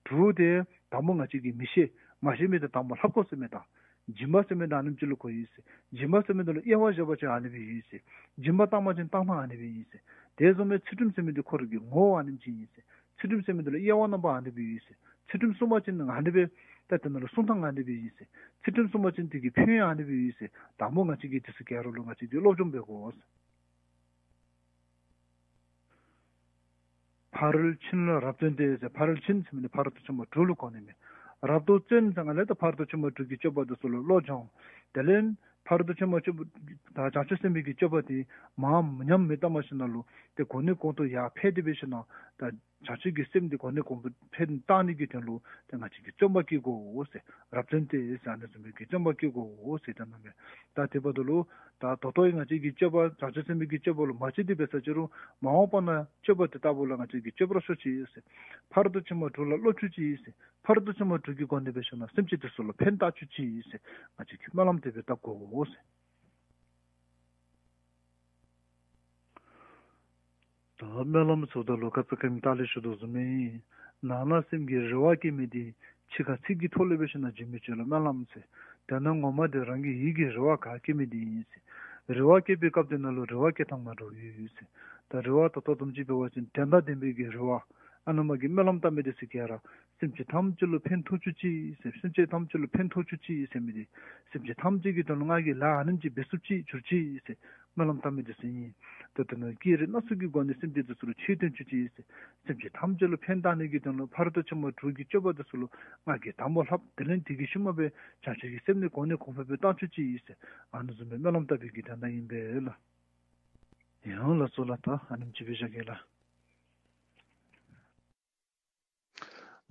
དྲུག་དེ་དང་པོ་ང་བཅས་ཀྱིས་མི་ཤེས། མ་ཤེས་མི་དེ་དང་པོ་ལྷབ་དགོ་ཟེར་མི་དང་། སྦྱིན་པ་ཟེར་མི་དེ་ཨ་ནེམ་ཅིག་ལུ་གོཝ་ཨིན་ཟེར། སྦྱིན་པ་ཟེར་མི་དེ་ལུ་དབྱེ་བ་བཞག་པ་ཅིན་ཨ་ནི་སྦེ་ཨིན་ཟེར། སྦྱིན་པ་བཏང་པ་ཅིན་བཏང་ཐངས་ཨ་ནི་སྦེ་ཨིན་ཟེར། དེ་བཟུམ་སྦེ་ཚུལ་ཁྲིམས་ཟེར་མི་དེ་ཁོ་རའི་གི་ངོ་བོ་ཨ་ནེམ་ཅིག་ཨིན་ཟེར། ཚུལ་ཁྲིམས་ཟེར་མི་དེ་ལུ་དབྱེ་བ་རྣམ་པ་ཨ་ནི་སྦེ་ཡོད་ཟེར། ཚུལ་ཁྲིམས་བསྲུང་པ་ཅིན་ཨ་ནི་སྦེ་ད་དེ་ནང་ལུ་བསྲུང་ཐངས་ཨ་ནི་སྦེ་ཡོད་ཟེར། ཚུལ་ཁྲིམས་བསྲུང་པ་ཅིན་དེ་གི་ཕན་ཡོན་ཨ་ནི་སྦེ་ཡོད་ཟེར། དང་པོ་ང་བཅས་ཀྱིས་དེ་ཚུ་ག་ར་ལུ་ང་བཅས་ཀྱིས་སློབ་སྦྱོང་འབད་དགོ་ཟེར། ཕ་རོལ་ཕྱིན་ལ་རབ་བརྩོན་ཏེ་ཟེར། ཕ་རོལ་ཕྱིན་ཟེར་མི་ནི་ཕ་རོལ་ཏུ་ཕྱིན་པ་དྲུག་ལུ་གོ་ནི་མས། རབ་ཏུ་བརྩོན་ཟེར་ང་ལས་ད་ཕ་རོལ་ཏུ་ཕྱིན་པ་དྲུག་གི་སྤྱོད་པ་དེ་ཚུ་ལུ་བློ་སྦྱོང་། དེ་ལས་ཕ་རོལ་ཏུ་ཕྱིན་པ་སྤྱོད་པ་ད་བྱང་ཆུབ་སེམས་དཔའི་གི་སྤྱོད་པ་དེ་མར་ཉམས་མི་བཏང་པར་ཞིནམ་ལས་དེ་གོང་ནས་གོང་དུ་ཡར་འཕེལ་ཏེ་འབད་ཞིནམ་ད་བྱང་ཆུབ་ཀྱི་སེམས་དེ་གོང་ནས་གོང་དུ་འཕེལ་བཏང་ནི་གི་དོན་ལུ་ཏེ་ང་བཅས་ཀྱིས་བརྩོན་པ་བསྐྱེད་དགོ་ཟེར། རབ་བརྩོན་ཏེ་ཟེར་ཨ་ནི་བཟུམ་སྦེ་གི་བརྩོན་པ་བསྐྱེད་དགོ་ཟེར་ད་ནི་མས། ད་དེ་འབདཝ་ད་ལུ་ད་ད་ལྟོ་ང་བཅས་ཀྱི་སྤྱོད་པ་བྱང་ཆུབ་སེམས་དཔའི་གི་སྤྱོད་པ་ལུ་མ་བྱས་ཏེ་འབད་ས་ཅི་རུང་མ་འོངས་པ་ན་སྤྱོད་པ་དེ་ལྟ་བུ་ལ་ང་བཅས་ཀྱིས་སྤྱོད་པར་ཤོག་ཅིག་ཟེར། ཕ་རོལ་ཏུ་ཕྱིན་པ་དྲུག་ལ་བློ་བཅུག་ཅིག་ཟེར། ཕ་རོལ་ཏུ་ཕྱིན་པ་དྲུག་གི་སྒོ་ནས་འབད་ཞིནམ་ལས་སེམས་ཅན་དེ་ཚུ་ལུ་ཕན་བཏགས་བཅུག་ཅིག་ཟེར། ང་བཅས་ཀྱིས་སྨོན་ལམ་དེ་སྦེ་བཏབ་དགོ་ཟེར། ད་སྨོན་ལམ་ཚུ་ད་ལུ་ཁ་ཙ་ཁ་ཉིནམ་ལྟག་ལས་ཞུ་དོ་བཟུམ་ཨིན། ནང་ན་སེམས་ཀྱི་རེ་བ་བསྐྱེད་མི་དེ་ཕྱི་ཁ་ཚིག་གི་ཐོག་ལས་འབད་ཞིནམ་ལས་བྱིན་མི་ཚུ་ལུ་སྨོན་ལམ་ཟེར། དེ་ནང་ངོ་མ་དེ་རང་གི་ཡིད་ཀྱི་རེ་བ་ག་བསྐྱེད་མི་དེ་ཨིན་ཟེར། རེ་བ་བསྐྱེད་པའི་སྐབས་དེ་ནང་ལུ་རེ་བ་བསྐྱེད་ཐངས་མ་འདྲཝ་ཡོད་ཟེར། ད་རེ་བ་ད་ལྟོ་དུམ་ཅིག་འབད་བ་ཅིན་དོན་དང་ལྡན་པའི་གི་རེ་བ། ཨ་ནཱ་མ་གི་སྨོན་ལམ་བཏབ་མི་དེ་ཚུ་ག་ར་སེམས་ཅན་ཐམས་ཅད་ལུ་ཕན་ཐོགས་བཅུག་ཅིག་ཟེར། སེམས་ཅན་ཐམས་ཅད་ལུ་ཕན་ཐོགས་བཅུག་ཅིག་ཟེར་མི་དེ། སེམས་ཅན་ཐམས་ཅད་ཀྱི་དོན་ལུ་ང་གིས་ལཱ་ཨ་ནེམ་ཅིག་འབད་ཚུགས་ཅིག་འགྱུར་ཅིག་ཟེར་སྨོན་ལམ་བཏབ་མི་དེ་ཚུ་ཨིན། ད་དེ་ནང་བསྐྱེད་རིམ་སྣ་ཚོགས་ཀྱི་སྒོ་ནས་སེམས་ཅན་དེ་ཚུ་ལུ་ཆོས་སྟོན་བཅུག་ཅིག་ཟེར། སེམས་ཅན་ཐམས་ཅད་ལུ་ཕན་བཏགས་ནི་གི་དོན་ལུ་ཕ་རོལ་ཏུ་ཕྱིན་པ་དྲུག་གི་སྤྱོད་པ་དེ་ཚུ་ལུ་ང་གིས་དང་པོ་ལྷབ། དེ་ལས་དེ་གི་ཤུལ་མ་སྦེ་བྱང་ཆུབ་ཀྱི་སེམས་ནི་གོང་ནས་གོང་འཕེལ་སྦེ་བཏང་བཅུག་ཅིག་ཟེར། ཨ་ནི་བཟུམ་སྦེ་སྨོན་ལམ་བཏབ་པའི་གི་དོན་དག་ཨིན་པས་ལགས། ཡང་ལགས་སོ་ལགས། ད་ཨ་ནེམ་ཅིག་སྦེ་བཞག་གེ་ལགས།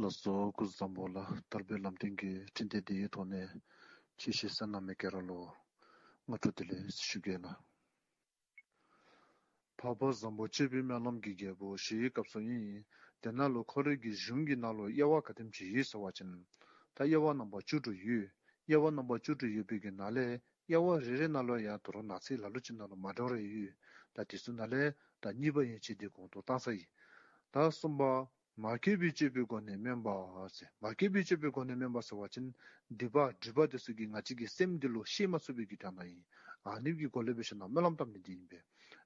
ལགས་སོ། སྐུ་གཟུགས་བཟང་པོ་ལགས། དལ་བའི་ལམ་སྟོན་གྱི་འཕྲིན་ལས་འདི་གི་ཐོག་ནས་ཆོས་བཤད་གསན་གནང་མི་ག་ར་ལུ་སྔ་དྲོ་བདེ་ལེགས་ཞུ་གེ་ལགས། འཕགས་པ་བཟང་པོ་སྤྱོད་པའི་སྨོན་ལམ་གྱི་རྒྱལ་པོ་ཞུ་བའི་སྐབས་སུ་ཨིན། དེ་ནང་ལུ་ཁོ་རའི་གི་གཞུང་གི་ནང་ལུ་དབྱེ་བ་ག་དེམ་ཅིག་ཡོད་ཟེར་བ་ཅིན་ད་དབྱེ་བ་རྣམ་པ་བཅུ་དྲུག་ཡོད། དབྱེ་བ་རྣམ་པ་བཅུ་དྲུག་ཡོད་པའི་གི་ནང་ལས་དབྱེ་བ་རེ་རེ་ནང་ལུ་ཡང་དོ་རུང་ནང་གསེས་ལ་ལུ་ཅིག་ནང་ལུ་མ་འདྲཝ་རེ་ཡོད། ད་དེ་ཚུ་ནང་ལས་ད་གཉིས་པ་ཡན་ཆད་འདི་གོང་དུ་བཏང་ས་ཨིན། ད་གསུམ་པ་མ་སྐྱེས་པའི་སྤྱོད་པའི་སྒོ་ནས་སྨོན་པ་ཟེར། མ་སྐྱེས་པའི་སྤྱོད་པའི་སྒོ་ནས་སྨོན་པ་ཟེར་བ་ཅིན་སྡིག་པ་སྒྲིབ་པ་དེ་ཚུ་གིས་ང་བཅས་ཀྱི་སེམས་འདི་ལུ་ཤེས་མ་ཚུགས་པའི་གི་དོན་དག་ཨིན། ཨ་ནི་གི་སྒོ་ལས་འབད་ཞིནམ་ལས་སྨོན་ལམ་བཏབ་ནི་འདི་ཨིན་པས།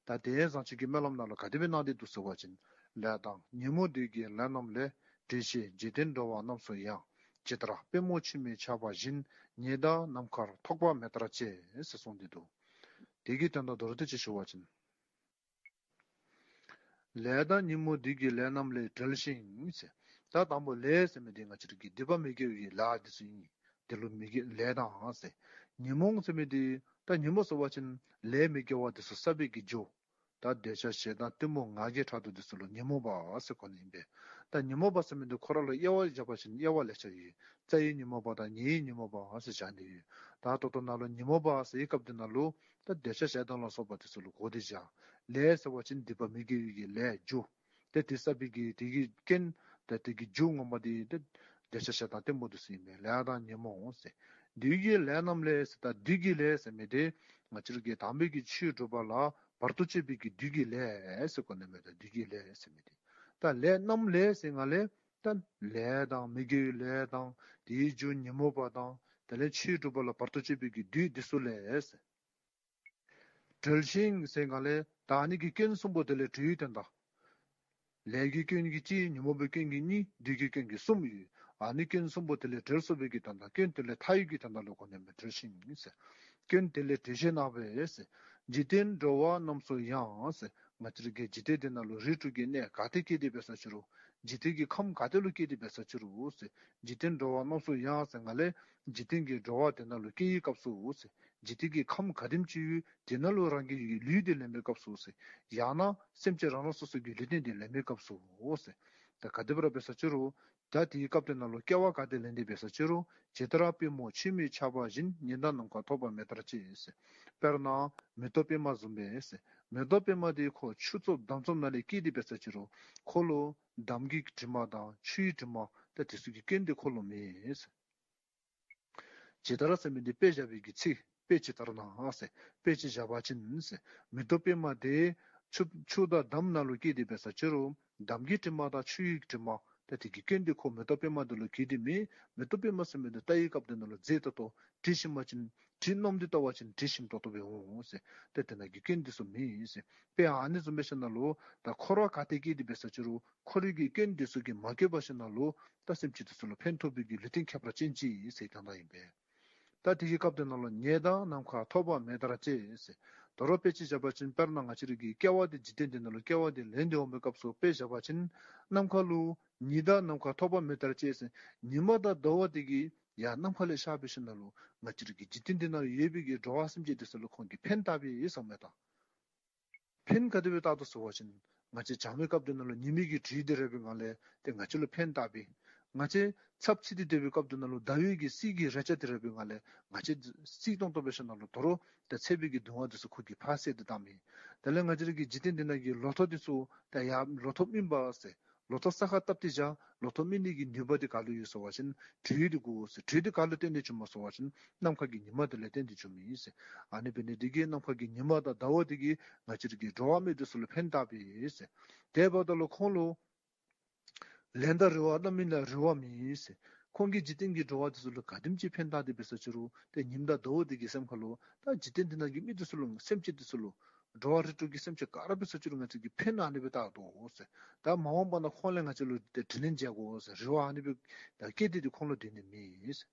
ད་དེ་བཟང་སྤྱོད་ཀྱི་སྨོན་ལམ་ནང་ལུ་ག་དེ་སྦེ་གནང་སྟེ་འདུག་ཟེར་བ་ཅིན་ལས་དང་ཉོན་མོངས་དེ་གི་ལས་རྣམས་ལས། འདྲེན་བྱེད་འཇིག་རྟེན་འགྲོ་བ་རྣམས་སུ་ཡང་། ཇི་ལྟར་པདྨོ་ཆུས་མི་ཆགས་པ་བཞིན། ཉི་ཟླ་ནམ་མཁར་ཐོགས་པ་མེ་ལྟར་སྐྱེ་ཟེར་གསུངས་ཏེ་འདུག། དེ་གི་དོན་དག་མདོར་བསྡུས་ཅིག་ཞུ་བ་ཅིན། ལས་དང་ཉོན་མོངས་བདུད་ཀྱི་ལས་རྣམས་ལས་བསྒྲལ་ཞིང་ཟེར། ད་དང་པོ་ལས་ཟེར་མི་འདི་ང་བཅས་ར་གི་སྡིག་པ་མི་དགེ་བའི་ལས་འདི་ཚུ་ཨིན། དེ་ལུ་མི་དགེ་ལས་དང་ཟེར། ཉོན་མོངས་ཟེར་མི་འདི་ད་ཉོན་མོངས་ཟེར་བ་ཅིན་ལས་མི་དགེ་བ་འདི་ཚུ་བསགས་པའི་གི་རྒྱུ། ད་འདོད་ཆགས་ཞེ་སྡང་གཏི་མུག་ང་རྒྱལ་ཕྲག་དོག་འདི་ཚུ་ལུ་ཉོན་མོངས་པ་ཟེར་གོ་ནི་ཨིན་པས། ད་ཉོན་མོངས་པ་ཟེར་མི་འདི་ཁོ་ར་ལུ་དབྱེ་བ་བཞག་པ་ཅིན་དབྱེ་བ་ལེ་ཤ་ཡོད། རྩ་བའི་ཉོན་མོངས་པ་དང་ཉེ་བའི་ཉོན་མོངས་པ་ཟེར་བཞག་ནི་ཡོད། ད་ད་ལྟོ་ནཱ་ལུ་ཉོན་མོངས་པ་ཟེར་བའི་སྐབས་འདི་ནང་ལུ་ད་འདོད་ཆགས་ཞེ་སྡང་ལ་སོགས་པ་འདི་ཚུ་ལུ་གོ་སྟེ་བཞག། ལས་ཟེར་བ་ཅིན་སྡིག་པ་མི་དགེ་བའི་གི་ལས་རྒྱུ། ཏེ་དེ་བསགས་པའི་གི་དེ་གི་རྐྱེན། ཏེ་དེ་གི་རྒྱུ་ངོ་མ་དེ་ཏེ་འདོད་ཆགས་ཞེ་སྡང་གཏི་མུག་འདི་ཚུ་ཨིན་པས། ལས་དང་ཉོན་མོངས་ཟེར། བདུད་ཀྱི་ལས་རྣམས་ལས་ཟེར། ད་བདུད་ཀྱི་ལས་ཟེར་མི་དེ་ང་བཅས་ར་གི་དམ་པའི་གི་ཆོས་སྒྲུབ་པ་ལ་བར་དུ་གཅོད་པའི་གི་བདུད་ཀྱི་ལས་ཟེར་གོ་ནི་མས། ད་བདུད་ཀྱི་ལས་ཟེར་མི་དེ། ད་ལས་རྣམས་ལས་ཟེར་སྒང་ལས་ད་ལས་དང་མི་དགེ་བའི་ལས་དང་དེའི་རྒྱུ་ཉོན་མོངས་པ་དང་དེ་ལས་ཆོས་སྒྲུབ་པ་ལ་བར་དུ་གཅོད་པའི་གི་བདུད་འདི་ཚུ་ལས་ཟེར། བསྒྲལ་ཞིང་ཟེར་སྒང་ལས་ད་ཨ་ནི་གི་སྐྱོན་གསུམ་པོ་དེ་ལས་གྲོལ་བའི་དོན་དག། ལས་ཀྱི་སྐྱོན་གྱིས་གཅིག། ཉོན་མོངས་པའི་སྐྱོན་གྱིས་གཉིས། བདུད་ཀྱི་སྐྱོན་གྱིས་གསུམ་ཡོད། ཨ་ནི་སྐྱོན་གསུམ་པོ་དེ་ལས་བསྒྲལ་ཚུགས་པའི་གི་དོན་དག། སྐྱོན་དེ་ལས་ཐར་བའི་གི་དོན་དག་ལུ་གོ་ནི་མས། བསྒྲལ་ཞིང་ཟེར། སྐྱོན་དེ་ལས་གྲོལ་བྱེད་ན་བས་ཟེར། འཇིག་རྟེན་འགྲོ་བ་རྣམས་སུ་ཡང་ཟེར། ང་བཅས་ར་གི་འཇིག་རྟེན་འདི་ནང་ལུ་རིགས་དྲུག་གི་གནས་ག་ཏེ་སྐྱེས་ཏེ་འབད་ས་ཅི་རུང་། འཇིག་རྟེན་གྱི་ཁམས་ག་ཏེ་ལུ་སྐྱེས་ཏེ་འབད་ས་ཅི་རུང་ཟེར། འཇིག་རྟེན་འགྲོ་བ་རྣམས་སུ་ཡང་ཟེར་སྒང་ལས་འཇིག་རྟེན་གྱི་འགྲོ་བ་དེ་ནང་ལུ་སྐྱེ་བའི་སྐབས་སུ་ཟེར། འཇིག་རྟེན་གྱི་ཁམས་ག་དེམ་ཅིག་ཡོད་དེ་ནང་ལུ་རང་གི་ལུས་འདི་ལེན་པའི་སྐབས་སུ་ཟེར། ཡང་ན་སེམས་ཅན་རང་རང་སོ་སོ་གི་ལུས་རྟེན་འདི་ལེན་པའི་སྐབས་སུ་ཟེར། ད་ག་དེ་སྦེ་ར་འབད་ས་ཅི་རུང་ད་དེའི་སྐབས་དེ་ནང་ལུ་སྐྱེ་བ་ག་དེ་ལེན་ཏེ་འབད་ས་ཅི་རུང་། ཇི་ལྟར་པདྨོ་ཆུས་མི་ཆགས་པ་བཞིན། ཉི་ཟླ་ནམ་མཁར་ཐོགས་པ་མེ་ལྟར་སྐྱེ་ཟེར། དཔེར་ན་མེ་ཏོག་པདྨ་བཟུམ་སྦེ་ཟེར། མེ་ཏོག་པདྨ་དེ་ཁོ་ཆུ་ཚོད་འདམ་ཚོད་ནང་ལས་སྐྱེས་ཏེ་འབད་ས་ཅི་རུང་ཁོ་ལུ་འདམ་གྱི་དྲི་མ་དང་ཆུའི་དྲི་མ་ད་དེ་ཚུ་གི་སྐྱོན་དེ་ཁོ་ལུ་མེད་ཟེར། ཇི་ལྟར་ཟེར་མི་འདི་དཔེ་བཞག་པའི་གི་ཚིག། དཔེ་ཇི་ལྟར་ན་ཟེར། དཔེ་ཅིག་བཞག་པ་ཅིན་ཟེར། མེ་ཏོག་པདྨ་དེ་ཆུ་ཆུ་དང་འདམ་ནང་ལུ་སྐྱེས་ཏེ་འབད་ས་ཅི་རུང་འདམ་གྱི་དྲི་མ་དང་ཆུ་ཡི་དྲི་མ་ད་དེ་གི་སྐྱོན་དེ་ཁོ་མེ་ཏོག་པདྨ་དེ་ལུ་གོ་སྟེ་མེད། མེ་ཏོག་པདྨ་ཟེར་མི་འདི་ལྟ་བའི་སྐབས་དེ་ནང་ལུ་མཛེས་ཏོག་ཏོ། དྲི་ཞིམ་པ་ཅིན་དྲི་སྣོམ་སྟེ་ལྟ་བ་ཅིན་དྲི་ཞིམ་ཏོག་ཏོ་སྦེ་འོང་ཟེར། ཏེ་དེ་ནང་གི་སྐྱོན་དེ་ཚུ་མེད་ཟེར། དཔེ་ཨ་ནི་བཟུམ་སྦེ་ཞིནམ་ལས་ད་ཁོ་ར་ག་ཏེ་སྐྱེས་ཏེ་འབད་ས་ཅི་རུང་ཁོ་རའི་གི་སྐྱོན་དེ་ཚུ་གིས་མ་གོས་པར་ཞིནམ་ལས་ད་སེམས་ཅན་དེ་ཚུ་ལུ་ཕན་ཐོགས་པའི་གི་ལུས་རྟེན་ཁྱད་པར་ཅན་ཅིག་ཟེར་གསུངས་ད་ཨིན་པས། ད་དེ་གི་སྐབས་དེ་ནང་ལུ་ཉི་ཟླ་ནམ་མཁར་ཐོགས་པ་མེ་ལྟར་སྐྱེ་ཟེར། དོ་རུང་དཔེ་ཅིག་བཞག་པ་ཅིན་དཔེར་ན་ང་བཅས་རའི་གི་སྐྱེ་བ་དེ་འཇིག་རྟེན་དེ་ནང་ལུ་སྐྱེ་བ་དེ་ལེན་ཏེ་འོང་པའི་སྐབས་སུ་དཔེ་བཞག་པ་ཅིན་ནམ་མཁའ་ལུ་ཉི་ཟླ་ནམ་མཁར་ཐོགས་པ་མེ་ལྟར་སྐྱེ་ཟེར། ཉི་མ་དང་ཟླ་བ་དེ་གིས་ཡར་ནམ་མཁའ་ལས་ཤར་བའི་ཞིནམ་ལས་ང་བཅས་རའི་གི་འཇིག་རྟེན་དེ་ནང་ཡོད་པའི་གི་འགྲོ་བ་སེམས་ཅན་དེ་ཚུ་ལུ་ཁོང་གིས་ཕན་བཏགས་པས་ཟེར་མས་ད། ཕན་ག་དེ་སྦེ་བཏགས་དོ་ཟེར་བ་ཅིན་ང་བཅས་བྱང་བའི་སྐབས་དེ་ནང་ལུ་ཉི་མའི་གི་དྲོད་དེ་རེག་པའི་སྒང་ལས་ཏེ་ང་བཅས་ལུ་ཕན་བཏགས་པས། ང་བཅས་ཚབས་ཆེ་སྟེ་སྡོད་པའི་སྐབས་དེ་ནང་ལུ་ཟླ་བའི་གི་གསེར་གྱི་རེག་བྱ་དེ་རེག་པའི་སྒང་ལས་ང་བཅས་གསལ་ཏོང་ཏོ་སྦེ་ཞིནམ་ལས་དོ་རུང་ཏེ་ཚད་པའི་གི་གདུང་བ་དེ་ཚུ་ཁོ་གིས་ཕར་བསལ་ཏེ་བཏངམ་ཨིན། དེ་ལས་ང་བཅས་རའི་གི་འཇིག་རྟེན་དེ་ནང་གི་ལོ་ཐོག་དེ་ཚུ་ཏེ་ཡར་ལོ་ཐོག་སྨིན་པ་ཟེར། ལོ་ཐོག་ས་ཁར་བཏབ་སྟེ་བཞག། ལོ་ཐོག་སྨིན་ནི་གི་ནུས་པ་དེ་ག་ལུ་ཡོད་ཟེར་བ་ཅིན་དྲོད་དེ་དགོ་ཟེར། དྲོད་དེ་ག་ལུ་བརྟེན་ཏེ་བྱུངམ་སྨོ་ཟེར་བ་ཅིན་ནམ་མཁའ་གི་ཉི་མ་དེ་ལས་བརྟེན་ཏེ་བྱུངམ་ཨིན་ཟེར། ཨ་ནི་འབད་ནི་དེ་གིས་ནམ་མཁའ་གི་ཉི་མ་དང་ཟླ་བ་དེ་གིས་ང་བཅས་རའི་གི་འགྲོ་བ་མི་དེ་ཚུ་ལུ་ཕན་བཏགས་པས་ཟེར། དེ་འབདཝ་ད་ལུ་ཁོང་ལུ་ལན་དང་རི་བོ་རྣམ་སྨིན་ལ་རེ་བ་མེད་ཟེར། ཁོང་གིས་འཇིག་རྟེན་གྱི་འགྲོ་བ་དེ་ཚུ་ལུ་ག་དེམ་ཅིག་ཕན་བཏགས་ཏེ་འབད་ས་ཅི་རུང་ཏེ་ཉིམ་དང་ཟླཝ་དེ་གི་སེམས་ཁ་ལུ་ད་འཇིག་རྟེན་འདི་ནང་གི་མི་དེ་ཚུ་ལུ་སེམས་ཅན་དེ་ཚུ་ལུ་འགྲོ་བ་རིགས་དྲུག་གི་སེམས་ཅན་ག་ར་འབད་ས་ཅི་རུང་ང་བཅས་ཀྱིས་ཕན་ཨ་ནི་སྦེ་བཏགས་དོ་ཟེར། ད་མ་འོངས་པ་ན་ཁོང་ལས་ང་བཅས་ལུ་ཏེ་དྲིན་ལན་འཇལ་དགོ་ཟེར་རེ་བ་ཨ་ནི་སྦེ་ད་བསྐྱེད་དེ་ཏེ་ཁོང་ལུ་འདི་ནི་མེད་ཟེར།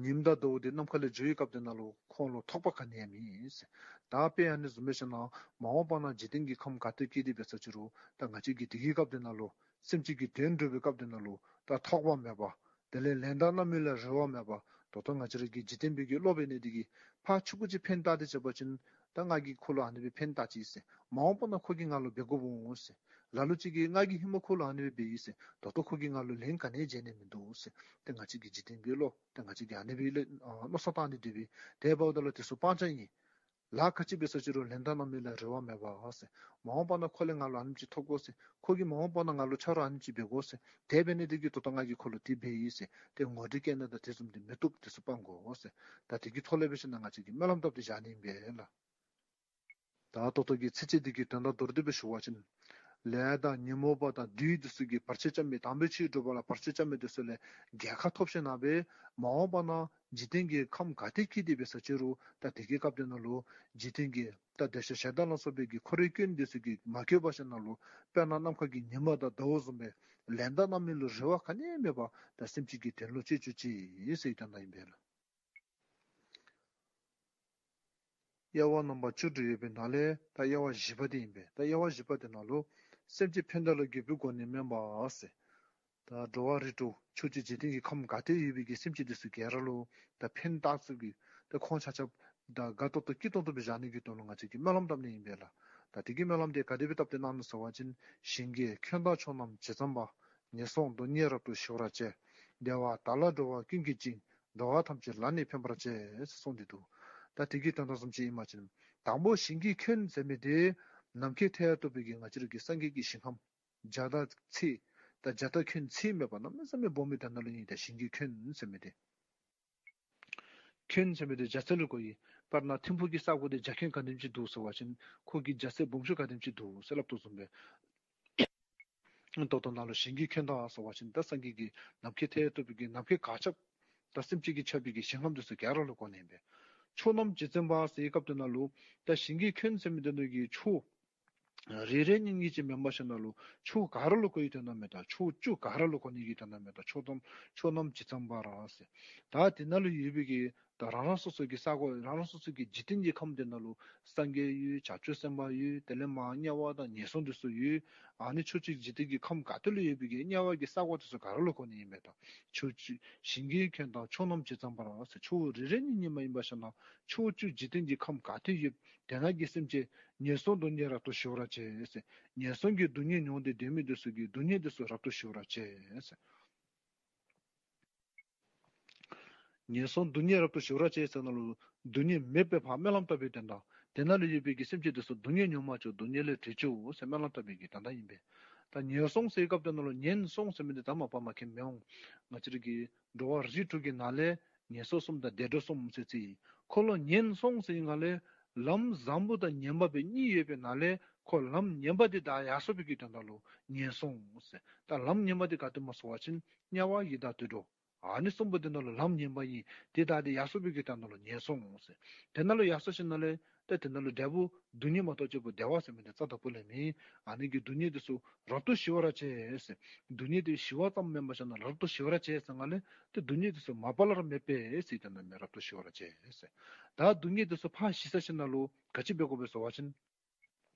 ཉིམ་དང་ཟླཝ་དེ་ནམ་མཁའ་ལས་འགྱོ་བའི་སྐབས་དེ་ནང་ལུ་ཁོང་ལུ་ཐོགས་པ་ག་ནི་ཡང་མེད་ཟེར། ད་དཔེ་ཨ་ནི་བཟུམ་སྦེ་ཞིནམ་ལས་མ་འོངས་པ་ན་འཇིག་རྟེན་གྱི་ཁམས་ག་ཏེ་སྐྱེས་ཏེ་འབད་ས་ཅི་རུང་ད་ང་བཅས་ཀྱིས་དེ་གི་སྐབས་དེ་ནང་ལུ་སེམས་ཅན་གྱི་དོན་སྒྲུབ་པའི་སྐབས་དེ་ནང་ལུ་ད་ཐོགས་པ་མེད་པ། དེ་ལས་ལན་དང་རྣམ་སྨིན་ལ་རེ་བ་མེད་པ། ད་ལྟོ་ང་བཅས་ར་གི་འཇིག་རྟེན་པའི་གི་བློ་འབད་ནི་དེ་གིས་ཕར་ཆུང་ཀུ་ཅིག་ཕན་བཏགས་ཏེ་བྱས་པ་ཅིན་ད་ང་གིས་ཁོ་ལུ་ཨ་ནི་སྦེ་ཕན་བཏགས་ཅི་ཟེར། མ་འོངས་པ་ན་ཁོ་གིས་ང་ལུ་འབད་དགོཔ་འོང་ཟེར། ལ་ལུ་ཅིག་གིས་ང་གིས་ཧེ་མ་ཁོ་ལུ་ཨ་ནི་སྦེ་འབད་ཡི་ཟེར། ད་ལྟོ་ཁོ་གིས་ང་ལུ་ལན་ག་ནི་ཡང་འཇལ་ནི་མིན་འདུག་ཟེར། ཏེ་ང་བཅས་ཀྱི་འཇིག་རྟེན་པའི་བློ་ཏེ་ང་བཅས་ཀྱིས་ཨ་ནི་སྦེ་ལས་ཨ་མནོ་བསམ་བཏང་སྟེ་སྡོད་པས། དེ་འབདཝ་ད་ལུ་དེ་ཚུ་སྤང་བྱ་ཨིན། ལཱ་ག་ཅི་འབད་ས་ཅི་རུང་ལན་དང་རྣམ་སྨིན་ལ་རེ་བ་མེད་པ་ཟེར། མ་འོངས་པ་ན་ཁོ་ལས་ང་ལུ་ཨ་ནེམ་ཅིག་ཐོབ་དགོ་ཟེར། ཁོ་གིས་མ་འོངས་པ་ན་ང་ལུ་ཆ་རོགས་ཨ་ནེམ་ཅིག་འབད་དགོ་ཟེར། དེ་འབད་ནི་དེ་གིས་ད་ལྟོ་ང་གིས་ཁོ་ལུ་དེ་འབད་ཡི་ཟེར། ཏེ་ངོ་འདྲི་བསྐྱེད་ནི་དང་དེ་བཟུམ་དེ་མི་བཏུབ། དེ་ཚུ་སྤང་དགོ་ཟེར། ད་དེ་གི་ཐོག་ལས་འབད་ཞིནམ་ལས་ང་བཅས་ཀྱིས་སྨོན་ལམ་བཏབ་སྟེ་བཞག་ནི་ཨིན་པས་ལགས། ད་ད་ལྟོ་གི་ཚིགས་བཅད་འདི་གི་དོན་དག་མདོར་བསྡུས་སྦེ་ཞུ་བ་ཅིན། ལས་དང་ཉོན་མོངས་པ་དང་བདུད་དེ་ཚུ་གིས་བར་ཆད་རྐྱབ་མི་དམ་པའི་ཆོས་སྒྲུབ་པ་ལ་བར་ཆད་རྐྱབ་མི་དེ་ཚུ་ལས་རྒྱལ་ཁ་ཐོབ་ཞིནམ་ལས་མ་འོངས་པ་ན་འཇིག་རྟེན་གྱི་ཁམས་ག་ཏེ་སྐྱེས་ཏེ་འབད་ས་ཅི་རུང་ད་དེ་གི་སྐབས་དེ་ནང་ལུ་འཇིག་རྟེན་གྱི་ད་འདོད་ཆགས་ཞེ་སྡང་ལ་སོགས་པའི་གི་འཁོར་བའི་སྐྱོན་དེ་ཚུ་གིས་མ་གོས་པར་ཞིནམ་ལས་དཔེར་ན་ནམ་མཁའ་གི་ཉི་མ་དང་ཟླཝ་བཟུམ་སྦེ་ ལན་གདགས་གནང་མི་ལུ་རེ་བ་ག་ནི་མེད་པར་ད་སེམས་ཅན་གྱི་དོན་ལུ་སྤྱོད་བཅུག་ཅི་ཟེར་བའི་དོན་དག་ཨིན་པས་ལགས། དབྱེ་བ་རྣམ་པ་བཅུ་དྲུག་ཡོད་པའི་ནང་ལས་ད་དབྱེ་བ་བཞི་པ་དེ་ཨིན་པས། ད་དབྱེ་བ་བཞི་པ་དེ་ནང་ལུ་སེམས་ཅན་ཕན་དོན་ལ་འགོད་པའི་སྒོ་ནས་སྨོན་པ་ཟེར། ད་འགྲོ་བ་རིགས་དྲུག་ཕྱོགས་བཅུ་འཇིག་རྟེན་གྱི་ཁམས་ག་ཏེ་ཡོད་པའི་གི་སེམས་ཅན་དེ་ཚུ་ག་ར་ལུ་ད་ཕན་བཏགས་ཚུགས་པའི་ད་ཁོང་ཆ་ཁྱབ་ད་དགའ་ཏོག་ཏོ་སྐྱིད་ཏོང་ཏོ་སྦེ་བཞག་ནི་གི་དོན་ལུ་ང་བཅས་ཀྱིས་སྨོན་ལམ་བཏབ་ནི་ཨིན་པས་ལགས། ད་དེ་གི་སྨོན་ལམ་དེ་ག་དེ་སྦེ་བཏབ་སྟེ་གནང་ནུག་ཟེར་བ་ཅིན། ཞིང་གི་ཁྱོན་བདག་ཕྱོགས་རྣམས་ཇི་ཙམ་པ། ངན་སོང་སྡུག་བསྔལ་རབ་ཏུ་ཞི་བར་བྱེད། བདེ་བ་དག་ལ་འགྲོ་བ་ཀུན་གྱི་སྤྱི། འགྲོ་བ་ཐམས་ཅད་ལ་ནི་ཕན་པར་བྱེད། ཟེར་གསུངས་ཏེ་འདུག། ད་དེ་གི་དོན་དག་བཟུམ་ཅིག་ཨིན་པ་ཅིན། དང་པོ་ཞིང་གི་ཁྱོན་ཟེར་མི་དེ་ནམ་མཁའི་མཐའ་ཡས་ཏོག་པའི་གི་ང་བཅས་ར་གི་སངས་རྒྱས་ཀྱི་ཞིང་ཁམས་བརྒྱ་དང་ཚད་ད་བརྒྱ་དང་ཁྱོན་ཚད་མེད་པ་གནམ་མེད་ས་མེད་སྦོམ་མི་དེ་ནང་ལུ་ཨིན། ད་ཞིང་གི་ཁྱོན་ཟེར་མི་དེ། ཁྱོན་ཟེར་མི་དེ་རྒྱ་ཚད་ལུ་གོཝ་ཨིན། དཔེར་ན་ཐིམ་ཕུག་གི་ས་གོ་དེ་རྒྱ་ཁྱོན་ག་དེམ་ཅིག་འདུག་ཟེར་བ་ཅིན་ཁོ་གི་རྒྱ་ཚད་སྦོམ་ཤོས་ག་དེམ་ཅིག་འདུག་ཟེར་སླབ་དོ་བཟུམ་སྦེ། ད་ལྟོ་ནཱ་ལུ་ཞིང་གི་ཁྱོན་དང་ཟེར་བ་ཅིན་ད་སངས་རྒྱས་ཀྱི་ནམ་མཁའི་མཐའ་ཡས་ཏོག་པའི་གི་ནམ་མཁའི་གར་ཁྱབ་ད་སེམས་ཅན་གྱིས་ཁྱབ་པའི་གི་ཞིང་ཁམས་དེ་ཚུ་ག་ར་ལུ་གོ་ནི་ཨིན་པས། ཕྱོགས་རྣམས་ཇི་ཙམ་པ་ཟེར་བའི་སྐབས་དེ་ནང་ལུ་ད་ཞིང་གི་ཁྱོན་ཟེར་མི་དེ་ནང་གི་ཕྱོགས་རེ་རེ་གཉིས་གཉིས་ཅིག་མེན་པར་ཞིནམ་ལས་ཕྱོགས་ག་ར་ལུ་གོ་བའི་དོན་དག་མས། ད་ཕྱོགས་བཅུ་ག་ར་ལུ་གོ་ནི་གི་དོན་དག་མས། ད་ཕྱོགས་རྣམས་ཕྱོགས་རྣམས་ཇི་ཙམ་པར་ཟེར། ད་དེ་ནང་ལུ་ཡོད་པའི་གི་ད་རང་རང་སོ་སོ་གི་ས་གོ་རང་རང་སོ་སོ་གི་འཇིག་རྟེན་གྱི་ཁམས་དེ་ནང་ལུ་སངས་རྒྱས་ཡོད། བྱང་ཆུབ་སེམས་དཔའ་ཡོད། དེ་ལས་མར་དམྱལ་བ་དང་ངན་སོང་དེ་ཚུ་ཡོད། ཨ་ནི་ཕྱོགས་བཅུའི་འཇིག་རྟེན་གྱི་ཁམས་ག་ཏེ་ལུ་ཡོད་པའི་གི་དམྱལ་བ་གི་ས་གོ་དེ་ཚུ་ག་ར་ལུ་གོ་ནི་ཨིན་པས། ད་ཕྱོགས་བཅུ་ཞིང་གི་ཁྱོན་དང་ཕྱོགས་རྣམས་ཇི་ཙམ་པར་ཟེར་ཕྱོགས་རེ་རེ་གཉིས་གཉིས་མ་ཡིན་པར་ཞིནམ་ལས་ཕྱོགས་བཅུ་འཇིག་རྟེན་གྱི་ཁམས་ག་ཏེ་ཡོད་དེ་ནང་གི་སེམས་ཅན་ངན་སོང་སྡུག་བསྔལ་རབ་ཏུ་ཞི་བར་བྱེད་ཟེར། ངན་སོང་གི་སྡུག་བསྔལ་མྱོང་སྟེ་སྡོད་མི་དེ་ཚུ་གི་སྡུག་བསྔལ་དེ་ཚུ་རབ་ཏུ་ཞི་བར་བྱེད་ཟེར། ངན་སོང་སྡུག་བསྔལ་རབ་ཏུ་ཞི་བར་བྱེད་ཟེར་ནང་ལུ་སྡུག་བསྔལ་མེདཔ་སྦེ་ཕར་སྨོན་ལམ་བཏབ་པའི་དོན་དག། དེ་ནང་ལུ་ཡོད་པའི་གི་སེམས་ཅན་དེ་ཚུ་སྡུག་བསྔལ་མྱོང་མ་བཅུག། སྡུག་བསྔལ་ལས་གྲོལ་བཅུག་ཟེར་སྨོན་ལམ་བཏབ་པའི་གི་དོན་དག་ཨིན་པས། ད་ངན་སོང་ཟེར་བའི་སྐབས་དེ་ནང་ལུ་ངན་སོང་ཟེར་མི་དེ་ད་མ་པ་མ་མཁྱེན་མི་འོང་། ང་བཅས་ར་གི་འགྲོ་བ་རིགས་དྲུག་གི་ནང་ལས་ངན་སོང་གསུམ་དང་བདེ་འགྲོ་གསུམ་ཟེར་ཅི། ཁོ་ལུ་ངན་སོང་ཟེར་ཡི་ག་ལས་ལམ་བཟང་པོ་དང་ངན་པ་སྦེ་གཉིས་ཡོད་པའི་ནང་ལས་ཁོ་ལམ་ངན་པ་དེ་བདའ་ཡར་སོང་བའི་གི་དོན་དག་ལུ་ངན་སོང་ཟེར། ད་ལམ་ངན་པ་དེ་ག་དེ་སྨོ་ཟེར་བ་ཅིན་དམྱལ་བ་ཡི་དྭགས་དུད་འགྲོ། ཨ་ནི་གསུམ་པོ་དེ་ནང་ལུ་ལམ་ངན་པ་ཨིན། དེ་བདའ་སྟེ་ཡར་སོང་བའི་གི་དོན་དག་ལུ་ངན་སོང་ཟེར། དེ་ནང་ལུ་ཡར་སོང་ཞིནམ་ལས་ད་དེ་ནང་ལུ་འབྲས་བུ་སྡུག་བསྔལ་མ་གཏོགས་གཅིག་པོ་བདེ་བ་ཟེར་མི་དེ་རྩ་དང་པོ་ལས་མེད། ཨ་ནི་གི་སྡུག་བསྔལ་དེ་ཚུ་རབ་ཏུ་ཞི་བར་བྱེད་ཟེར། སྡུག་བསྔལ་དེ་ཞི་བ་ཙམ་མེན་པར་ཞིནམ་ལས་རབ་ཏུ་ཞི་བར་བྱེད་ཟེར་ག་ལས་ཏེ་སྡུག་བསྔལ་དེ་ཚུ་མ་པ་ལས་ར་མེདཔ་སྦེ་ཟེར་དོན་དག་མས། རབ་ཏུ་ཞི་བར་བྱེད་ཟེར། ད་སྡུག་བསྔལ་དེ་ཚུ་ཕར་ཞི་ཚར་ཞིནམ་ལས་ག་ཅི་འབད་དགོ་པས་ཟེར་བ་ཅིན།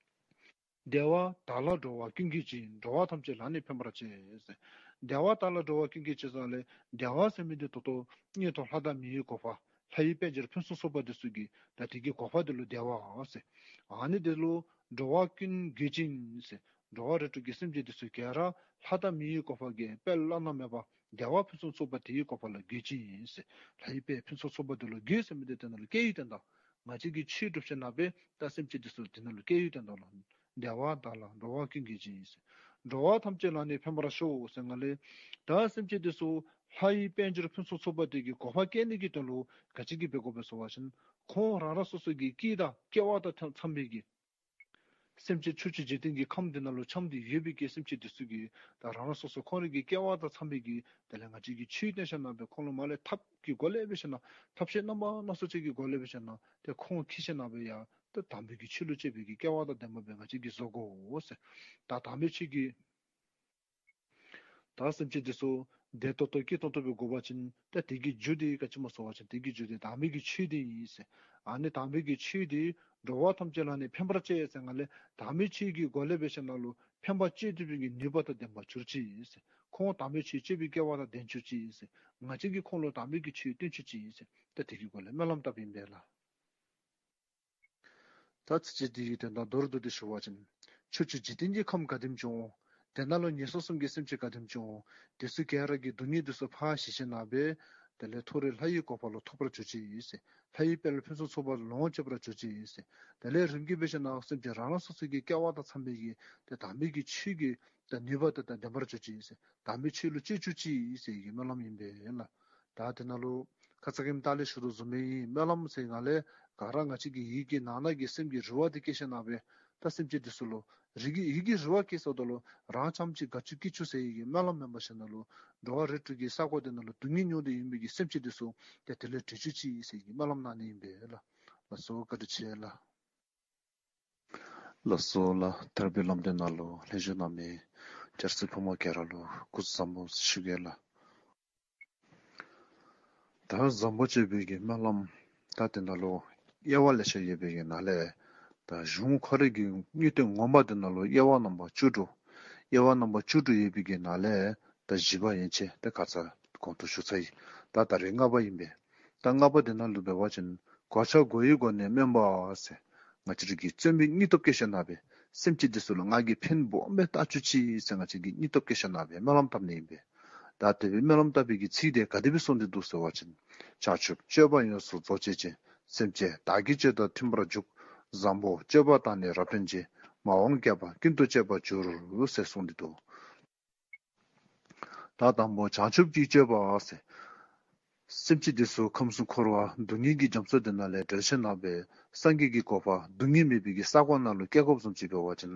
བདེ་བ་དག་ལ་འགྲོ་བ་ཀུན་གྱི་སྤྱི། འགྲོ་བ་ཐམས་ཅད་ལ་ནི་ཕན་པར་བྱེད་ཟེར། བདེ་བ་དག་ལ་འགྲོ་བ་ཀུན་གྱི་སྤྱི་ཟེར་ལས་བདེ་བ་ཟེར་མི་དེ་ད་ལྟོ་མངོན་མཐོ་ལྷ་དང་མི་ཡི་གོ་འཕང་ལྷ་ཡི་དཔལ་འབྱོར་ཕུན་སུམ་ཚོགས་པ་དེ་ཚུ་གི་ད་དེ་གི་གོ་འཕང་དེ་ལུ་བདེ་བ་ཟེར། ཨ་ནི་དེ་ལུ་འགྲོ་བ་ཀུན་གྱི་སྤྱི་ཟེར། འགྲོ་བ་རིགས་དྲུག་གི་སེམས་ཅན་དེ་ཚུ་ག་ར་ལྷ་དང་མི་ཡི་གོ་འཕང་གི་དཔལ་བླ་ན་མེད་པ་བདེ་བ་ཕུན་སུམ་ཚོགས་པ་དེ་ཡི་གོ་འཕང་ལུ་འགོད་ཅི་ཟེར། ལྷ་ཡི་དཔལ་ཕུན་སུམ་ཚོགས་པ་དེ་ལུ་འགོད་ཟེར་མི་དེ་དེ་ནང་ལུ་སྐྱེ་བའི་དོན་དག། ང་བཅས་ཀྱིས་ཆོས་སྒྲུབ་ཞིནམ་ལས་ད་སེམས་ཅན་དེ་ཚུ་དེ་ནང་ལུ་སྐྱེ་བའི་དོན་དག་ལུ། བདེ་བ་དག་ལ་འགྲོ་བ་ཀུན་གྱི་སྤྱི་ཟེར། འགྲོ་བ་ཐམས་ཅད་ལ་ནི་ཕན་པར་ཤོག་ཟེར་ག་ལས་ད་སེམས་ཅན་དེ་ཚུ་ལྷ་ཡི་དཔལ་འབྱོར་ཕུན་སུམ་ཚོགས་པ་དེ་གི་གོ་འཕང་བསྐྱེད་ནི་གི་དོན་ལུ་ག་ཅི་གིས་འབད་དགོ་པས་ཟེར་བ་ཅིན་ཁོང་རང་རང་སོ་སོ་གི་སྐྱེ་དང་སྐྱེ་བ་དང་འཚམས་པའི་གི་སེམས་ཅན་ཕྱོགས་བཅུའི་འཇིག་རྟེན་གྱི་ཁམས་འདི་ནང་ལུ་འཁྱམས་ཏེ་ཡོད་པའི་གི་སེམས་ཅན་འདི་ཚུ་གིས་ད་རང་རང་སོ་སོ་ཁོང་རའི་གི་སྐལ་བ་དང་འཚམས་པའི་གི་དེ་ལས་ང་བཅས་ཀྱིས་ཆོས་སྟོན་ཞིནམ་ལས་ཁོང་ལུ་མར་ལས་ཐབས་ཀྱི་སྒོ་ལས་འབད་ཞིནམ་ལས་ཐབས་ཤེས་རྣམ་པ་སྣ་ཚོགས་ཅིག་གི་སྒོ་ལས་འབད་ཞིནམ་ལས་ཏེ་ཁོང་འཁྱིད་ཞིནམ་ལས་ཡང་ཏེ་དམ་པའི་གི་ཆོས་ལུ་སྤྱད་པའི་གི་སྐལ་བ་དང་ལྡན་པ་སྦེ་ང་བཅས་ཀྱིས་བཟོ་དགོ་ཟེར། ད་དམ་པའི་ཆོས་ཀྱི་ད་སེམས་ཅན་འདི་ཚུ་བདེ་ཏོག་ཏོ་སྐྱིད་ཏོང་ཏོ་སྦེ་དགོ་པ་ཅིན་ད་དེ་གི་རྒྱུ་དེ་ག་ཅི་སྨོ་ཟེར་བ་ཅིན་དེ་གི་རྒྱུ་དེ་དམ་པའི་གི་ཆོས་དེ་ཨིན་ཟེར། ཨ་ནི་དམ་པའི་གི་ཆོས་དེ་འགྲོ་བ་ཐམས་ཅད་ལ་ནི་ཕན་པར་བྱེད་ཟེར་ག་ལས་དམ་པའི་ཆོས་ཀྱི་སྒོ་ལས་འབད་ཞིནམ་ལས་ཕན་པ་སྤྱོད་ཐུབ་པའི་གི་ནུས་པ་དང་ལྡན་པ་གྱུར་ཅིག་ཟེར། ཁོང་དམ་པའི་ཆོས་སྤྱོད་པའི་སྐལ་བ་དང་ལྡན་གྱུར་ཅིག་ཟེར། ང་བཅས་ཀྱིས་ཁོང་ལུ་དམ་པའི་གི་ཆོས་སྟོན་གྱུར་ཅིག་ཟེར། ད་དེ་གི་སྒོ་ལས་སྨོན་ལམ་བཏབ་ཨིན་པས་ལགས། ད་ཚིགས་བཅད་འདི་གི་དོན་དག་མདོར་བསྡུས་ཏེ་ཞུ་བ་ཅིན། ཕྱོགས་བཅུའི་འཇིག་རྟེན་གྱི་ཁམས་ག་དེམ་ཅིག་འོང་། དེ་ནང་ལུ་ངན་སོང་གསུམ་གྱི་སེམས་ཅན་ག་དེམ་ཅིག་འོང་། དེ་ཚུ་ག་ར་གི་སྡུག་བསྔལ་དེ་ཚུ་ཕར་ཞི་ཞིནམ་ལས་དེ་ལས་མཐོ་རིས་ལྷ་ཡི་གོ་འཕང་ལུ་ཐོབ་པར་གྱུར་ཅིག་ཟེར། ལྷ་ཡི་དཔལ་ཕུན་སུམ་ཚོགས་པ་ལོངས་སྤྱོད་པར་གྱུར་ཅིག་ཟེར། དེ་ལས་རིམ་གྱིས་འབད་ཞིནམ་ལས་སེམས་ཅན་རང་རང་སོ་སོ་གི་སྐལ་བ་དང་འཚམས་པའི་གི་ཏེ་དམ་པའི་གི་ཆོས་ཀྱི་ཏེ་ནུས་པ་དང་ལྡན་པར་གྱུར་ཅིག་ཟེར། དམ་པའི་ཆོས་ལུ་སྤྱོད་གྱུར་ཅིག་ཟེར་གྱི་སྨོན་ལམ་ཨིན་པས་ལགས། ད་དེ་ནང་ལུ་ཁ་ཙ་གི་ལྟག་ལས་ཞུ་དོ་བཟུམ་སྦེ་ཨིན། སྨོན་ལམ་ཟེར་ག་ལས་ག་ར་ང་བཅས་ཀྱི་ཡིད་ཀྱི་ནང་ན་གི་སེམས་ཀྱི་རེ་བ་དེ་བསྐྱེད་ཞིནམ་ལས་ད་སེམས་ཅན་དེ་ཚུ་ལུ་རིགས་ཀྱི་ཡིད་ཀྱི་རེ་བ་བསྐྱེད་ས་དེ་ལུ་རང་རྐྱངམ་གཅིག་དགའ་བཅུག་སྐྱིད་བཅུག་ཟེར་གྱི་སྨོན་ལམ་མེན་པར་ཞིནམ་ལས་འགྲོ་བ་རིགས་དྲུག་གི་ས་གོ་དེ་ནང་ལུ་སྡུག་བསྔལ་མྱོང་སྟེ་ཡོད་པའི་གི་སེམས་ཅན་དེ་ཚུ་ཏེ་དེ་ལས་གྲོལ་བཅུག་ཅིག་ཟེར་གྱི་སྨོན་ལམ་གནང་ནི་ཨིན་པས་ལགས། ལགས་སོ། བཀའ་དྲིན་ཆེ་ལགས། ལགས་སོ་ལགས། ཐར་པའི་ལམ་སྟོན་ནང་ལུ་ལྷན་ཞུགས་གནང་མི་ བྱ་རྩེ་ཕོ་མོ་ག་ར་ལུ་སྐུ་གཟུགས་བཟང་པོ་ཞུ་གེ་ལགས། ད་བཟང་པོ་སྤྱོད་པའི་གི་སྨོན་ལམ་ད་དེ་ནང་ལུ་དབྱེ་བ་ལེ་ཤ་ཡོད་པའི་གི་ནང་ལས་ད་གཞུང་ཁོ་རའི་གི་དངོས་བསྟན་ངོ་མ་དེ་ནང་ལུ་དབྱེ་བ་རྣམ་པ་བཅུ་དྲུག། དབྱེ་བ་རྣམ་པ་བཅུ་དྲུག་ཡོད་པའི་གི་ནང་ལས་ད་བཞི་པ་ཡན་ཆད་དེ་ཁ་ཙ་གོང་དུ་ཞུ་ཚར་ཡི། ད་ད་རེས་ལྔ་པ་ཨིན་པས། ད་ལྔ་པ་དེ་ནང་ལུ་འབད་བ་ཅིན་གོ་ཆ་བགོ་བའི་སྒོ་ནས་སྨོན་པ་ཟེར། ང་བཅས་རའི་གི་བརྩོན་པའི་སྙིང་སྟོབས་བསྐྱེད་ཞིནམ་ལས་སེམས་ཅན་དེ་ཚུ་ལུ་ང་གིས་ཕན་སྦོམ་སྦེ་བཏགས་བཅུག་ཅིག་ཟེར་ང་བཅས་ཀྱིས་སྙིང་སྟོབས་བསྐྱེད་ཞིནམ་ལས་སྨོན་ལམ་བཏབ་ནི་ཨིན་པས། ད་དེ་སྦེ་སྨོན་ལམ་བཏབ་པའི་གི་ཚིག་དེ་ག་དེ་སྦེ་གསུངས་ཏེ་འདུག་ཟེར་བ་ཅིན། བྱང་ཆུབ་སྤྱོད་པ་ཡོངས་སུ་རྫོགས་བྱེད་ཅིང་། སེམས་ཅན་བདག་གིས་སྤྱད་དང་མཐུན་པར་འཇུག། བཟང་པོ་སྤྱོད་པ་དག་ནི་རབ་སྟོན་ཅིང་། མ་འོངས་བསྐལ་པ་ཀུན་ཏུ་སྤྱད་པར་འགྱུར་ཟེར་གསུངས་ཏེ་འདུག། ད་དང་པོ་བྱང་ཆུབ་ཀྱི་སྤྱོད་པ་ཟེར། སེམས་ཅན་དེ་ཚུ་ཁམས་གསུམ་འཁོར་བ་སྡུག་བསྔལ་གྱི་རྒྱ་མཚོ་དེ་ནང་ལས་བསྒྲལ་ཞིནམ་ལས་སངས་རྒྱས་ཀྱི་གོ་འཕང་སྡུག་བསྔལ་མེད་པའི་གི་ས་གོ་ནང་ལུ་སྐྱེ་དགོཔ་བཟུམ་ཅིག་འབད་བ་ཅིན་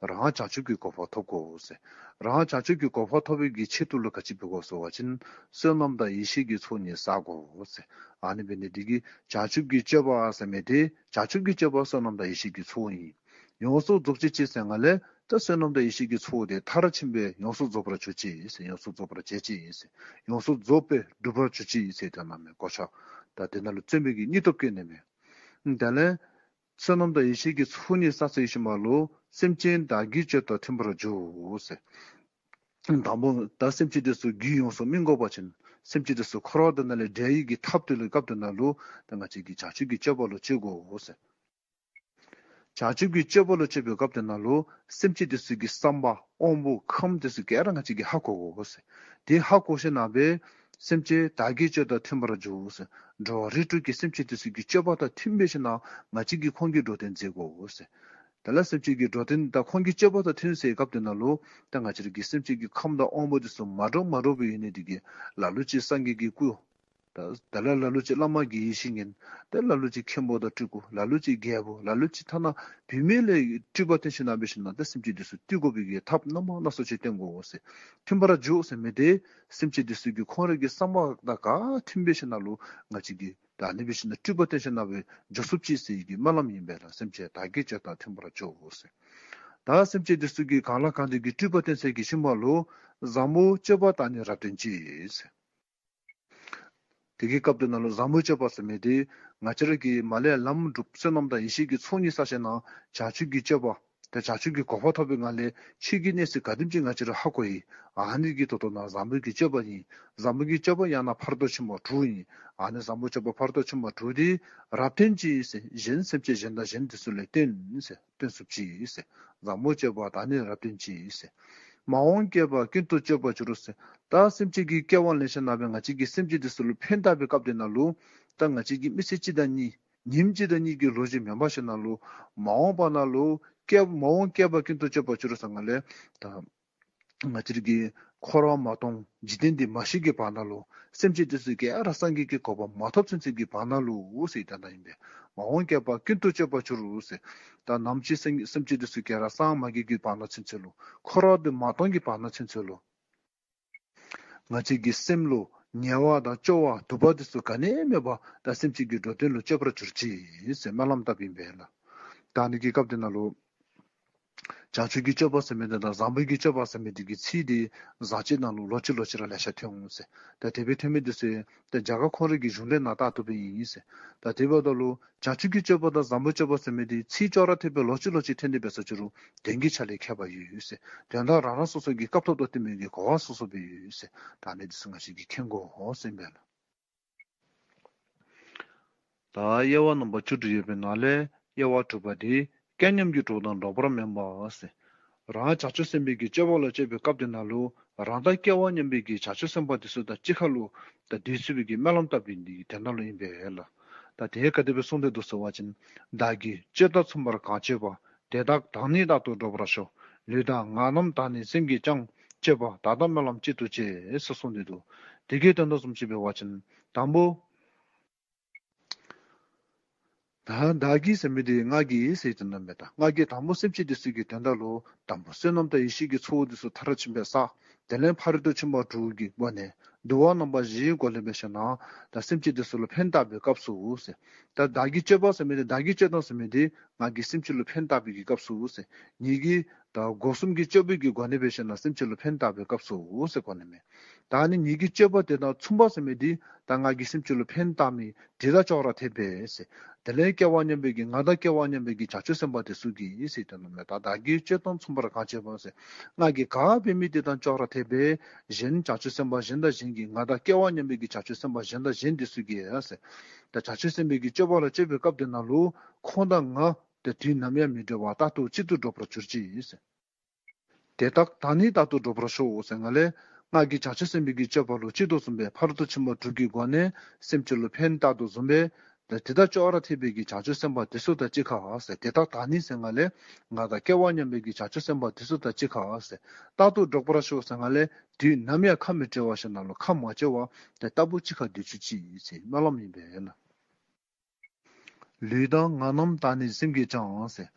རང་བྱང་ཆུབ་ཀྱི་གོ་འཕང་ཐོབ་དགོ་ཟེར། རང་བྱང་ཆུབ་ཀྱི་གོ་འཕང་ཐོབ་པའི་གི་ཆེད་དུ་ལུ་ག་ཅི་འབད་དགོ་ཟེར་བ་ཅིན་བསོད་ནམས་དང་ཡེ་ཤེས་ཀྱི་ཚོགས་གཉིས་བསག་དགོ་ཟེར། ཨ་ནི་འབད་ནི་དེ་གིས་བྱང་ཆུབ་ཀྱི་སྤྱོད་པ་ཟེར་མི་དེ་བྱང་ཆུབ་ཀྱི་སྤྱོད་པ་བསོད་ནམས་དང་ཡེ་ཤེས་ཀྱི་ཚོགས་ཨིན། ཡོངས་སུ་རྫོགས་བྱེད་ཅིང་ཟེར་ང་ལས་ད་བསོད་ནམས་དང་ཡེ་ཤེས་ཀྱི་ཚོགས་དེ་མཐར་ཕྱིན་པའི་ཡོངས་སུ་རྫོགས་པར་གྱུར་ཅིག་ཟེར། ཡོངས་སུ་རྫོགས་པར་བྱེད་ཅིག་ཟེར། ཡོངས་སུ་རྫོགས་པའི་འགྲུབ་པར་གྱུར་ཅིག་ཟེར་ད་ནཱ་མེན་གོ་ཆ། ད་དེ་ནང་ལུ་བརྩོན་པའི་གི་སྙིང་སྟོབས་བསྐྱེད་ནི་མས། དེ་ལས་བསོད་ནམས་དང་ཡེ་ཤེས་ཀྱི་ཚོགས་གཉིས་བསགས་ཚར་ཞིནམ་ལས་སེམས་ཅན་བདག་གིས་སྤྱད་དང་མཐུན་པར་འཇུག་ཟེར། དང་པོ་ད་སེམས་ཅན་དེ་ཚུ་རྒྱུད་ཡོངས་སུ་སྨིན་དགོ་པ་ཅིན་སེམས་ཅན་དེ་ཚུ་འཁོར་བ་དེ་ནང་ལས་བསྒྲལ་ནི་གི་ཐབས་དེ་ལུ་སྐབས་དེ་ནང་ལུ་ད་ང་བཅས་ཀྱིས་བྱང་ཆུབ་ཀྱི་སྤྱོད་པ་ལུ་སྤྱོད་དགོ་ཟེར། བྱང་ཆུབ་ཀྱི་སྤྱོད་པ་ལུ་སྤྱོད་པའི་སྐབས་དེ་ནང་ལུ་སེམས་ཅན་དེ་ཚུ་གི་བསམ་པ་དབང་པོ་ཁམས་དེ་ཚུ་ག་ར་ང་བཅས་ཀྱིས་ཧ་གོ་དགོ་ཟེར། དེ་ཧ་གོ་ཞིནམ་ལས་སེམས་ཅན་བདག་གིས་སྤྱད་དང་མཐུན་པར་འཇུག་ཟེར། འགྲོ་བ་རིགས་དྲུག་གི་སེམས་ཅན་དེ་ཚུ་གི་སྤྱོད་པ་དང་མཐུན་པའི་ཞིནམ་ལས་ང་བཅས་ཀྱིས་ཁོང་གི་འགྲོ་དོན་མཛད་དགོ་ཟེར། དེ་ལས་སེམས་ཅན་གྱི་འགྲོ་དོན་དང་ཁོང་གི་སྤྱོད་པ་དང་མཐུན་ཟེར་སྐབས་དེ་ནང་ལུ་ད་ང་བཅས་རའི་གི་སེམས་ཅན་གྱི་ཁམས་དང་དབང་པོ་དེ་ཚུ་མ་འདྲཝ་མ་འདྲཝ་སྦེ་ཡོད་ནི་དེ་གིས་ལ་ལུ་ཅིག་སངས་རྒྱས་ཀྱི་སྐུ། ད་དེ་ལས་ལ་ལུ་ཅིག་བླ་མ་དགེ་བའི་བཤེས་གཉེན། ད་ལ་ལུ་ཅིག་མཁན་པོ་དང་སྤྲུལ་སྐུ། ལ་ལུ་ཅིག་རྒྱལ་པོ། ལ་ལུ་ཅིག་ཐ་ན་བུད་མེད་ལས་སྤྲུལ་པ་སྟོན་ཞིནམ་ལས་འབད་ཞིནམ་ལས་ད་སེམས་ཅན་དེ་ཚུ་བཏུལ་དགོ་པའི་གི་ཐབས་རྣམ་པ་སྣ་ཚོགས་ཅིག་སྟོན་དགོ་ཟེར། མཐུན་པར་འཇུག་ཟེར་མི་དེ་སེམས་ཅན་དེ་ཚུ་གི་ཁོང་རའི་གི་བསམ་པ་དང་ག་མཐུན་པའི་ཞིནམ་ལས་ང་བཅས་ཀྱིས་ད་ཨ་ནི་འབད་ཞིནམ་ལས་སྤྲུལ་པ་སྟོན་ཞིནམ་ལས་འབད་འགྱོ་ཚུགསཔ་ཅིག་ཟེར་བའི་གི་སྨོན་ལམ་ཨིན་པས་ལགས། སེམས་ཅན་བདག་གིས་སྤྱད་དང་མཐུན་པར་འཇུག་ཟེར། ད་སེམས་ཅན་དེ་ཚུ་གིས་གང་ལ་གང་འདུལ་གྱི་སྤྲུལ་པ་སྟོན་ཚར་བའི་གི་ཤུལ་མ་ལུ་བཟང་པོ་སྤྱོད་པ་དག་ནི་རབ་སྟོན་ཅིང་ཟེར། དེ་གི་སྐབས་དེ་ནང་ལུ་བཟང་པོ་སྤྱོད་པ་ཟེར་མི་དེ་ང་བཅས་ར་གིས་མར་ལས་ལམ་སྒྲུབ་བསོད་ནམས་དང་ཡེ་ཤེས་ཀྱི་ཚོགས་གཉིས་བསགས་ཞིནམ་ལས་བྱང་ཆུབ་ཀྱི་སྤྱོད་པ། ཏེ་བྱང་ཆུབ་ཀྱི་གོ་འཕང་ཐོབ་པའི་ངང་ལས་ཆོས་ཀྱི་གནས་ཚུལ་ག་དེམ་ཅིག་ང་བཅས་ར་ཧ་གོ་ཡི། ཨ་ནི་གི་ཐོག་ཐོག་ནང་བཟང་པོའི་གི་སྤྱོད་པ་ཨིན། བཟང་པོའི་གི་སྤྱོད་པ་ཡང་ན་ཕ་རོལ་ཏུ་ཕྱིན་པ་དྲུག་ཨིན། ཨ་ནི་བཟང་པོའི་སྤྱོད་པ་ཕ་རོལ་ཏུ་ཕྱིན་པ་དྲུག་དེ་རབ་སྟོན་ཅིང་ཟེར། གཞན་སེམས་ཅན་གཞན་དང་གཞན་དེ་ཚུ་ལས་སྟོན་ཟེར། སྟོན་ཚུགསཔ་ཅིག་ཟེར། བཟང་པོ་སྤྱོད་པ་དག་ནི་རབ་སྟོན་ཅིང་ཟེར། མ་འོངས་བསྐལ་པ་ཀུན་ཏུ་སྤྱད་པར་འགྱུར་ཟེར། ད་སེམས་ཅན་གྱི་སྐྱེ་བ་ལེན་ཞིནམ་ལས་འབད་ང་བཅས་ཀྱིས་སེམས་ཅན་དེ་ཚུ་ལུ་ཕན་བཏགས་པའི་སྐབས་དེ་ནང་ལུ་ད་ང་བཅས་ཀྱིས་མི་ཚེ་གཅིག་དང་གཉིས་ཉིནམ་གཅིག་དང་གཉིས་ཀྱི་ལོ་རྒྱུས་མེན་པར་ཞིནམ་ལས་མ་འོངས་པ་ནང་ལུ་བསྐལ་མ་འོངས་བསྐལ་པ་ཀུན་ཏུ་སྤྱད་པར་འགྱུར་ཟེར་ང་ལས་ད་ང་བཅས་ཀྱིས་འཁོར་བ་མ་སྟོངས་འཇིག་རྟེན་འདི་མ་ཤི་གི་བར་ན་ལུ་སེམས་ཅན་དེ་ཚུ་ག་ར་སངས་རྒྱས་ཀྱི་གོ་འཕང་མ་ཐོབ་ཚུན་ཚོད་ཀྱི་བར་ན་ལུ་ཟེར་ད་ད་ཨིན་པས། མ་འོངས་བསྐལ་པ་ཀུན་ཏུ་སྤྱད་པར་འགྱུར་ཟེར། ད་ནམ་ཅིག་སེམས་སེམས་ཅན་དེ་ཚུ་ག་ར་སངས་མ་རྒྱས་ཀྱི་བར་ན་ཚུན་ཚོད་ལུ་འཁོར་བ་འདི་མ་སྟོངས་ཀྱི་བར་ན་ཚུན་ཚོད་ལུ་ང་བཅས་ཀྱི་སེམས་ལུ་ཉེ་བ་དང་སྐྱོ་བ་སྡུག་པ་དེ་ཚུ་ག་ནི་མེད་པར་ད་སེམས་ཅན་གྱི་འགྲོ་དོན་ལུ་སྤྱོད་པར་གྱུར་ཅིག་ཟེར་སྨོན་ལམ་བཏབ་ཨིན་པས་ལགས། ད་ཨ་ནི་གི་སྐབས་དེ་ནང་ལུ་བྱང་ཆུབ་ཀྱི་སྤྱོད་པ་ཟེར་མི་དེ་དང་བཟང་པོའི་གི་སྤྱོད་པ་ཟེར་མི་དེ་གི་ཚིག་དེ་ཟླཝ་གཅིག་ནང་ལུ་ལོགས་ཅི་ལོགས་ཅི་ར་ལེ་ཤ་ཐོན་འོང་ཟེར། ད་དེ་སྦེ་ཐོན་མི་དེ་ཚུ་ད་རྒྱ་གར་ཁོང་རའི་གི་གཞུང་ལས་ནང་བལྟ་བཏུབ་པའི་ཨིན་ཟེར། ད་དེ་འབདཝ་ད་ལུ་བྱང་ཆུབ་ཀྱི་སྤྱོད་པ་དང་བཟང་པོའི་སྤྱོད་པ་ཟེར་མི་དེ་ཚིག་ཅོག་ར་འཐདཔ་སྦེ་ལོགས་ཅི་ལོགས་ཅི་ཐོན་ཏེ་འབད་ས་ཅི་རུང་དོན་གྱི་ཆ་ལས་ཁྱད་པར་ཡོད་ཡོད་ཟེར། དོན་དག་རང་རང་སོ་སོ་གི་སྐབས་ཐོབ་ཐོབ་སྟེ་མི་གི་གོ་བ་སོ་སོ་སྦེ་ཡོད་ཡོད་ཟེར། ད་ཨ་ནི་དེ་ཚུ་ང་བཅས་ཀྱིས་མཁྱེན་དགོ་ཟེར་ཨིན་པས་ལགས། ད་དབྱེ་བ་རྣམ་པ་བཅུ་དྲུག་ཡོད་པའི་ནང་ལས་དབྱེ་བ་དྲུག་པ་དེ་སྐལ་མཉམ་གྱི་གྲོགས་དང་འགྲོགས་པར་སྨོན་པ་ཟེར། རང་བྱང་ཆུབ་སེམས་དཔའི་གི་སྤྱོད་པ་ལུ་སྤྱོད་པའི་སྐབས་དེ་ནང་ལུ་རང་དང་སྐལ་བ་མཉམ་པའི་གི་བྱང་ཆུབ་སེམས་དཔའ་དེ་ཚུ་དང་གཅིག་ཁར་ལུ་ད་སྡོད་ཚུགས་པའི་གི་སྨོན་ལམ་བཏབ་པའི་འདི་གི་དོན་དག་ལུ་ཨིན་པས་ལགས། ད་དེ་ག་དེ་སྦེ་གསུངས་ཏེ་འདུག་ཟེར་བ་ཅིན། བདག་གིས་སྤྱད་དང་མཚུངས་པར་གང་སྤྱོད་པ། དེ་དག་བདག་ནི་རྟག་ཏུ་འགྲོགས་པར་ཤོག། ལུས་དང་ངག་རྣམས་དག་ནི་སེམས་ཀྱིས་ཀྱང་། སྤྱོད་པ་དག་དང་སྨོན་ལམ་གཅིག་ཏུ་བྱེད། ཟེར་གསུངས་ཏེ་འདུག། དེ་གི་དོན་དག་བཟུམ་ཅིག་འབད་བ་ཅིན་དང་པོ། ད་བདག་གིས་ཟེར་མི་དེ་ང་གིས་ཟེར་དོན་དག་མེན། ད་ང་གིས་དང་པོ་སེམས་ཅན་དེ་ཚུ་གི་དོན་དག་ལུ་དང་པོ་བསོད་ནམས་དང་ཡེ་ཤེས་ཀྱི་ཚོགས་དེ་ཚུ་མཐར་ཕྱིན་པའི་ས། དེ་ལས་ཕ་རོལ་ཏུ་ཕྱིན་པ་དྲུག་གི་སྒོ་ནས་འདུལ་བ་རྣམ་པ་བཞིའི་སྒོ་ལས་འབད་ཞིནམ་ལས་ད་སེམས་ཅན་དེ་ཚུ་ལུ་ཕན་བཏགས་པའི་སྐབས་སུ་ཟེར། ད་བདག་གིས་སྤྱོད་པ་ཟེར་མི་དེ་བདག་གིས་སྤྱད་དང་ཟེར་མི་དེ་ང་གིས་སེམས་ཅན་ལུ་ཕན་བཏགས་པའི་གི་སྐབས་སུ་ཟེར། ངེ་གི་ ད་སྒོ་གསུམ་གྱི་སྤྱོད་པའི་གི་སྒོ་ནས་འབད་ཞིནམ་ལས་སེམས་ཅན་ལུ་ཕན་བཏགས་པའི་སྐབས་སུ་ཟེར་གོ་ནི་མས། ད་ནི་ངེ་གི་སྤྱོད་པ་དེ་དང་མཚུངས་པ་ཟེར་མི་དེ་ད་ང་གིས་སེམས་ཅན་ལུ་ཕན་བཏགས་མི་དེ་དང་ཅོག་ར་འཐདཔ་སྦེ་ཟེར། དེ་ལས་སྐལ་བ་མཉམ་པའི་གི་ང་དང་སྐལ་བ་མཉམ་པའི་གི་བྱང་ཆུབ་སེམས་དཔའ་དེ་ཚུ་གིས་ཟེར་དོ་ནི་མས། ད་བདག་གི་སྤྱོད་དང་མཚུངས་པར་གང་བྱེད་པ་ཟེར། ང་གིས་ག་འབད་མི་དེ་དང་ཅོག་ར་འཐདཔ་སྦེ་གཞན་བྱང་ཆུབ་སེམས་དཔའ་གཞན་དང་གཞན་གྱིས་ང་དང་སྐལ་བ་མཉམ་པའི་གི་བྱང་ཆུབ་སེམས་དཔའ་གཞན་དང་གཞན་དེ་ཚུ་གིས་ཟེར། ད་བྱང་ཆུབ་སེམས་དཔའི་གི་སྤྱོད་པ་ལ་སྤྱོད་པའི་སྐབས་དེ་ནང་ལུ་ཁོང་དང་ང་དེ་དུས་ནམ་ཡང་མི་འབྲལ་བར་རྟག་ཏུ་གཅིག་ཏུ་འགྲོགས་པར་གྱུར་ཅིག་ཟེར། དེ་དག་དང་ནི་རྟག་ཏུ་འགྲོགས་པར་ཤོག་ཟེར། ང་ལས་ང་གིས་བྱང་ཆུབ་སེམས་དཔའི་གི་སྤྱོད་པ་ལུ་སྤྱོད་དོ་བཟུམ་སྦེ་ཕ་རོལ་ཏུ་ཕྱིན་པ་དྲུག་གི་སྒོ་ནས་སེམས་ཅན་ལུ་ཕན་བཏགས་དོ་བཟུམ་སྦེ་ད་དེ་དང་ཅོག་ར་འཐདཔ་སྦེ་གི་བྱང་ཆུབ་སེམས་དཔའ་དེ་ཚུ་དང་གཅིག་ཁར་ཟེར། དེ་དག་དང་ནི་ཟེར་ང་ལས་ང་དང་སྐལ་བ་མཉམ་པའི་གི་བྱང་ཆུབ་སེམས་དཔའ་དེ་ཚུ་དང་གཅིག་ཁར་ཟེར། རྟག་ཏུ་འགྲོགས་པར་ཤོག་ཟེར། ང་ལས་དུས་ནམ་ཡང་ཁ་མི་འབྲལ་བར་ཞིནམ་ལས་ཁ་མ་འབྱལ་བར་དེ་ལྟ་བུ་གཅིག་ཁར་སྡོད་བཅུག་ཅིག་ཟེར་སྨོན་ལམ་ཨིན་པས་ལགས། ལུས་དང་ངག་རྣམས་དག་ནི་སེམས་ཀྱིས་ཀྱང་ཟེར།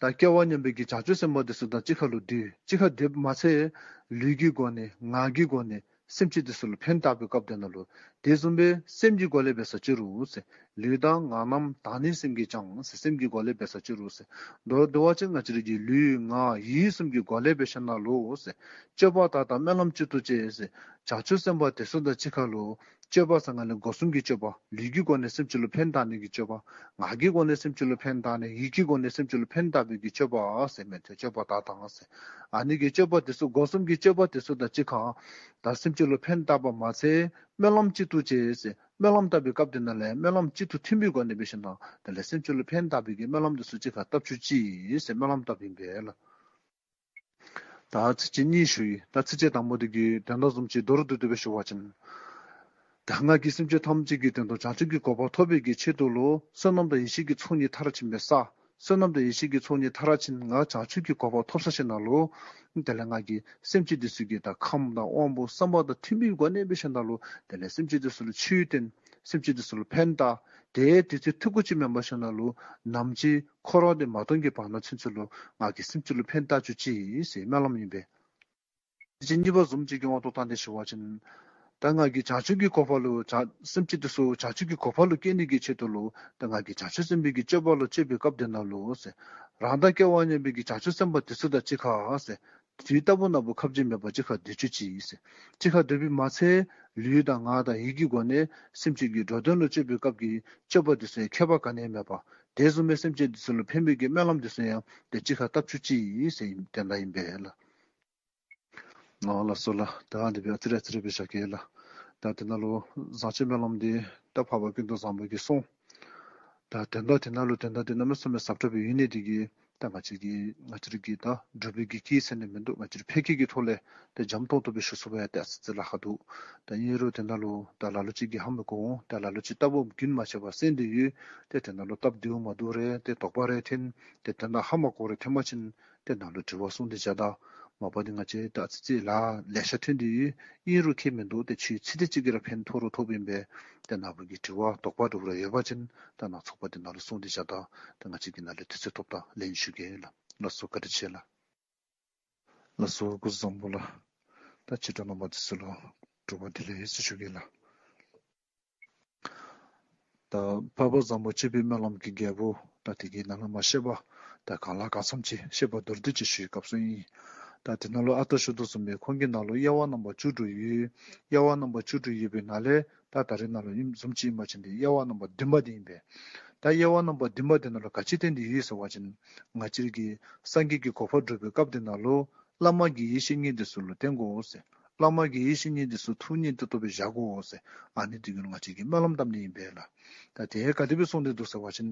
ད་སྐལ་བ་མཉམ་པའི་གི་བྱང་ཆུབ་སེམས་དཔའ་དེ་ཚུ་དང་གཅིག་ཁར་ལུ་སྡོད། གཅིག་ཁར་སྡོདཔ་མ་ཚད་ལུས་ཀྱི་སྒོ་ནས་ངག་གི་སྒོ་ནས་སེམས་ཅན་དེ་ཚུ་ལུ་ཕན་བཏགས་པའི་སྐབས་དེ་ནང་ལུ་དེ་བཟུམ་སྦེ་སེམས་ཀྱི་སྒོ་ལས་འབད་ས་ཅི་རུང་ཟེར། ལུས་དང་ངག་རྣམས་དག་ནི་སེམས་ཀྱིས་ཀྱང་ཟེར། སེམས་ཀྱི་སྒོ་ལས་འབད་ས་ཅི་རུང་ཟེར། མདོར་བསྡུ་བ་ཅིན་ང་བཅས་ར་གི་ལུས་ངག་ཡིད་གསུམ་གྱི་སྒོ་ལས་འབད་ཞིནམ་ལས་ཟེར། སྤྱོད་པ་དག་དང་སྨོན་ལམ་གཅིག་ཏུ་བྱས་ཟེར། བྱང་ཆུབ་སེམས་དཔའ་དེ་ཚུ་དང་གཅིག་ཁར་ལུ་སྤྱོད་པ་ཟེར་ང་ལས་སྒོ་གསུམ་གྱི་སྤྱོད་པ། ལུས་ཀྱི་སྒོ་ནས་སེམས་ཅན་ལུ་ཕན་བཏགས་ནི་གི་སྤྱོད་པ། ངག་གི་སྒོ་ནས་སེམས་ཅན་ལུ་ཕན་བཏགས་ནི། ཡིད་ཀྱི་སྒོ་ནས་སེམས་ཅན་ལུ་ཕན་བཏགས་པའི་གི་སྤྱོད་པ་ཟེར་མི་དེ་སྤྱོད་པ་དག་དང་ཟེར། ཨ་ནི་གི་སྤྱོད་པ་དེ་ཚུ་སྒོ་གསུམ་གྱི་སྤྱོད་པ་དེ་ཚུ་དང་གཅིག་ཁར་ད་སེམས་ཅན་ལུ་ཕན་བཏགས་པ་མ་ཚད་སྨོན་ལམ་གཅིག་ཏུ་བྱས་ཟེར། སྨོན་ལམ་བཏབ་པའི་སྐབས་དེ་ནང་ལས་སྨོན་ལམ་གཅིག་ཏུ་མཐུན་པའི་སྒོ་ནས་འབད་ཞིནམ་ལས་དེ་ལས་སེམས་ཅན་ལུ་ཕན་བཏགས་པའི་གི་སྨོན་ལམ་དེ་ཚུ་གཅིག་ཁར་བཏབ་བཅུག་ཅིག་ཟེར་སྨོན་ལམ་བཏབ་ཨིན་པས་ལགས། ད་ཚིགས་བཅད་གཉིས་ཞུ་ཡི། ད་ཚིགས་བཅད་དང་པོ་དེ་གི་དོན་དག་བཟུམ་ཅིག་མདོར་བསྡུས་ཏེ་སྦེ་ཞུ་བ་ཅིན། ད་ང་གིས་སེམས་ཅན་ཐམས་ཅད་ཀྱི་དོན་དུ་བྱང་ཆུབ་ཀྱི་གོ་འཕང་ཐོབ་པའི་གི་ཆེད་དུ་ལུ་བསོད་ནམས་དང་ཡེ་ཤེས་ཀྱི་ཚོགས་གཉིས་མཐར་ཕྱིན་པའི་ས། བསོད་ནམས་དང་ཡེ་ཤེས་ཀྱི་ཚོགས་གཉིས་མཐར་ཕྱིན་ང་བྱང་ཆུབ་ཀྱི་གོ་འཕང་ཐོབ་ཚར་ཞིནམ་ལས། དེ་ལས་ང་གིས་སེམས་ཅན་དེ་ཚུ་གི་ད་ཁམས་དང་དབང་པོ་བསམ་པ་དང་མཐུན་པའི་སྒོ་ནས་འབད་ཞིནམ་ལས། དེ་ལས་སེམས་ཅན་དེ་ཚུ་ལུ་ཆོས་བསྟན། སེམས་ཅན་དེ་ཚུ་ལུ་ཕན་བཏགས། དེ་དེ་ཚུ་ཐུགས་ཁུར་ཅིག་མེན་པར་ཞིནམ་ལས་ནམ་ཅིག་འཁོར་བ་འདི་མ་སྟོངས་ཀྱི་བར་ན་ཚུན་ཚོད་ལུ་ང་གིས་སེམས་ཅན་ལུ་ཕན་བཏགས་བཅུག་ཅིག་ཟེར་སྨོན་ལམ་ཨིན་པས། ཚིགས་བཅད་གཉིས་པ་བཟུམ་ཅིག་གི་དབང་དུ་བཏང་སྟེ་ཞུ་བ་ཅིན། ད་ང་གིས་བྱང་ཆུབ་ཀྱི་གོ་འཕང་ལུ་བྱང་སེམས་ཅན་དེ་ཚུ་བྱང་ཆུབ་ཀྱི་གོ་འཕང་ལུ་བསྐྱལ་ནི་གི་ཆེད་དུ་ལུ་ད་ང་གིས་བྱང་ཆུབ་སེམས་དཔའི་གི་སྤྱོད་པ་ལུ་སྤྱོད་པའི་སྐབས་དེ་ནང་ལུ་ཟེར། རང་དང་སྐལ་བ་མཉམ་པའི་གི་བྱང་ཆུབ་སེམས་དཔའ་དེ་ཚུ་དང་གཅིག་ཁར་ཟེར། དུས་རྟག་བུ་ན་བུ་ཁ་འབྱལ་མེད་པར་གཅིག་ཁར་སྡོད་བཅུག་ཅིག་ཟེར། གཅིག་ཁར་སྡོད་པའི་མ་ཚད་ལུས་དང་ངག་དང་ཡིད་ཀྱི་སྒོ་ནས་སེམས་ཅན་གྱི་འགྲོ་དོན་ལུ་སྤྱོད་པའི་སྐབས་ཀྱི་སྤྱོད་པ་དེ་ཚུ་ཡང་ཁྱད་པར་ག་ནི་ཡང་མེད་པར་དེ་བཟུམ་སྦེ་སེམས་ཅན་དེ་ཚུ་ལུ་ཕན་པའི་གི་སྨོན་ལམ་དེ་ཚུ་ཡང་དེ་གཅིག་ཁར་བཏབ་བཅུག་ཅིག་ཟེར་དོན་དག་ཨིན་པས་ལགས། ཨོ་ལགས་སོ་ལགས། ད་དེ་སྦེ་ཨ་ཙི་རེ་ཨ་ཙི་རེ་སྦེ་བཞག་གེ་ལགས། ད་དེ་ནང་ལུ་བཟང་སྤྱོད་སྨོན་ལམ་འདི་ད་འཕགས་པ་ཀུན་ཏུ་བཟང་པོ་གིས་གསུངས། ད་དོན་དག་དེ་ནང་ལུ་དོན་དག་འདི་གནམ་མེད་ས་མེད་ཟབ་དྲགས་སྦེ་ཡོད་ནི་དེ་གིས་ད་ང་བཅས་ཀྱིས་ང་བཅས་ར་གི་ད་འབྲུག་པའི་གི་སྐད་ཟེར་ནི་མིན་འདུག། ང་བཅས་ར་ཕལ་སྐད་ཀྱི་ཐོག་ལས་ཏེ་འཇམ་ཏོང་ཏོ་སྦེ་ཞུ་ཚུགས་པ་ཡང་ཏེ་ཨ་ཙི་ཙི་ལཱ་ཁག་འདུག། ད་ཨིན་རུང་དེ་ནང་ལུ་ད་ལ་ལུ་ཅིག་གིས་ཧ་མི་གོ་འོང་། ད་ལ་ལུ་ཅིག་ལྟ་བུ་རྒྱུན་མ་ཆད་པར་གསན་ཏེ་ཡོད། ཏེ་དེ་ནང་ལུ་སྟབས་བདེཝ་མ་བདེཝ་རེ་ཏེ་དོགས་པ་རེ་ཐོན། ཏེ་དོན་དག་ཧ་མ་གོཝ་རེ་ཐོན་པ་ཅིན་ཏེ་ནང་ལུ་དྲི་བ་གསུངས་ཏེ་བཞག་ད། མ་པ་འདི་ང་བཅས་ད་ཨ་ཙི་ཙི་ལཱ་ལེ་ཤ་ཐོན་ཏེ་ཡོད། ཨིན་རུང་ཁྱད་མིན་འདུག། ཏེ་ཆོས་ཚིག་དེ་ཅིག་གིས་ར་ཕན་ཐོགས་རུང་ཐོགསཔ་ཨིན་པས། ཏེ་ནཱ་བུ་གི་དྲི་བ་དོགས་པ་འདྲཝ་རེ་ཡོད་པ་ཅིན་ད་ནཱ་ཚོགས་པ་འདི་ནང་ལུ་གསུངས་ཏེ་བཞག་ད། ཏེ་ང་བཅས་ཀྱིས་ནཱ་ལས་དུས་ཚོད་ཐོབ་ད་ལན་ཞུ་གེ་ལགས། ལགས་སོ་བཀའ་དྲིན་ཆེ་ལགས། ལགས་སོ་སྐུ་གཟུགས་བཟང་པོ་ལགས། ད་ཆེ་མཐོང་རྣམ་པ་དེ་ཚུ་ལུ་དྲི་བ་དེ་ལས་ཡོད་ཚུལ་ཞུ་གེ་ལགས། ད་འཕགས་པ་བཟང་པོ་སྤྱོད་པའི་སྨོན་ལམ་གྱི་རྒྱལ་པོ་ད་དེ་གི་ནང་ལས་མར་བཤད་པ་ད་གང་ལ་གང་འཚམས་ཅིག་བཤད་པ་མདོར་བསྡུས་ཅིག་ཞུ་བའི་སྐབས་སུ་ཨིན། ད་དེ་ནང་ལུ་ཨ་རྟག་ཞུ་དོ་བཟུམ་སྦེ་ཁོང་གི་ནང་ལུ་དབྱེ་བ་རྣམ་པ་བཅུ་དྲུག་ཡོད། དབྱེ་བ་རྣམ་པ་བཅུ་དྲུག་ཡོད་པའི་ནང་ལས་ད་ད་རེས་ནཱ་ལུ་ཨིནམ་བཟུམ་ཅིག་ཨིན་པ་ཅིན་ཏེ་དབྱེ་བ་རྣམ་པ་བདུན་པ་འདི་ཨིན་པས། ད་དབྱེ་བ་རྣམ་པ་བདུན་པ་འདི་ནང་ལུ་ག་ཅི་བསྟན་ཏེ་ཡོད་ཟེར་བ་ཅིན་ང་བཅས་ར་གིས་སངས་རྒྱས་ཀྱི་གོ་འཕང་སྒྲུབ་པའི་སྐབས་འདི་ནང་ལུ་བླ་མ་དགེ་བའི་བཤེས་གཉེན་འདི་ཚུ་ལུ་བསྟེན་དགོ་ཟེར། བླ་མ་དགེ་བའི་བཤེས་གཉེན་འདི་ཚུ་ཐུགས་མཉེས་ཏོག་ཏོ་སྦེ་བཞག་དགོ་ཟེར། ཨ་ནི་འདི་གུ་ལུ་ང་བཅས་ཀྱིས་སྨོན་ལམ་བཏབ་ནི་ཨིན་པས་ལགས། ད་དེ་ག་དེ་སྦེ་གསུངས་ཏེ་འདུག་ཟེར་བ་ཅིན།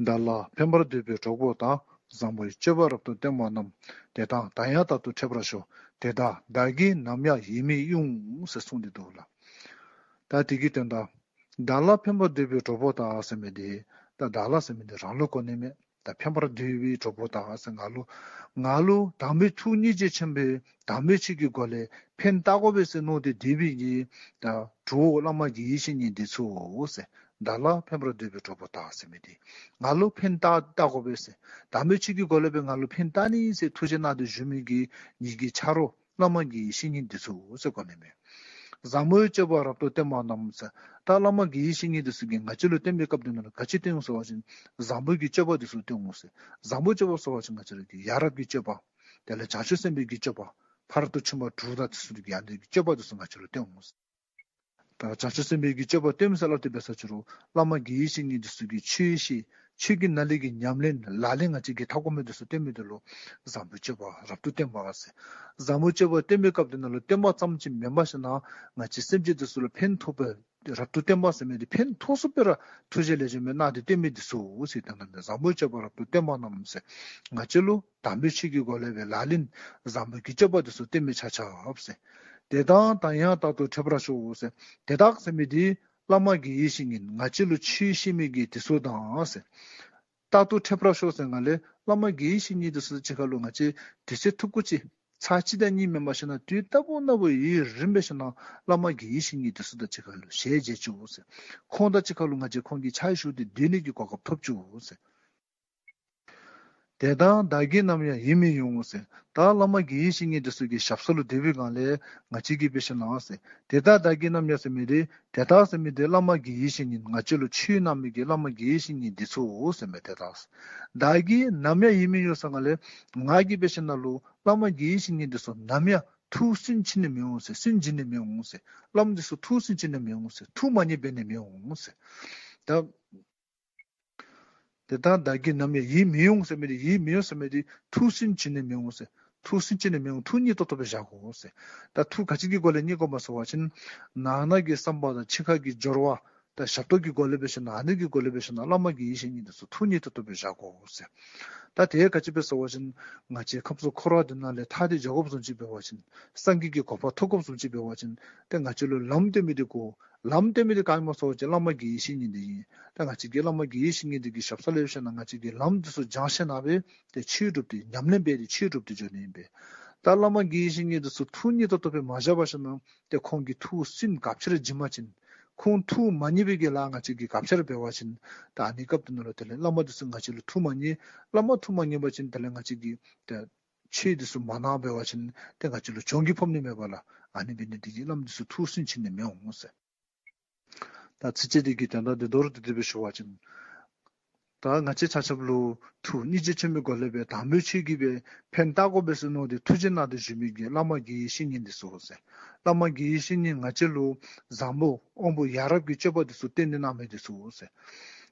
བདག་ལ་ཕན་པར་འདོད་པའི་གྲོགས་པོ་དག། བཟང་པོའི་སྤྱོད་པ་རབ་ཏུ་བསྟེན་པ་རྣམས། དེ་དག་བདག་ཡང་རྟག་ཏུ་འཕྲད་པར་ཤོག། དེ་དག་བདག་གིས་ནམ་ཡང་ཡིད་མི་དབྱུང་ཟེར་གསུངས་ཏེ་འདུག་ལགས། ད་དེ་གི་དོན་དག་བདག་ལ་ཕན་པར་འདོད་པའི་གྲོགས་པོ་དག་ཟེར་མི་འདི་ད་བདག་ལ་ཟེར་མི་འདི་རང་ལུ་གོ་ནི་མས། ད་ཕན་པར་འདོད་པའི་གྲོགས་པོ་དག་ཟེར་ང་ལུ་ང་ལུ་དམ་པའི་ཐུགས་སྙིང་རྗེ་ཆེན་པོས་དམ་པའི་ཆོས་ཀྱི་སྒོ་ལས་ཕན་བཏགས་དགོ་པས་ཟེར་མནོ་སྟེ་སྡོད་པའི་གི་ད་གྲོགས་བླ་མ་དགེ་བའི་བཤེས་གཉེན་འདི་ཚུ་ཟེར། བདག་ལ་ཕན་པར་འདོད་པའི་གྲོགས་པོ་དག་ཟེར་མི་འདི་ང་ལུ་ཕན་བཏགས་བཏགས་དགོ་པས་ཟེར། དམ་པའི་ཆོས་ཀྱི་སྒོ་ལས་སྦེ་ང་ལུ་ཕན་བཏགས་ནི་ཟེར་ཐུགས་བཞེད་གནང་སྟེ་བཞུགས་མི་གི་ངེ་གི་ཆ་རོགས་བླ་མ་དགེ་བའི་བཤེས་གཉེན་འདི་ཚུ་ཟེར་གོ་ནི་མས། བཟང་པོའི་སྤྱོད་པ་རབ་ཏུ་བསྟན་པ་རྣམས་ཟེར། ད་བླ་མ་དགེ་བའི་བཤེས་གཉེན་འདི་ཚུ་གིས་ང་བཅས་ལུ་བསྟན་པའི་སྐབས་འདི་ནང་ལུ་ག་ཅི་བསྟན་འོང་ཟེར་བ་ཅིན་བཟང་པོའི་གི་སྤྱོད་པ་འདི་ཚུ་བསྟན་འོང་ཟེར། བཟང་པོའི་སྤྱོད་པ་ཟེར་བ་ཅིན་ང་བཅས་ར་གི་ཡ་རབས་ཀྱི་སྤྱོད་པ། དེ་ལས་བྱང་ཆུབ་སེམས་དཔའི་གི་སྤྱོད་པ། ཕ་རོལ་ཏུ་ཕྱིན་པ་དྲུག་དང་དེ་ཚུ་གི་ཡང་དེ་གི་སྤྱོད་པ་འདི་ཚུ་ང་བཅས་ལུ་བསྟན་འོང་ཟེར། ད་བྱང་ཆུབ་སེམས་དཔའི་གི་སྤྱོད་པ་སྟོནམ་ཟེར་སླབ་སྟེ་འབད་ས་ཅི་རུང་བླ་མ་དགེ་བའི་བཤེས་གཉེན་འདི་ཚུ་གིས་ཆོས་བཤད། ཆོས་ཀྱི་ནང་ལས་ཀྱི་ཉམས་ལེན་ལག་ལེན་ང་བཅས་ཀྱིས་འཐབ་དགོ་མི་འདི་ཚུ་སྟོན་མི་འདི་ལུ་བཟང་པོའི་སྤྱོད་པ་རབ་ཏུ་བསྟན་པ་ཟེར། བཟང་པོའི་སྤྱོད་པ་སྟོན་པའི་སྐབས་འདི་ནང་ལུ་བསྟན་པ་ཙམ་ཅིག་མེན་པར་ཞིན་ན་ང་བཅས་སེམས་ཅན་འདི་ཚུ་ལུ་ཕན་ཐོགས་པའི་རབ་ཏུ་བསྟན་པ་ཟེར་མི་འདི་ཕན་ཐོགས་སུ་སྦེ་ར་ཐུགས་རྗེ་ལེགས་ཤོམ་སྦེ་གནང་སྟེ་བསྟན་མི་འདི་ཚུ་ཟེར། དེ་ནང་ལས་བཟང་པོའི་སྤྱོད་པ་རབ་ཏུ་བསྟན་པ་རྣམས་ཟེར། ང་བཅས་ལུ་དམ་པའི་ཆོས་ཀྱི་སྒོ་ལས་སྦེ་ལག་ལེན་བཟང་པོའི་གི་སྤྱོད་པ་འདི་ཚུ་སྟོན་མི་ཆ་ཁྱབ་ཟེར། དེ་དག་དང་ཡང་རྟག་ཏུ་འཕྲད་པར་ཤོག་ཟེར། དེ་དག་ཟེར་མི་འདི་བླ་མ་དགེ་བའི་བཤེས་གཉེན་ང་བཅས་ལུ་ཆོས་བཤད་མི་གི་འདི་ཚུ་དང་ཟེར། རྟག་ཏུ་འཕྲད་པར་ཤོག་ཟེར་ང་ལས་བླ་མ་དགེ་བའི་བཤེས་གཉེན་འདི་ཚུ་གཅིག་ཁར་ལུ་ང་བཅས་དུས་ཚོད་ཐུང་ཀུ་ཅིག་ཚར་གཅིག་དང་གཉིས་མེན་པར་ཞིན་ན་དུས་རྟག་བུ་ན་བུ་ཡུན་རིངམོ་སྦེ་ཞིན་ན་བླ་མ་དགེ་བའི་བཤེས་གཉེན་འདི་ཚུ་དང་གཅིག་ཁར་ལུ་ཞལ་མཇལ་བཅུག་ཟེར། ཁོང་དང་གཅིག་ཁར་ལུ་ང་བཅས་ཁོང་གི་ཕྱག་ཞུ་སྟེ་སྡོད་ནི་གི་གོ་སྐབས་ཐོབ་བཅུག་ཟེར། དེ་དག་བདག་གིས་ནམ་ཡང་ཡིད་མི་གཡོ་ཟེར། ད་བླ་མ་དགེ་བའི་བཤེས་གཉེན་འདི་ཚུ་གི་ཞབས་ས་ལུ་སྡོད་པའི་སྒང་ལས་ང་བཅས་ཀྱིས་འབད་ཞིན་ན་ཟེར། དེ་དག་བདག་གིས་ནམ་ཡང་ཟེར་མི་འདི་དེ་དག་ཟེར་མི་འདི་བླ་མ་དགེ་བའི་བཤེས་གཉེན་ང་བཅས་ལུ་ཆོས་གནང་མི་གི་བླ་མ་དགེ་བའི་བཤེས་གཉེན་འདི་ཚུ་ཟེར་མི་དེ་དག་ཟེར། བདག་གིས་ནམ་ཡང་ཡིད་མི་གཡོ་ཟེར་ང་ལས་ང་གིས་འབད་ཞིན་ན་ལུ་བླ་མ་དགེ་བའི་བཤེས་གཉེན་འདི་ཚུ་ནམ་ཡང་ཐུགས་སུན་འབྱིན་ནི་མི་འོང་ཟེར། སུན་འབྱིན་ནི་མི་འོང་ཟེར། བླམ་འདི་ཚུ་ཐུགས་སུན་འབྱིན་ནི་མི་འོང་ཟེར། ཐུགས་མ་མཉེས་འབད་ནི་མི་འོང་ཟེར། ད་དེ་དག་བདག་གིས་ནམ་ཡང་ཡིད་མི་གཡོ་ཟེར་མི་འདི་ཡིད་མི་གཡོ་ཟེར་མི་འདི་ཐུགས་སུན་འབྱིན་ནི་མི་འོང་ཟེར། ཐུགས་སུན་འབྱིན་ནི་མི་འོང་། ཐུགས་མཉེས་ཏོག་ཏོ་སྦེ་བཞག་དགོ་ཟེར། ད་ཐུགས་ག་ཅི་གི་སྒོ་ལས་མཉེས་དགོཔ་སྨོ་ཟེར་བ་ཅིན་ནང་ན་གི་བསམ་པ་དང་ཕྱི་ཁ་གི་སྦྱོར་བ་དང་ཞབས་ཏོག་གི་སྒོ་ལས་འབད་ཞིན་ན་ཨ་ནི་གི་སྒོ་ལས་འབད་ཞིན་ན་བླ་མ་དགེ་བའི་བཤེས་གཉེན་འདི་ཚུ་ཐུགས་མཉེས་ཏོག་ཏོ་སྦེ་བཞག་དགོ་ཟེར། ད་དེ་ག་ཅི་སྦེ་ཟེར་བ་ཅིན་ང་བཅས་ཁམས་གསུམ་འཁོར་བ་འདི་ནང་ལས་ཐར་ཏེ་འགྱོ་དགོཔ་བཟུམ་ཅིག་འབད་བ་ཅིན་སངས་རྒྱས་ཀྱི་གོ་འཕང་ཐོབ་དགོཔ་བཟུམ་ཅིག་འབད་བ་ཅིན་ཏེ་ང་བཅས་ལུ་ལམ་སྟོན་མི་འདི་དགོ། ལམ་སྟོན་མི་འདི་ག་ཨིནམ་སྨོ་ཟེར་བ་ཅིན་བླ་མ་དགེ་བའི་བཤེས་གཉེན་འདི་ཨིན། ད་ང་བཅས་ཀྱིས་བླ་མ་དགེ་བའི་བཤེས་གཉེན་འདི་གི་ཞབས་ས་ལས་འབད་ཞིན་ན་ང་བཅས་ཀྱིས་ལམ་འདི་ཚུ་སྦྱང་ཞིན་ན་སྦེ་ཏེ་ཆོས་སྒྲུབ་སྟེ་ཉམས་ལེན་འབད་དེ་ཆོས་སྒྲུབ་སྟེ་འགྱོ་ནི་ཨིན་པས། ད་བླ་མ་དགེ་བའི་བཤེས་གཉེན་འདི་ཚུ་ཐུགས་མཉེས་ཏོག་ཏོ་སྦེ་མ་བཞག་པར་ཞིན་ན་ཏེ་ཁོང་གིས་ཐུགས་སུན་ག་ཅི་ར་འབྱིན་པ་ཅིན་ཁོང་ཐུགས་མ་མཉེས་པའི་གི་ལཱ་ང་བཅས་ཀྱིས་ག་ཅི་ར་འབད་བ་ཅིན་ད་ཨ་ནི་སྐབས་འདི་ནང་ལུ་དེ་ལས་བླ་མ་འདི་ཚུ་ང་བཅས་ལུ་ཐུགས་མ་མཉེས། བླ་མ་ཐུགས་མ་མཉེས་པ་ཅིན་དེ་ལས་ང་བཅས་ཀྱིས་ཏེ་ཆོས་འདི་ཚུ་མ་གནང་འབད་བ་ཅིན་ཏེ་ང་བཅས་ལུ་གྱོང་གུད་ཕོག་ནི་མས་པ་ལགས། ཨ་ནི་འབད་ནི་འདི་གིས་བླམ་འདི་ཚུ་ཐུགས་སུན་འབྱིན་ནི་མི་འོང་ཟེར། ད་ཚིགས་བཅད་འདི་གི་དོན་དག་འདི་མདོར་བསྡུས་ཏེ་སྦེ་ཞུ་བ་ཅིན་ད་ང་བཅས་ཆ་ཁྱབ་ལུ་ཐུགས་སྙིང་རྗེ་ཆེན་པོའི་སྒོ་ལས་སྦེ་དམ་པའི་ཆོས་ཀྱིས་སྦེ་ཕན་བཏགས་དགོ་པས་ཟེར་མནོ་སྟེ་ཐུགས་རྗེ་གནང་སྟེ་བཞུགས་མི་གི་བླ་མ་དགེ་བའི་བཤེས་གཉེན་འདི་ཚུ་ཟེར། བླ་མ་དགེ་བའི་བཤེས་གཉེན་ང་བཅས་ལུ་བཟང་པོ་དབང་པོ་ཡ་རབས་ཀྱི་སྤྱོད་པ་འདི་ཚུ་བསྟན་ཏེ་གནང་མི་འདི་ཚུ་ཟེར།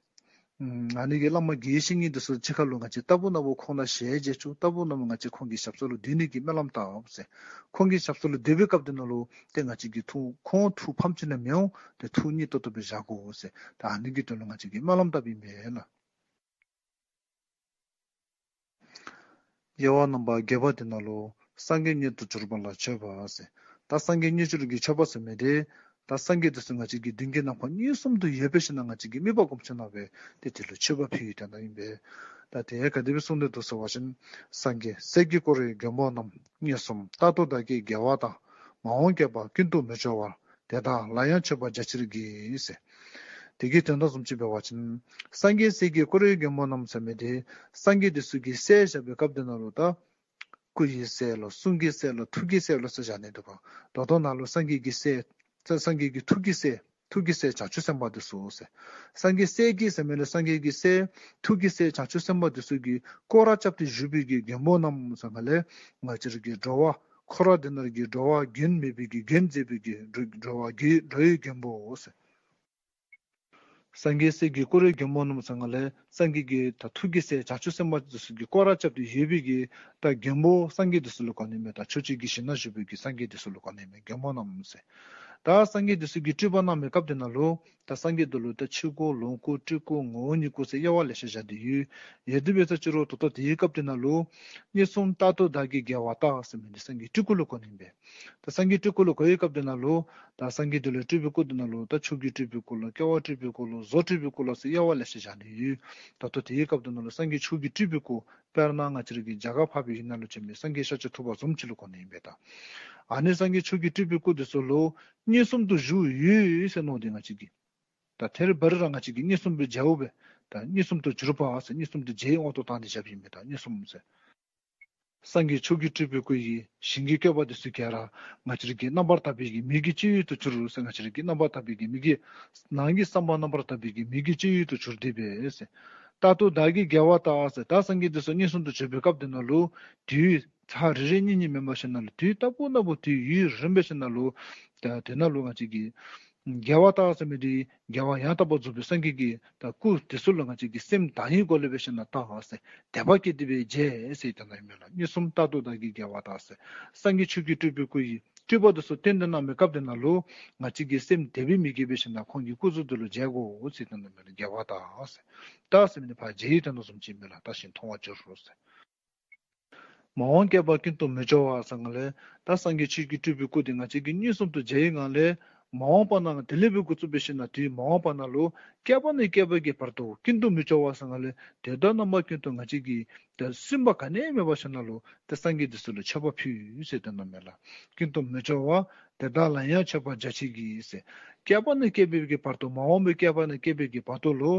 ཨ་ནི་གི་བླ་མ་དགེ་བའི་བཤེས་གཉེན་འདི་ཚུ་གཅིག་ཁར་ལུ་ང་བཅས་རྟག་བུ་ན་བུ་ཁོང་དང་ཞལ་མཇལ་བཅུག། རྟག་བུ་ན་བུ་ང་བཅས་ཁོང་གི་ཞབས་ས་ལུ་སྡོད་ནི་གི་སྨོན་ལམ་བཏབ་ཟེར། ཁོང་གི་ཞབས་ས་ལུ་སྡོད་པའི་སྐབས་འདི་ནང་ལུ་ཏེ་ང་བཅས་ཀྱིས་ཐུགས་ཁོང་ཐུགས་ཕམ་བྱིན་ནི་མི་འོང་། ཏེ་ཐུགས་མཉེས་ཏོག་ཏོ་སྦེ་བཞག་དགོ་ཟེར། ད་ཨ་ནི་གི་དོན་ལུ་ང་བཅས་ཀྱིས་སྨོན་ལམ་བཏབ་ཨིན་པས་ལགས། དབྱེ་བ་རྣམ་པ་བརྒྱད་པ་འདི་ནང་ལུ་སངས་རྒྱས་མངོན་དུ་གྱུར་པ་ལ་མཆོད་པ་ཟེར། ད་སངས་རྒྱས་མངོན་གྱུར་གྱི་མཆོད་པ་ཟེར་མི་འདི་ད་སངས་རྒྱས་འདི་ཚུ་ང་བཅས་ཀྱི་མདུན་གྱི་ནམ་མཁར་མངོན་སུམ་དུ་ཡོད་པའི་ཤུལ་ལུ་ང་བཅས་ཀྱིས་དམིགས་པ་བསྒོམ་ཞིན་ན་སྦེ་ཏེ་དེ་ལུ་མཆོད་པ་ཕུལ་བའི་དོན་དག་ཨིན་པས། ད་དེ་ག་དེ་སྦེ་གསུངས་ཏེ་འདུག་ཟེར་བ་ཅིན། སངས་རྒྱས་སྲས་ཀྱིས་བསྐོར་བའི་མགོན་པོ་རྣམས། མངོན་སུམ་རྟག་ཏུ་བདག་གིས་དགེ་བ་དང་། མ་འོངས་བསྐལ་པ་ཀུན་ཏུ་མི་སྐྱོ་བར། དེ་དག་ལ་ཡང་མཆོད་པར་བྱ་ཕྱིར་བགྱི་ཟེར། དེ་གི་དོན་དག་བཟུམ་ཅིག་འབད་བ་ཅིན་སངས་རྒྱས་སྲས་ཀྱིས་བསྐོར་བའི་མགོན་པོ་རྣམས་ཟེར་མི་འདི་སངས་རྒྱས་འདི་ཚུ་གི་སྲས་བཞག་པའི་སྐབས་འདི་ནང་ལུ་ད་སྐུ་ཡི་སྲས་ལོ་གསུང་གི་སྲས་ལོ་ཐུགས་ཀྱི་སྲས་ལོ་ཟེར་བཞག་ནི་འདུག་པ། ད་ལྟོ་ནང་ལུ་སངས་རྒྱས་ཀྱི་སྲས་སངས་རྒྱས་ཀྱི་ཐུགས་ཀྱི་སྲས་ཐུགས་ཀྱི་སྲས་བྱང་ཆུབ་སེམས་དཔའ་འདི་ཚུ་ཟེར། སངས་རྒྱས་སྲས་ཀྱིས་ཟེར་མི་ལས་སངས་རྒྱས་ཀྱི་སྲས་ཐུགས་ཀྱི་སྲས་བྱང་ཆུབ་སེམས་དཔའ་འདི་ཚུ་གིས་བསྐོར་ར་རྐྱབ་སྟེ་བཞུགས་པའི་གི་མགོན་པོ་རྣམས་ཟེར་ག་ལས་ང་བཅས་ར་གི་འགྲོ་བ་འཁོར་བ་འདི་ནང་གི་འགྲོ་བ་མགོན་མེད་པའི་གི་མགོན་མཛད་པའི་གི་འགྲོ་འགྲོ་བ་གི་འགྲོ་བའི་མགོན་པོ་ཟེར། སངས་རྒྱས་སྲས་ཀྱིས་བསྐོར་བའི་མགོན་པོ་རྣམས་ཟེར་ག་ལས་སངས་རྒྱས་ཀྱི་ད་ཐུགས་ཀྱི་སྲས་བྱང་ཆུབ་སེམས་དཔའ་འདི་ཚུ་གིས་བསྐོར་ར་རྐྱབ་སྟེ་ཡོད་པའི་གི་ད་མགོན་པོ་སངས་རྒྱས་འདི་ཚུ་ལུ་གོ་ནི་མས། ད་ཕྱོགས་བཅུའི་གི་ཞིང་ན་བཞུགས་པའི་གི་སངས་རྒྱས་འདི་ཚུ་ལུ་གོ་ནི་མས་མགོན་པོ་རྣམས་ཟེར། ད་སངས་རྒྱས་འདི་ཚུ་གིས་སྤྲུལ་པ་གནང་བའི་སྐབས་འདི་ནང་ལུ་ད་སངས་རྒྱས་འདི་ལུ་ད་ཕྱི་སྐུ་ལོངས་སྐུ་སྤྲུལ་སྐུ་ངོ་བོ་ཉིད་སྐུ་ཟེར་དབྱེ་བ་ལེ་ཤ་བཞག་སྟེ་ཡོད། ཡོད་དེ་འབད་ས་ཅི་རུང་ད་ལྟོ་དེའི་སྐབས་འདི་ནང་ལུ་མངོན་སུམ་རྟག་ཏུ་བདག་གིས་དགེ་བ་དང་ཟེར་མི་འདི་སངས་རྒྱས་སྤྲུལ་སྐུ་ལུ་གོ་ནི་མས། ད་སངས་རྒྱས་སྤྲུལ་སྐུ་ལུ་གོ་བའི་སྐབས་འདི་ནང་ལུ་ད་སངས་རྒྱས་འདི་ལུ་སྤྲུལ་པའི་སྐུ་འདི་ནང་ལུ་ད་མཆོག་གི་སྤྲུལ་པའི་སྐུ་ལོ་སྐྱེ་བ་སྤྲུལ་པའི་སྐུ་ལོ་གཟུགས་སྤྲུལ་པའི་སྐུ་ལོ་ཟེར་དབྱེ་བ་ལེ་ཤ་བཞག་ནི་ཡོད། ད་ལྟོ་དེའི་སྐབས་འདི་ནང་ལུ་སངས་རྒྱས་མཆོག་གི་སྤྲུལ་པའི་སྐུ་དཔེར་ན་ང་བཅས་ར་གི་རྒྱ་གར་འཕགས་པའི་ཡུལ་ནང་ལུ་བྱོན་མི་སངས་རྒྱས་ཤཱཀྱ་ཐུབ་པ་བཟུམ་ཅིག་ལུ་གོ་ནི་ཨིན་པས། ད་ཨ་ནི་སངས་རྒྱས་མཆོག་གི་སྤྲུལ་པའི་སྐུ་འདི་ཚུ་ལུ་མངོན་སུམ་དུ་བཞུགས་ཡོད་ཟེར་མནོ་སྟེ་ང་བཅས་ཀྱིས་ད་ཐད་རི་བ་རི་ར་ང་བཅས་ཀྱིས་མངོན་སུམ་སྦེ་མཇལཝ་སྦེ་ད་མངོན་སུམ་དུ་གྱུར་པ་ཟེར་མངོན་སུམ་དུ་མཇལ་བའི་དབང་དུ་བཏང་སྟེ་བཞགཔ་ཨིན་པས། ད་མངོན་སུམ་ཟེར། སངས་རྒྱས་ཕྱོགས་ཀྱི་སྤྲུལ་པའི་སྐུ་ཡིས་ཞིང་གི་བཀོད་པ་དེ་ཚུ་ག་ར་ང་བཅས་ར་གི་རྣམ་པར་དག་པའི་གི་མིག་གི་སྤྱོད་ཡུལ་དུ་གྱུར་ཟེར། ང་བཅས་ར་གི་རྣམ་པར་དག་པའི་གི་མིག་གི་ནང་གི་བསམ་པ་རྣམ་པར་དག་པའི་གི་མིག་གི་སྤྱོད་ཡུལ་དུ་གྱུར་ཏེ་འབད་ཟེར། རྟག་ཏུ་བདག་གིས་རྒྱལ་བ་ལྟར་ཟེར། ད་སངས་རྒྱས་དེ་ཚུ་མངོན་སུམ་དུ་བྱོན་པའི་སྐབས་དེ་ནང་ལུ་དུས་ཚར་རེ་རེ་གཉིས་གཉིས་མེན་པར་ཞིནམ་ལས་དུས་རྟག་བུ་ན་བུ་དུས་ཡུན་རིངམོ་སྦེ་ཞིནམ་ལས་ད་དེ་ནང་ལུ་ང་བཅས་ཀྱིས་རྒྱལ་བ་ལྟར་ཟེར་མི་དེ་རྒྱལ་བ་ཡང་དག་པར་རྫོགས་པའི་སངས་རྒྱས་ཀྱི་ད་སྐུ་དེ་ཚུ་ལུ་ང་བཅས་ཀྱིས་སེམས་བདག་ཉིད་སྒོ་ལས་འབད་ཞིནམ་ལས་ད་ཟེར་དད་པ་བསྐྱེད་དེ་འབད་མཇལ་ཟེར་དེ་ནང་ཨིན་མས་ལགས། མངོན་སུམ་རྟག་ཏུ་བདག་གིས་རྒྱལ་བ་ལྟར་ཟེར། སངས་རྒྱས་ཕྱོགས་ཀྱི་སྤྲུལ་པའི་སྐུ་ཡིས་སྤྲུལ་པ་དེ་ཚུ་སྟོན་ཏེ་གནང་བའི་སྐབས་དེ་ནང་ལུ་ང་བཅས་ཀྱིས་སེམས་དད་པའི་མིག་གིས་འབད་ཞིནམ་ལས་ཁོང་གི་སྐུ་གཟུགས་དེ་ལུ་མཇལ་དགོ་ཟེར་དེ་ནང་ཨིན་མས་ལགས། རྒྱལ་བ་ལྟར་ཟེར། ལྟར་ཟེར་མི་དེ་ཕར་མཇལ་ཡི་དོན་དག་བཟུམ་ཅིག་ཨིན་མས་ལགས། བལྟ་ཞིང་མཐོང་བར་འགྱུར་རོ་ཟེར། མ་འོངས་བསྐལ་པ་ཀུན་ཏུ་མི་སྐྱོ་བར་ཟེར་ང་ལས། ད་སངས་རྒྱས་ཕྱོགས་ཀྱི་སྤྲུལ་པའི་སྐུ་དེ་ང་བཅས་ཀྱིས་མངོན་སུམ་དུ་མཇལ་ཡི་ང་ལས། མ་འོངས་པ་ན་དེ་ལས་འབད་འགོ་བཙུགས་འབད་ཞིནམ་ལས་དུས་མ་འོངས་པ་ནང་ལུ་བསྐལ་པ་ནས་བསྐལ་པའི་གི་བར་དུ་ཀུན་ཏུ་མི་སྐྱོ་བར་ཟེར་ང་ལས། དུས་དང་རྣམ་པ་ཀུན་ཏུ་ང་བཅས་ཀྱིས་ད་སུན་པ་ག་ནི་ཡང་མེད་པར་ཞིནམ་ལས་ད་སངས་རྒྱས་དེ་ཚུ་ལུ་མཆོད་པ་ཕུལ་ཟེར་དེ་ནང་ཨིན་མས་ལགས། ཀུན་ཏུ་མི་སྐྱོ་བར་དེ་དག་ལ་ཡང་མཆོད་པར་བྱ་བྱེད་ཀྱི་ཟེར། བསྐལ་པ་ནས་བསྐལ་པའི་གི་བར་དུ་མ་འོངས་པའི་བསྐལ་པ་ནས་བསྐལ་པའི་གི་བར་དུ་ལུ་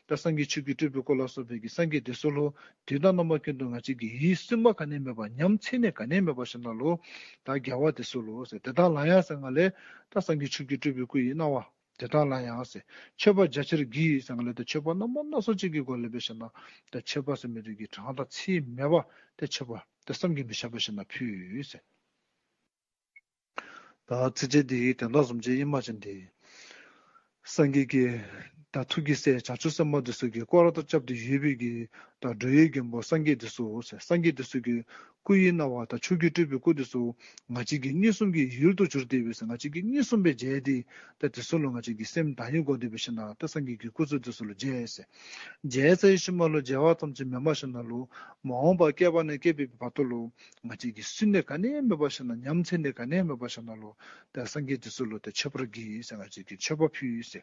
ད་སངས་རྒྱས་ཕྱོགས་ཀྱི་སྤྲུལ་པའི་སྐུ་ལ་སོགས་པའི་གི་སངས་རྒྱས་དེ་ཚུ་ལུ་དུས་དང་རྣམ་པ་ཀུན་ཏུ་ང་བཅས་ཀྱིས་ཡིད་སུན་པ་ག་ནི་ཡང་མེད་པར་ཉམས་ཚད་ནི་ག་ནི་ཡང་མེད་པར་ཞིནམ་ལས་ད་རྒྱལ་བ་དེ་ཚུ་ལུ་ཟེར། དེ་དག་ལ་ཡང་ཟེར་ང་ལས་ད་སངས་རྒྱས་ཕྱོགས་ཀྱི་སྤྲུལ་པའི་སྐུ་ཡི་སྣང་བ་དེ་དག་ལ་ཡང་ཟེར་མཆོད་པར་བྱ་བྱེད་ཀྱི་ཟེར་ང་ལས་ད་མཆོད་པ་རྣམ་པ་སྣ་ཚོགས་ཅིག་གི་སྒོ་ལས་འབད་ཞིནམ་ལས་ད་མཆོད་པ་ཟེར་མི་དེ་གི་གྲངས་དང་ཚད་མེད་པ་ད་མཆོད་པ་ད་བསམ་གྱིས་མི་ཁྱབ་པ་ཞིནམ་ལས་ཕུལ་ཟེར། ད་ཚིགས་བཅད་འདི་དོན་དག་བཟུམ་ཅིག་ཨིན་པ་ཅིན་ཏེ། སངས་རྒྱས་ཀྱི་ད་ཐུགས་ཀྱི་སྲས་བྱང་ཆུབ་སེམས་དཔའ་དེ་ཚུ་གིས་སྐོར་ར་རྐྱབ་སྟེ་ཡོད་པའི་གི་ད་འགྲོ་བའི་མགོན་པོ་སངས་རྒྱས་དེ་ཚུ་ཟེར། སངས་རྒྱས་དེ་ཚུ་གི་སྐུ་ཡི་སྣང་བ་ད་ཕྱོགས་ཀྱི་སྤྲུལ་པའི་སྐུ་དེ་ཚུ་ང་བཅས་ཀྱི་མངོན་སུམ་གྱི་ཡུལ་དུ་གྱུར་ཏེ་འབད་ཟེར། ང་བཅས་ཀྱིས་མངོན་སུམ་སྦེ་མཇལ་ཏེ་ད་དེ་ཚུ་ལུ་ང་བཅས་ཀྱིས་སེམས་བདག་ཉིད་སྒོ་ལས་འབད་ཞིནམ་ལས་ད་སངས་རྒྱས་ཀྱི་སྐུ་གཟུགས་དེ་ཚུ་ལུ་མཇལ་ཟེར། མཇལ་ཚར་ཞིནམ་ལས་མཇལ་བ་ཙམ་ཅིག་མེན་པར་ཞིནམ་ལས་མ་འོངས་པ་བསྐལ་པ་ནས་བསྐལ་པའི་བར་དུ་ལུ་ང་བཅས་ཀྱིས་སུན་ནི་ག་ནི་ཡང་མེད་པར་ཞིནམ་ལས་ཉམས་ཚད་ནི་ག་ནི་ཡང་མེད་པར་ཞིནམ་ལས་ད་སངས་རྒྱས་དེ་ཚུ་ལུ་ད་མཆོད་པར་བགྱི་ཟེར། ང་བཅས་ཀྱིས་མཆོད་པ་ཕུལ་ཟེར།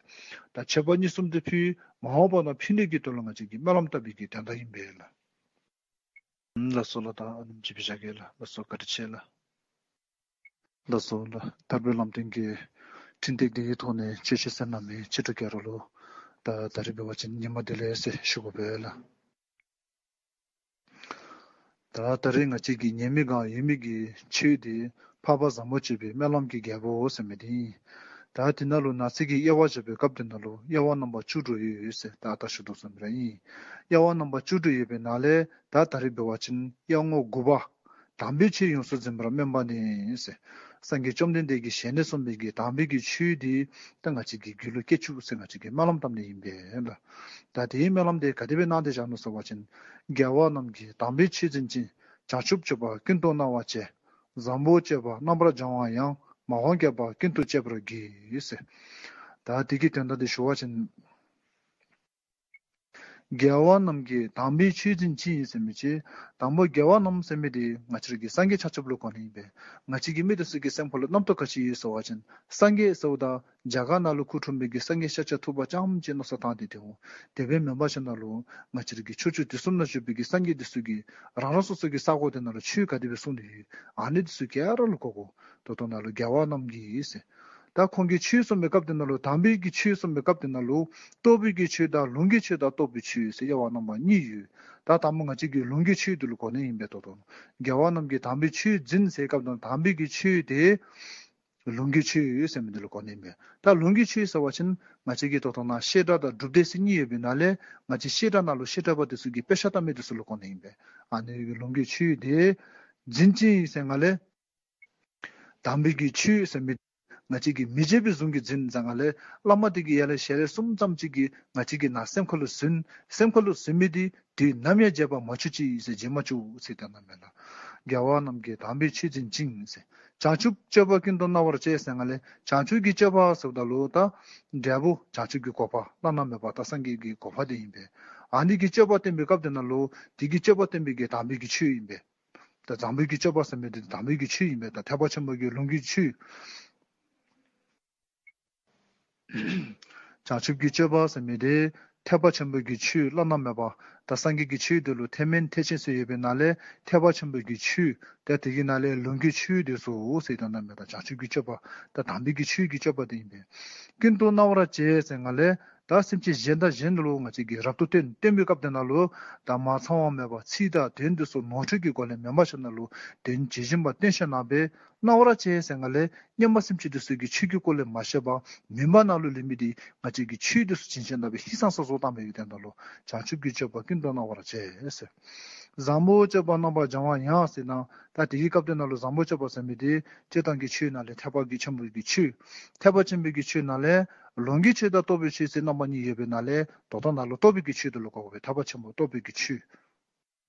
ད་མཆོད་པ་མངོན་སུམ་དུ་ཕུལ། མ་འོངས་པ་ན་ཕུལ་ནི་གི་དོན་ལུ་ང་བཅས་ཀྱིས་སྨོན་ལམ་བཏབ་པའི་གི་དོན་དག་ཨིན་པས་ལགས། ལགས་སོ་ལགས། ད་ཨ་ནེམ་ཅིག་སྦེ་བཞག་གེ་ལགས། ལགས་སོ། བཀའ་དྲིན་ཆེ་ལགས། ལགས་སོ་ལགས། ཐར་པའི་ལམ་སྟོན་གྱི་འཕྲིན་སྟེགས་འདི་གི་ཐོག་ནས་ཆོས་བཤད་གནང་མི་ཆོས་གྲོགས་ག་ར་ལུ་ད་ད་རིས་འབད་བ་ཅིན་ཉི་མ་བདེ་ལེགས་ཟེར་ཞུ་དགོ་པས་ལགས། ད་ད་རིས་ང་བཅས་ཀྱི་ཉན་མི་གི་ཡོད་མི་གི་ཆོས་འདི་འཕགས་པ་བཟང་པོ་སྤྱོད་པའི་སྨོན་ལམ་གྱི་རྒྱལ་པོ་ཟེར་མི་འདི་ཨིན། ད་དེ་ནང་ལུ་ནང་གསེས་ཀྱི་དབྱེ་བ་བཞག་པའི་སྐབས་དེ་ནང་ལུ་དབྱེ་བ་རྣམ་པ་བཅུ་དྲུག་ཡོད་ཟེར་ད་ལྟོ་ཞུ་དོ་བཟུམ་ར་ཨིན། དབྱེ་བ་རྣམ་པ་བཅུ་དྲུག་ཡོད་པའི་ནང་ལས་ད་ད་རིས་འབད་བ་ཅིན་དབྱེ་བ་དགུ་པ། དམ་པའི་ཆོས་ཡོངས་སུ་འཛིན་པར་སྨོན་པ་ནི་ཟེར། སངས་རྒྱས་བཅོམ་ལྡན་འདས་ཀྱི་ཞལ་ནས་གསུངས་པའི་གི་དམ་པའི་གི་ཆོས་འདི་ད་ང་བཅས་ཀྱི་རྒྱུད་ལུ་སྐྱེ་བཅུག་ཟེར་ང་བཅས་ཀྱིས་སྨོན་ལམ་བཏབ་ནི་ཨིན་པས་ལགས། ད་དེའི་སྨོན་ལམ་དེ་ག་དེ་སྦེ་གནང་སྟེ་བཞག་ནུག་ཟེར་བ་ཅིན། རྒྱལ་བ་རྣམས་ཀྱི་དམ་པའི་ཆོས་འཛིན་ཅིང་། བྱང་ཆུབ་སྤྱོད་པ་ཀུན་ཏུ་སྣང་བར་བྱེད། བཟང་པོ་སྤྱོད་པ་རྣམ་པར་སྦྱང་བ་ཡང་། མ་འོངས་བསྐལ་པ་ཀུན་ཏུ་སྤྱད་པར་བགྱི་ཟེར། ད་དེ་གི་དོན་དག་དེ་ཞུ་བ་ཅིན། རྒྱལ་བ་རྣམས་ཀྱི་དམ་པའི་ཆོས་འཛིན་ཅིང་ཟེར་མི་ཅིག། དང་པོ་རྒྱལ་བ་རྣམས་ཟེར་མི་དེ་ང་བཅས་ར་གི་སངས་རྒྱས་ཆ་ཁྱབ་ལུ་གོ་ནི་ཨིན་པས། ང་བཅས་ཀྱི་མི་དེ་ཚུ་གི་སེམས་ཁ་ལུ་རྣམ་རྟོག་ག་ཅི་ཡོད་ཟེར་བ་ཅིན། སངས་རྒྱས་ཟེརཝ་ད་རྒྱ་གར་ནང་ལུ་སྐུ་འཁྲུངས་པའི་གི་སངས་རྒྱས་ཤཱཀྱ་ཐུབ་པ་རྐྱངམ་ཅིག་མནོ་བསམ་བཏང་སྟེ་སྡོད་འོང་། དེ་སྦེ་མེན་པར་ཞིནམ་ལས་ང་བཅས་ར་གི་ཕྱོགས་བཅུ་དུས་གསུམ་ན་བཞུགས་པའི་གི་སངས་རྒྱས་དེ་ཚུ་གིས་རང་རང་སོ་སོ་གི་ས་གོ་དེ་ནང་ལུ་ཆོས་ག་དེ་སྦེ་གསུངས་ཏེ་ཡོད། ཨ་ནི་དེ་ཚུ་ག་ར་ལུ་གོ་དགོ། ད་ལྟོ་ནཱ་ལུ་རྒྱལ་བ་རྣམས་ཀྱི་ཟེར། ད་ཁོང་གིས་ཆོས་གསུངས་པའི་སྐབས་དེ་ནང་ལུ་དམ་པའི་གི་ཆོས་གསུངས་པའི་སྐབས་དེ་ནང་ལུ་རྟོགས་པའི་གི་ཆོས་དང་ལུང་གི་ཆོས་དང་རྟོགས་པའི་ཆོས་ཟེར་དབྱེ་བ་རྣམ་པ་གཉིས་ཡོད། ད་དང་པོ་ང་བཅས་ཀྱིས་ལུང་གི་ཆོས་དེ་ལུ་གོ་ནི་ཨིན་པས། ད་ལྟོ་རྒྱལ་བ་རྣམས་ཀྱི་དམ་པའི་ཆོས་འཛིན་ཟེར་སྐབས་དང་དམ་པའི་གི་ཆོས་དེ་ལུང་གི་ཆོས་ཟེར་མི་དེ་ལུ་གོ་ནི་ཨིན་པས། ད་ལུང་གི་ཆོས་ཟེར་བ་ཅིན་ང་བཅས་ཀྱི་ད་ལྟོ་ནཱ་བཤད་གྲྭ་དང་སྒྲུབ་སྡེ་ཟེར་གཉིས་ཡོད་པའི་ནང་ལས་ང་བཅས་བཤད་གྲྭ་ནང་ལུ་བཤད་གྲྭ་པ་དེ་ཚུ་གིས་དཔེ་ཆ་ལྟ་མི་དེ་ཚུ་ལུ་གོ་ནི་ཨིན་པས། ཨ་ནི་ལུང་གི་ཆོས་དེ་འཛིན་ཅིང་ཟེར་ང་ལས། དམ་པའི་གི་ཆོས་ཟེར་མི་ང་བཅས་ཀྱིས་མི་བརྗེད་པའི་གཟུངས་ཀྱིས་འཛིན་ཟེར་ང་ལས། བླ་མ་དེ་གི་ཡ་ལས་ཞལ་ལས་གསུངམ་ཙམ་ཅིག་གིས་ང་བཅས་ཀྱི་ནང་སེམས་ཁ་ལུ་ཟིན། སེམས་ཁ་ལུ་ཟིན་མི་དེ་དུས་ནམ་ཡང་བརྗེད་པར་མ་བཅུག་ཅིག་ཟེར། བརྗེད་མ་བཅུག་ཟེར་དེ་ནང་ཨིན་མས་ལགས། རྒྱལ་བ་རྣམས་ཀྱི་དམ་པའི་ཆོས་འཛིན་ཅིང་ཟེར། བྱང་ཆུབ་སྤྱོད་པ་ཀུན་ཏུ་སྣང་བར་བྱེད་ཟེར་ང་ལས། བྱང་ཆུབ་ཀྱི་སྤྱོད་པ་ཟེརཝ་ད་ལུ་ད་འབྲས་བུ་བྱང་ཆུབ་ཀྱི་གོ་འཕང་བླ་ན་མེད་པ་ད་སངས་རྒྱས་ཀྱི་གོ་འཕང་དེ་ཨིན་པས། ཨ་ནི་གི་སྤྱོད་པ་བསྟན་པའི་སྐབས་དེ་ནང་ལུ་དེ་གི་སྤྱོད་པ་བསྟན་པའི་གི་དམ་པའི་གི་ཆོས་ཨིན་པས། ད་དམ་པའི་གི་སྤྱོད་པ་ཟེར་མི་དེ་དམ་པའི་གི་ཆོས་ཨིན་པས། ད་ཐེག་པ་ཆེན་པོ་གི་ལུང་གི་ཆོས། བྱང་ཆུབ་ཀྱི་སྤྱོད་པ་ཟེར་མི་དེ་ཐེག་པ་ཆེན་པོ་གི་ཆོས་བླ་ན་མེད་པ། ད་སངས་རྒྱས་ཀྱི་ཆོས་དེ་ལུ་ཐེག་དམན་ཐེག་ཆེན་ཟེར་ཡོད་པའི་ནང་ལས་ཐེག་པ་ཆེན་པོ་གི་ཆོས། ད་དེ་གི་ནང་ལས་ལུང་གི་ཆོས་དེ་ཚུ་ཟེར་དོན་དག་ཨིན་མས། ད་བྱང་ཆུབ་ཀྱི་སྤྱོད་པ་ད་དམ་པའི་གི་ཆོས་ཀྱི་སྤྱོད་པ་དེ་ཨིན་པས། ཀུན་ཏུ་སྣང་བར་བྱེད་ཟེར་ང་ལས། ད་སེམས་ཅན་གཞན་དང་གཞན་ལུ་ང་བཅས་ཀྱིས་རབ་ཏུ་བསྟན། བསྟན་པའི་སྐབས་དེ་ནང་ལུ་ད་མ་ཚང་བ་མེད་པར་ཚིག་དང་དོན་དེ་ཚུ་ནོར་འཁྲུལ་གྱི་སྒོ་ལས་མེན་པར་ཞིནམ་ལས་དོན་ཇི་བཞིན་པ་བསྟན་ཞིནམ་ལས་སྦེ་གནང་བར་བྱས་ཟེར་གསུངམ་ལས། སྔོན་མ་སེམས་ཅན་དེ་ཚུ་གིས་ཆོས་ཀྱི་སྐོར་ལས་མ་ཤེས་པར་མུན་པ་ནང་ལུ་ལུས་མི་དེ་ང་བཅས་ཀྱིས་ཆོས་དེ་ཚུ་བྱིན་ཞིནམ་ལས་སྦེ་ཧིང་སངས་ས་བཟོ་བཏང་བའི་དོན་དག་ལུ་བྱང་ཆུབ་ཀྱི་སྤྱོད་པ་ཀུན་ཏུ་གནང་བར་བྱས་ཟེར། བཟང་པོ་སྤྱོད་པ་རྣམ་པར་སྦྱང་བ་ཡང་ཟེར་ན། ད་དེའི་སྐབས་དེ་ནང་ལུ་བཟང་པོ་སྤྱོད་པ་ཟེར་མི་དེ་སྤྱིར་བཏང་གི་ཆོས་ནང་ལས་ཐེག་པ་གི་ཆེན་པོའི་གི་ཆོས། ཐེག་པ་ཆེན་པོའི་གི་ཆོས་ནང་ལས་ལུང་གི་ཆོས་དང་རྟོགས་པའི་ཆོས་ཟེར་རྣམ་པ་གཉིས་ཡོད་པའི་ནང་ལས་མདོར་བསྡུ་ནང་ལུ་རྟོགས་པའི་གི་ཆོས་དེ་ལུ་གོ་དགོ་པས། ཐེག་པ་ཆེན་པོ་རྟོགས་པའི་གི་ཆོས།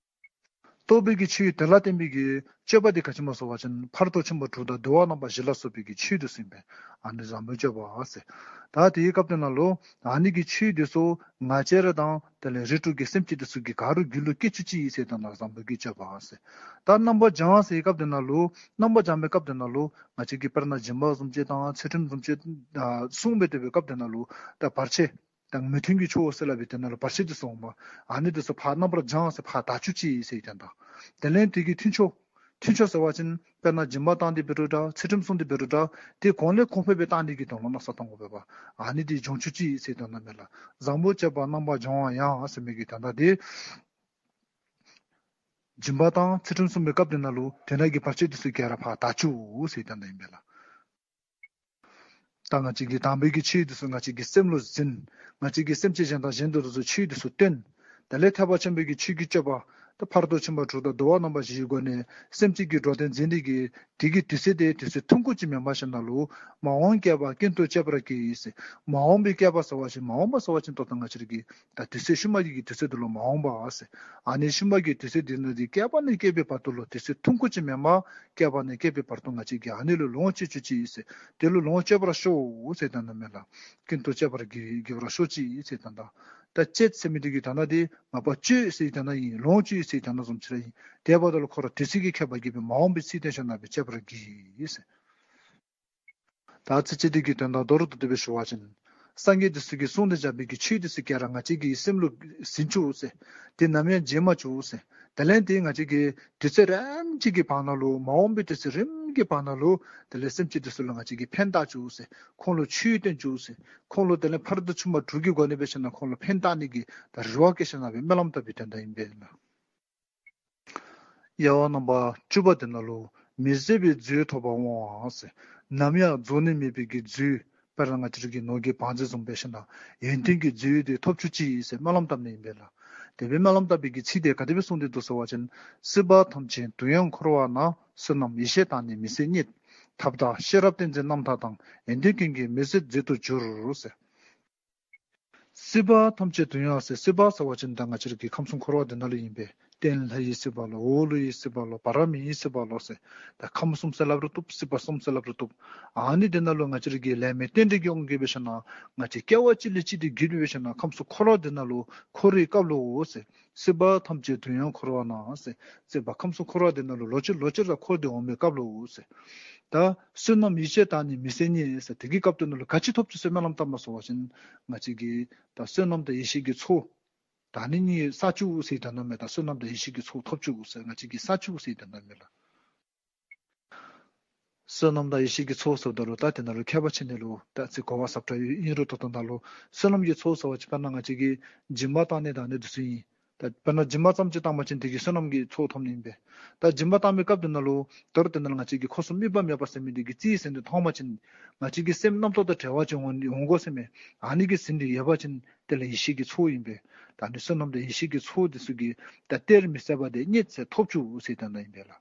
རྟོགས་པའི་གི་ཆོས་དེ་ལ་བརྟེན་པའི་གི་སྤྱོད་པ་དེ་ག་ཅི་སྨོ་ཟེར་བ་ཅིན་ཕ་རོལ་ཏུ་ཕྱིན་པ་དྲུག་དང་འདུལ་བ་རྣམ་པ་བཞི་ལ་སོགས་པའི་གི་ཆོས་དེ་ཚུ་ཨིན་པས། ཨ་ནི་བཟང་པོ་སྤྱོད་པ་ཟེར། ད་དེའི་སྐབས་དེ་ནང་ལུ་ཨ་ནི་གི་ཆོས་དེ་ཚུ་ང་བཅས་ར་དང་དེ་ལས་རིགས་དྲུག་གི་སེམས་ཅན་དེ་ཚུ་གི་ག་རུ་རྒྱུད་ལུ་སྐྱེ་བཅུག་ཅི་ཟེར་དང་ན་བཟང་པོ་གི་སྤྱོད་པ་ཟེར། ད་རྣམ་པ་སྦྱང་ཟེར་སྐབས་དེ་ནང་ལུ་རྣམ་པ་སྦྱང་བའི་སྐབས་དེ་ནང་ལུ་ང་བཅས་ཀྱིས་དཔེར་ན་སྦྱིན་པ་བཟུམ་ཅིག་དང་ཚུལ་ཁྲིམས་བཟུམ་ཅིག་ཨ་བསྲུང་སྦེ་སྡོད་པའི་སྐབས་དེ་ནང་ལུ་ད་བར་ཆད་དང་མི་མཐུན་གྱི་ཕྱོགས་ཟེར་སླབ་པའི་དེ་ནང་ལུ་བར་ཆད་དེ་ཚུ་འོངམ། ཨ་ནི་དེ་ཚུ་ཕར་རྣམ་པར་སྦྱང་ཟེར་ཕར་དག་བཅུག་ཅི་ཟེར་དོན་དག། དེ་ལས་དེ་གི་མཐུན་ཕྱོགས། མཐུན་ཕྱོགས་ཟེར་བ་ཅིན་དཔེར་ན་སྦྱིན་པ་བཏང་སྟེ་འབད་རུང་འདྲ་ཚུལ་ཁྲིམས་བསྲུང་སྟེ་འབད་རུང་འདྲ་དེ་གོང་ལས་གོང་འཕེལ་སྦེ་བཏང་ནི་གི་དོན་ལུ་མནོ་བསམ་བཏང་དགོ་པས་པ། ཨ་ནི་དེ་སྦྱང་བཅུག་ཅི་ཟེར་དོན་དག་མས་ལགས། བཟང་པོ་སྤྱོད་པ་རྣམ་པ་སྦྱང་བ་ཡང་ཟེར་མི་གི་དོན་དག་དེ། སྦྱིན་པ་དང་ཚུལ་ཁྲིམས་བསྲུང་བའི་སྐབས་དེ་ནང་ལུ་དེ་ནང་གི་བར་ཆད་དེ་ཚུ་ག་ར་ཕར་དག་བཅུག་ཟེར་དོན་དག་ཨིན་པས་ལགས། ད་ང་བཅས་ཀྱིས་དམ་པའི་གི་ཆོས་དེ་ཚུ་ང་བཅས་ཀྱི་སེམས་ལུ་འཛིན། ང་བཅས་ཀྱིས་སེམས་ཅན་གཞན་དང་གཞན་དུ་ལུ་ཚུ་ཆོས་དེ་ཚུ་སྟོན། དེ་ལས་ཐེག་པ་ཆེན་པོའི་གི་ཆོས་ཀྱི་སྤྱོད་པ། ད་ཕ་རོལ་ཏུ་ཕྱིན་པ་དྲུག་དང་འདུལ་བ་རྣམ་པ་བཞིའི་སྒོ་ནས་སེམས་ཅན་གྱི་འགྲོ་དོན་འཛིན་ནི་གི་དེ་གི་དུས་ཚོད་དེ་དུས་ཚོད་ཐུང་ཀུ་ཅིག་མེན་པར་ཞིནམ་ལས་མ་འོངས་བསྐལ་པ་ཀུན་ཏུ་སྤྱད་པར་བགྱི་ཟེར། མ་འོངས་པའི་བསྐལ་པ་ཟེར་བ་ཅིན་མ་འོངས་པ་ཟེར་བ་ཅིན་ཏོག་ཏོ་ང་བཅས་ར་གི་ད་དུས་ཚོད་ཤུལ་མ་གི་གི་དུས་ཚོད་དེ་ལུ་མ་འོངས་པ་ཟེར། ཨ་ནི་ཤུལ་མ་གི་དུས་ཚོད་དེ་ནང་དེ་བསྐལ་པ་ནས་བསྐལ་པའི་བར་དུ་ལུ་དུས་ཚོད་ཐུང་ཀུ་ཅིག་མེན་པར་བསྐལ་པ་ནས་བསྐལ་པའི་བར་དུ་ང་བཅས་ཀྱིས་ཨ་ནི་ལུ་ལོངས་སྤྱོད་བཅུག་ཅི་ཟེར། དེ་ལུ་ལོངས་སྤྱོད་པར་ཤོག་ཟེར་དོན་དག་མས་ལགས། ཀུན་ཏུ་སྤྱད་པར་བགྱི་བགྱི་བར་ཤོག་ཅིག་ཟེར་དོན་དག། ད་སྤྱད་ཟེར་མི་དེ་གི་དོན་དག་དེ་མ་པ་སྤྱོད་ཟེར་དོན་དག་ཨིན། ལོངས་སྤྱོད་ཟེར་དོན་དག་བཟུམ་ཅིག་ར་ཨིན། དེ་འབདཝ་ད་ལུ་ཁོ་ར་དུས་ཚོད་ཀྱིས་ཁྱད་པར་བགྱིས་པའི་མ་འོངས་པའི་ཚིག་དོན་ཞིནམ་ལས་སྦེ་སྤྱད་པར་བགྱི་ཟེར། ད་ཚིགས་བཅད་འདི་གི་དོན་དག་མདོར་བསྡུས་ཏེ་སྦེ་ཞུ་བ་ཅིན། སངས་རྒྱས་འདི་ཚུ་གིས་གསུངས་ཏེ་བཞག་པའི་གི་ཆོས་འདི་ཚུ་ག་ར་ང་བཅས་ཀྱི་སེམས་ལུ་ཟིན་བཅུག་ཟེར། དེ་ནམ་ཡང་བརྗེད་མ་བཅུག་ཟེར། དེ་ལས་དེ་ང་བཅས་ཀྱིས་དུས་ཚོད་རིམ་གྱིས་ཀྱི་བར་ན་ལུ་མ་འོངས་པའི་དུས་ཚོད་རིམ་གྱིས་བར་ན་ལུ་དེ་ལས་སེམས་ཅན་འདི་ཚུ་ལུ་ང་བཅས་ཀྱིས་ཕན་བཏགས་བཅུག་ཟེར། ཁོང་ལུ་ཆོས་སྟོན་བཅུག་ཟེར། ཁོང་ལུ་དེ་ལས་ཕ་རོལ་ཏུ་ཕྱིན་པ་དྲུག་གི་སྒོ་ནས་འབད་ཞིནམ་ལས་ཁོང་ལུ་ཕན་བཏགས་ནི་གི་ད་རེ་བ་བསྐྱེད་ཞིནམ་ལས་སྦེ་སྨོན་ལམ་བཏབ་པའི་དོན་དག་ཨིན་པས་ལགས། དབྱེ་བ་རྣམ་པ་བཅུ་པ་དེ་ནང་ལུ་མི་བཟད་པའི་མཛོད་ཐོབ་པར་འོང་བ་ཟེར། ནམ་ཡང་རྫོགས་ནི་མེད་པའི་གི་མཛོད། དཔེར་ན་ང་བཅས་ར་གི་ནོར་གྱི་བང་མཛོད་བཟུམ་འབད་ཞིནམ་ལས་ཡོན་ཏན་གྱི་མཛོད་དེ་ཐོབ་བཅུག་ཅིག་ཟེར་སྨོན་ལམ་བཏབ་ནི་ཨིན་པས་ལགས། དེ་སྦེ་སྨོན་ལམ་བཏབ་པའི་གི་ཚིག་དེ་ག་དེ་སྦེ་གསུངས་ཏེ་འདུག་ཟེར་བ་ཅིན། སྲིད་པ་ཐམས་ཅད་དུ་ཡང་འཁོར་བ་ན། བསོད་ནམས་ཡེ་ཤེས་དང་ནི་མི་ཟད་རྙེད། ཐབས་དང་ཤེས་རབ་ཏིང་འཛིན་རྣམ་དག་དང་། ཡོན་ཏན་ཀུན་གྱི་མི་ཟད་མཛོད་དུ་གྱུར་ཟེར། སྲིད་པ་ཐམས་ཅད་དུ་ཡང་ཟེར། སྲིད་པ་ཟེར་བ་ཅིན་ད་ང་བཅས་ར་གི་ཁམས་གསུམ་འཁོར་བ་འདི་ནང་ལུ་ཨིན་པས། སྟེང་ལྷ་ཡི་སྲིད་པ་ལོ། འོག་ཀླུ་ཡི་སྲིད་པ་ལོ། བར་མི་ཡི་སྲིད་པ་ལོ་ཟེར། ད་ཁམས་གསུམ་ཟེར་སླབ་རུང་བཏུབ། སྲིད་པ་གསུམ་ཟེར་སླབ་རུང་བཏུབ། ཨ་ནི་འདི་ནང་ལུ་ང་བཅས་ར་གི་ལས་མི་རྟེན་འབྲེལ་གྱི་དབང་གིས་འབད་ཞིནམ་ལས་ང་བཅས་སྐྱེ་བ་གཅིག་ལས་གཅིག་ཏུ་བརྒྱུད་འབད་ཞིནམ་ལས་ཁམས་གསུམ་འཁོར་བ་འདི་ནང་ལུ་འཁོར་བའི་སྐབས་ལུ་ཟེར། སྲིད་པ་ཐམས་ཅད་དུ་ཡང་འཁོར་བ་ན་ཟེར། སྲིད་པ་ཁམས་གསུམ་འཁོར་བ་འདི་ནང་ལུ་ལོག་ཅི་ལོག་ཅི་ར་འཁོར་ཏེ་འོང་བའི་སྐབས་ལུ་ཟེར། ད་བསོད་ནམས་ཡེ་ཤེས་དང་ནི་མི་ཟད་རྙེད་ཟེར། དེ་གི་སྐབས་དེ་ནང་ལུ་ག་ཅི་ཐོབ་བཅུག་ཟེར་སྨོན་ལམ་བཏབ་སྨོ་ཟེར་བ་ཅིན། ང་བཅས་ཀྱིས་ད་བསོད་ནམས་དང་ཡེ་ཤེས་ཀྱི་ཚོགས་ད་ནི་གཉིས་བསགས་བཅུག་ཟེར་དོན་དག་མས། ད་བསོད་ནམས་དང་ཡེ་ཤེས་ཀྱི་ཚོགས་ཐོབ་བཅུག་ཟེར། ང་བཅས་ཀྱིས་བསགས་བཅུག་ཟེར་དོན་དག་མས་ལགས། བསོད་ནམས་དང་ཡེ་ཤེས་ཀྱི་ཚོགས་ཟེརཝ་ད་ལུ་ད་དེ་ནང་ལུ་མཁས་པ་ཆེ་ནི་ལུ་ད་ཅིག་གོ་བ་ཟབ་དྲགས་ཡོད་ཨིན་རུང་ད་ལྟོ་ནཱ་ལུ་བསོད་ནམས་ཀྱི་ཚོགས་ཟེར་བ་ཅིན་དཔེར་ན་ང་བཅས་ཀྱིས་སྦྱིན་པ་བཏང་ནི་དང་ནི་འདི་ཚུ་ཨིན། ད་དཔེར་ན་སྦྱིན་པ་ཙམ་ཅིག་བཏང་པ་ཅིན་དེ་གིས་བསོད་ནམས་ཀྱི་ཚོགས་ཐོབ་ནི་ཨིན་པས། ད་སྦྱིན་པ་བཏང་བའི་སྐབས་དེ་ནང་ལུ་ད་རུང་དེ་ནང་ལུ་ང་བཅས་ཀྱིས་ཁོ་གསུམ་དམིགས་པ་མེད་པ་ཟེར་མི་འདི་གི་རྩིས་ཟིན་ཏེ་མཐོང་པ་ཅིན་ང་བཅས་ཀྱི་སེམས་རྣམ་རྟོག་དང་བྲལ་བ་ཅིག་འོང་འོང་དགོ་ཟེར་མས། ཨ་ནི་གི་ཟིན་ཏེ་ཡོད་པ་ཅིན་དེ་ལུ་ཡེ་ཤེས་ཀྱི་ཚོགས་ཨིན་པས། ད་ནི་བསོད་ནམས་དང་ཡེ་ཤེས་ཀྱི་ཚོགས་འདི་ཚུ་གིས་ད་གཏེར་མི་ཟད་པ་དེ་རྙེད་ཟེར་ཐོབ་བཅུག་ཟེར་དོན་དག་ཨིན་པས་ལགས།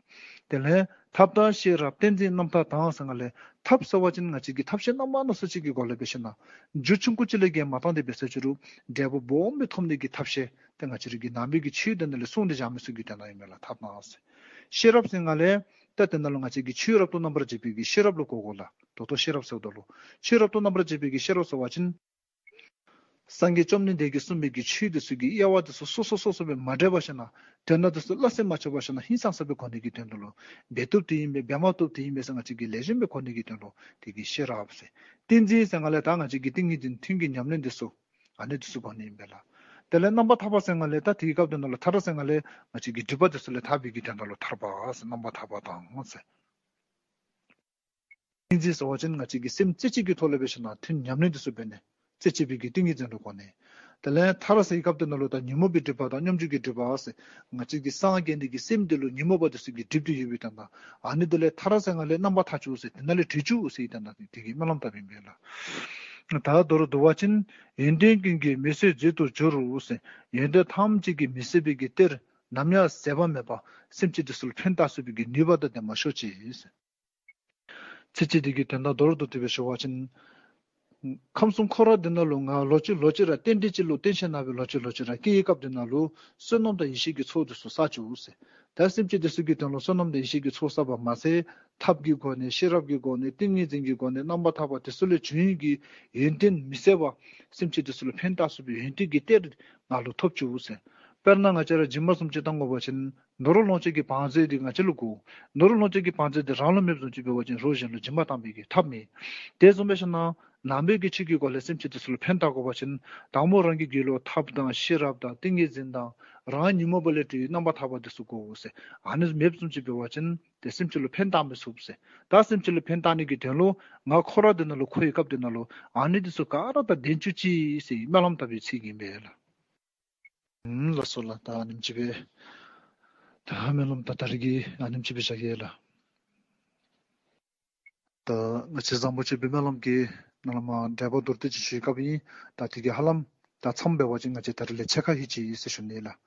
དེ་ལས་ཐབས་དང་ཤེས་རབ་ཏིང་འཛིན་རྣམ་དག་དང་ཟེར་གསུངམ་ལས་ཐབས་ཟེར་བ་ཅིན་ང་བཅས་ཀྱིས་ཐབས་ཤེས་རྣམ་པ་སྣ་ཚོགས་ཅིག་གི་སྒོ་ལས་འབད་ཞིནམ་ལས་རྒྱུ་ཆུང་ཀུ་ཅིག་ལས་བརྒལ་མ་བཏང་སྟེ་འབད་ཟེར་ཅི་རུང་འབྲས་བུ་སྦོམ་སྦེ་ཐོབ་ནི་གི་ཐབས་ཤེས་དེ་ང་བཅས་ར་གི་ནང་པའི་གི་ཆོས་དེ་ནང་ལས་གསུངས་ཏེ་བཞག་མི་ཚུ་གི་དོན་དག་ཨིན་མས་ལགས། ཐབས་དང་ཟེར། ཤེས་རབ་ཟེར་གསུངམ་ལས་ད་དེ་ནང་ལུ་ང་བཅས་ཀྱིས་ཆོས་རབ་ཏུ་རྣམ་པར་འབྱེད་པའི་གི་ཤེས་རབ་ལུ་གོ་དགོ་ལགས། ད་ལྟོ་ཤེས་རབ་ཟེརཝ་ད་ལུ་ཆོས་རབ་ཏུ་རྣམ་པར་འབྱེད་པའི་གི་ཤེས་རབ་ཟེར་བ་ཅིན་སངས་རྒྱས་བཅོམ་ལྡན་འདས་ཀྱིས་གསུངས་པའི་གི་ཆོས་དེ་ཚུ་གི་དབྱེ་བ་དེ་ཚུ་སོ་སོ་སོ་སོ་སྦེ་མ་འདྲེས་པར་ཞིནམ་ལས་དོན་དག་དེ་ཚུ་སླ་བསྲེ་མ་ཆགས་པར་ཞིནམ་ལས་ཧིང་སངས་ས་སྦེ་གོ་ནི་གི་དོན་དག་ལུ་འབད་བཏུབ་དེ་ཨིན་པས། འབད་མ་བཏུབ་དེ་ཨིན་པས་ཟེར་ང་བཅས་ཀྱིས་ལེགས་ཤོམ་སྦེ་གོ་ནི་གི་དོན་ལུ་དེ་གིས་ཤེས་རབ་ཟེར། ཏིང་འཛིན་ཟེར་གསུངམ་ལས་ད་ང་བཅས་ཀྱིས་ཏིང་ངེ་འཛིན་ཐུན་གྱི་ཉམས་ལེན་དེ་ཚུ་ཨ་ནི་དེ་ཚུ་གོ་ནི་ཨིན་པས་ལགས། དེ་ལས་རྣམ་པར་ཐར་པ་ཟེར་གསུངམ་ལས་ད་དེའི་སྐབས་དེ་ནང་ལུ་ཐར་ཟེར་གསུངམ་ལས་ང་བཅས་ཀྱི་སྒྲིབ་པ་དེ་ཚུ་ལས་ཐར་བའི་གི་དོན་དག་ལུ་ཐར་པ་ཟེར། རྣམ་པར་ཐར་པ་དང་ཟེར། ཏིང་འཛིན་ཟེར་བ་ཅིན་ང་བཅས་ཀྱིས་སེམས་རྩེ་གཅིག་གི་ཐོག་ལས་འབད་ཞིནམ་ལས་ཐུན་ཉམས་ལེན་དེ་ཚུ་འབད་ནི། རྩེ་གཅིག་པའི་གི་ཏིང་ངེ་འཛིན་ལུ་གོ་ནི། དེ་ལས་མཐར་ཟེར་བའི་སྐབས་དེ་ནང་ལུ་ད་ཉོན་མོངས་པའི་སྒྲིབ་པ་དང་སྙོམས་འཇུག་གི་སྒྲིབ་པ་ཟེར། ང་བཅས་ཀྱི་སངས་རྒྱས་ནི་གི་སེམས་དེ་ལུ་ཉོན་མོངས་པ་དེ་ཚུ་གིས་སྒྲིབ་སྟེ་ཡོད་པའི་དོན་དག། ཨ་ནི་དེ་ལས་མཐར་ཟེར་ང་ལས་རྣམ་པར་ཐར་བཅུག་ཟེར། དེ་ནང་ལས་གྲོལ་བཅུག་ཟེར་བའི་དོན་དག་དེ་གི་སྨོན་ལམ་བཏབ་ཨིན་པས་ལགས། ད་མདོར་བསྡུ་བ་ཅིན། ཡོན་ཏན་ཀུན་གྱི་མི་ཟད་མཛོད་དུ་གྱུར་ཟེར། ཡོན་ཏན་ཐམས་ཅད་ཀྱི་མི་ཟད་པའི་གི་གཏེར། ནམ་ཡང་ཟད་པ་མེད་པ། སེམས་ཅན་དེ་ཚུ་ལུ་ཕན་བཏགས་ཚུགས་པའི་གི་ནུས་པ་དང་ལྡན་པར་ཤོག་ཅིག་ཟེར། ཚིགས་བཅད་འདི་གི་དོན་དག་མདོར་བསྡུ་སྟེ་སྦེ་ཞུ་བ་ཅིན། ཁམས་གསུམ་འཁོར་བ་འདི་ནང་ལུ་ང་ལོག་ཅི་ལོག་ཅི་ར་རྟེན་འབྲེལ་ཅིག་ལུ་བརྟེན་ཞིན་ན་སྦེ་ལོག་ཅི་ལོག་ཅི་ར་སྐྱེ་བའི་སྐབས་འདི་ནང་ལུ་བསོད་ནམས་དང་ཡེ་ཤེས་ཀྱི་ཚོགས་འདི་ཚུ་བསགས་བཅུག་ཟེར། ད་སེམས་ཅན་འདི་ཚུ་གི་དོན་ལུ་བསོད་ནམས་དང་ཡེ་ཤེས་ཀྱི་ཚོགས་བསགས་པ་མ་ཚད་ཐབས་ཀྱི་སྒོ་ནས་ཤེས་རབ་ཀྱི་སྒོ་ནས་ཏིང་ངེ་འཛིན་གྱི་སྒོ་ནས་རྣམ་པར་ཐར་པ་དེ་ཚུ་ལས་བྱུང་བའི་གི་ཡོན་ཏན་མི་ཟད་པ། སེམས་ཅན་དེ་ཚུ་ལུ་ཕན་བཏགས་ཚུགས་པའི་ཡོན་ཏན་གྱི་གཏེར་ང་ལུ་ཐོབ་བཅུག་ཟེར། དཔེར་ན་ང་བཅས་ར་སྦྱིན་པ་བཟུམ་ཅིག་བཏང་དགོ་པ་ཅིན། ནོར་ལོངས་སྤྱོད་ཀྱི་བང་མཛོད་འདི་ང་བཅས་ལུ་དགོ། ནོར་ལོངས་སྤྱོད་ཀྱི་བང་མཛོད་འདི་རང་ལུ་མེདཔ་བཟུམ་ཅིག་འབད་བ་ཅིན་རོགས་གཞན་ལུ་སྦྱིན་པ་བཏང་བའི་གི་ཐབས་མེད། དེ་བཟུམ་སྦེ་ཞིན་ན་ནང་པའི་གི་ཆོས་ཀྱི་སྒོ་ལས་སེམས་ཅན་དེ་ཚུ་ལུ་ཕན་བཏགས་དགོ་པ་ཅིན། དང་པོ་རང་གི་རྒྱུད་ལུ་ཐབས་དང་ཤེས་རབ་དང་ཏིང་ངེ་འཛིན་དང་རང་ཉོན་མོངས་པ་ལས་གྲོལ་བའི་རྣམ་པར་ཐར་པ་དེ་ཚུ་དགོ་ཟེར། ཨ་ནི་མེདཔ་བཟུམ་ཅིག་འབད་བ་ཅིན་དེ་སེམས་ཅན་ལུ་ཕན་བཏགས་མི་ཚུགས་ཟེར། ད་སེམས་ཅན་ལུ་ཕན་བཏགས་ནི་གི་དོན་ལུ་ང་འཁོར་བ་འདི་ནང་ལུ་འཁོར་བའི་སྐབས་འདི་ནང་ལུ་ཨ་ནི་དེ་ཚུ་ག་ར་དང་ལྡན་བཅུག་ཅིག་ཟེར་སྨོན་ལམ་བཏབ་པའི་ཚིག་ཨིན་པས་ལགས། ཨུམ་ལགས་སོ་ལགས། ད་ཨ་ནེམ་ཅིག་སྦེ་ད་སྨོན་ལམ་ད་ད་རིས་ཀྱི་ཨ་ནེམ་ཅིག་སྦེ་བཞག་གེ་ལགས། ད་ང་བཅས་བཟང་པོ་སྤྱོད་པའི་སྨོན་ལམ་གྱི་ནང་ལས་མར་འགྲེལ་པ་མདོར་བསྡུས་ཅིག་ཞུ་བའི་སྐབས་ཨིན། ད་དེ་གིས་ཧ་ལམ་ད་མཚམས་འབད་བ་ཅིན་ང་བཅས་ད་རིས་ལས་ཕྱེད་ཀ་ལྷོད་ཅི་ཟེར་ཞུ་ནི་ལགས།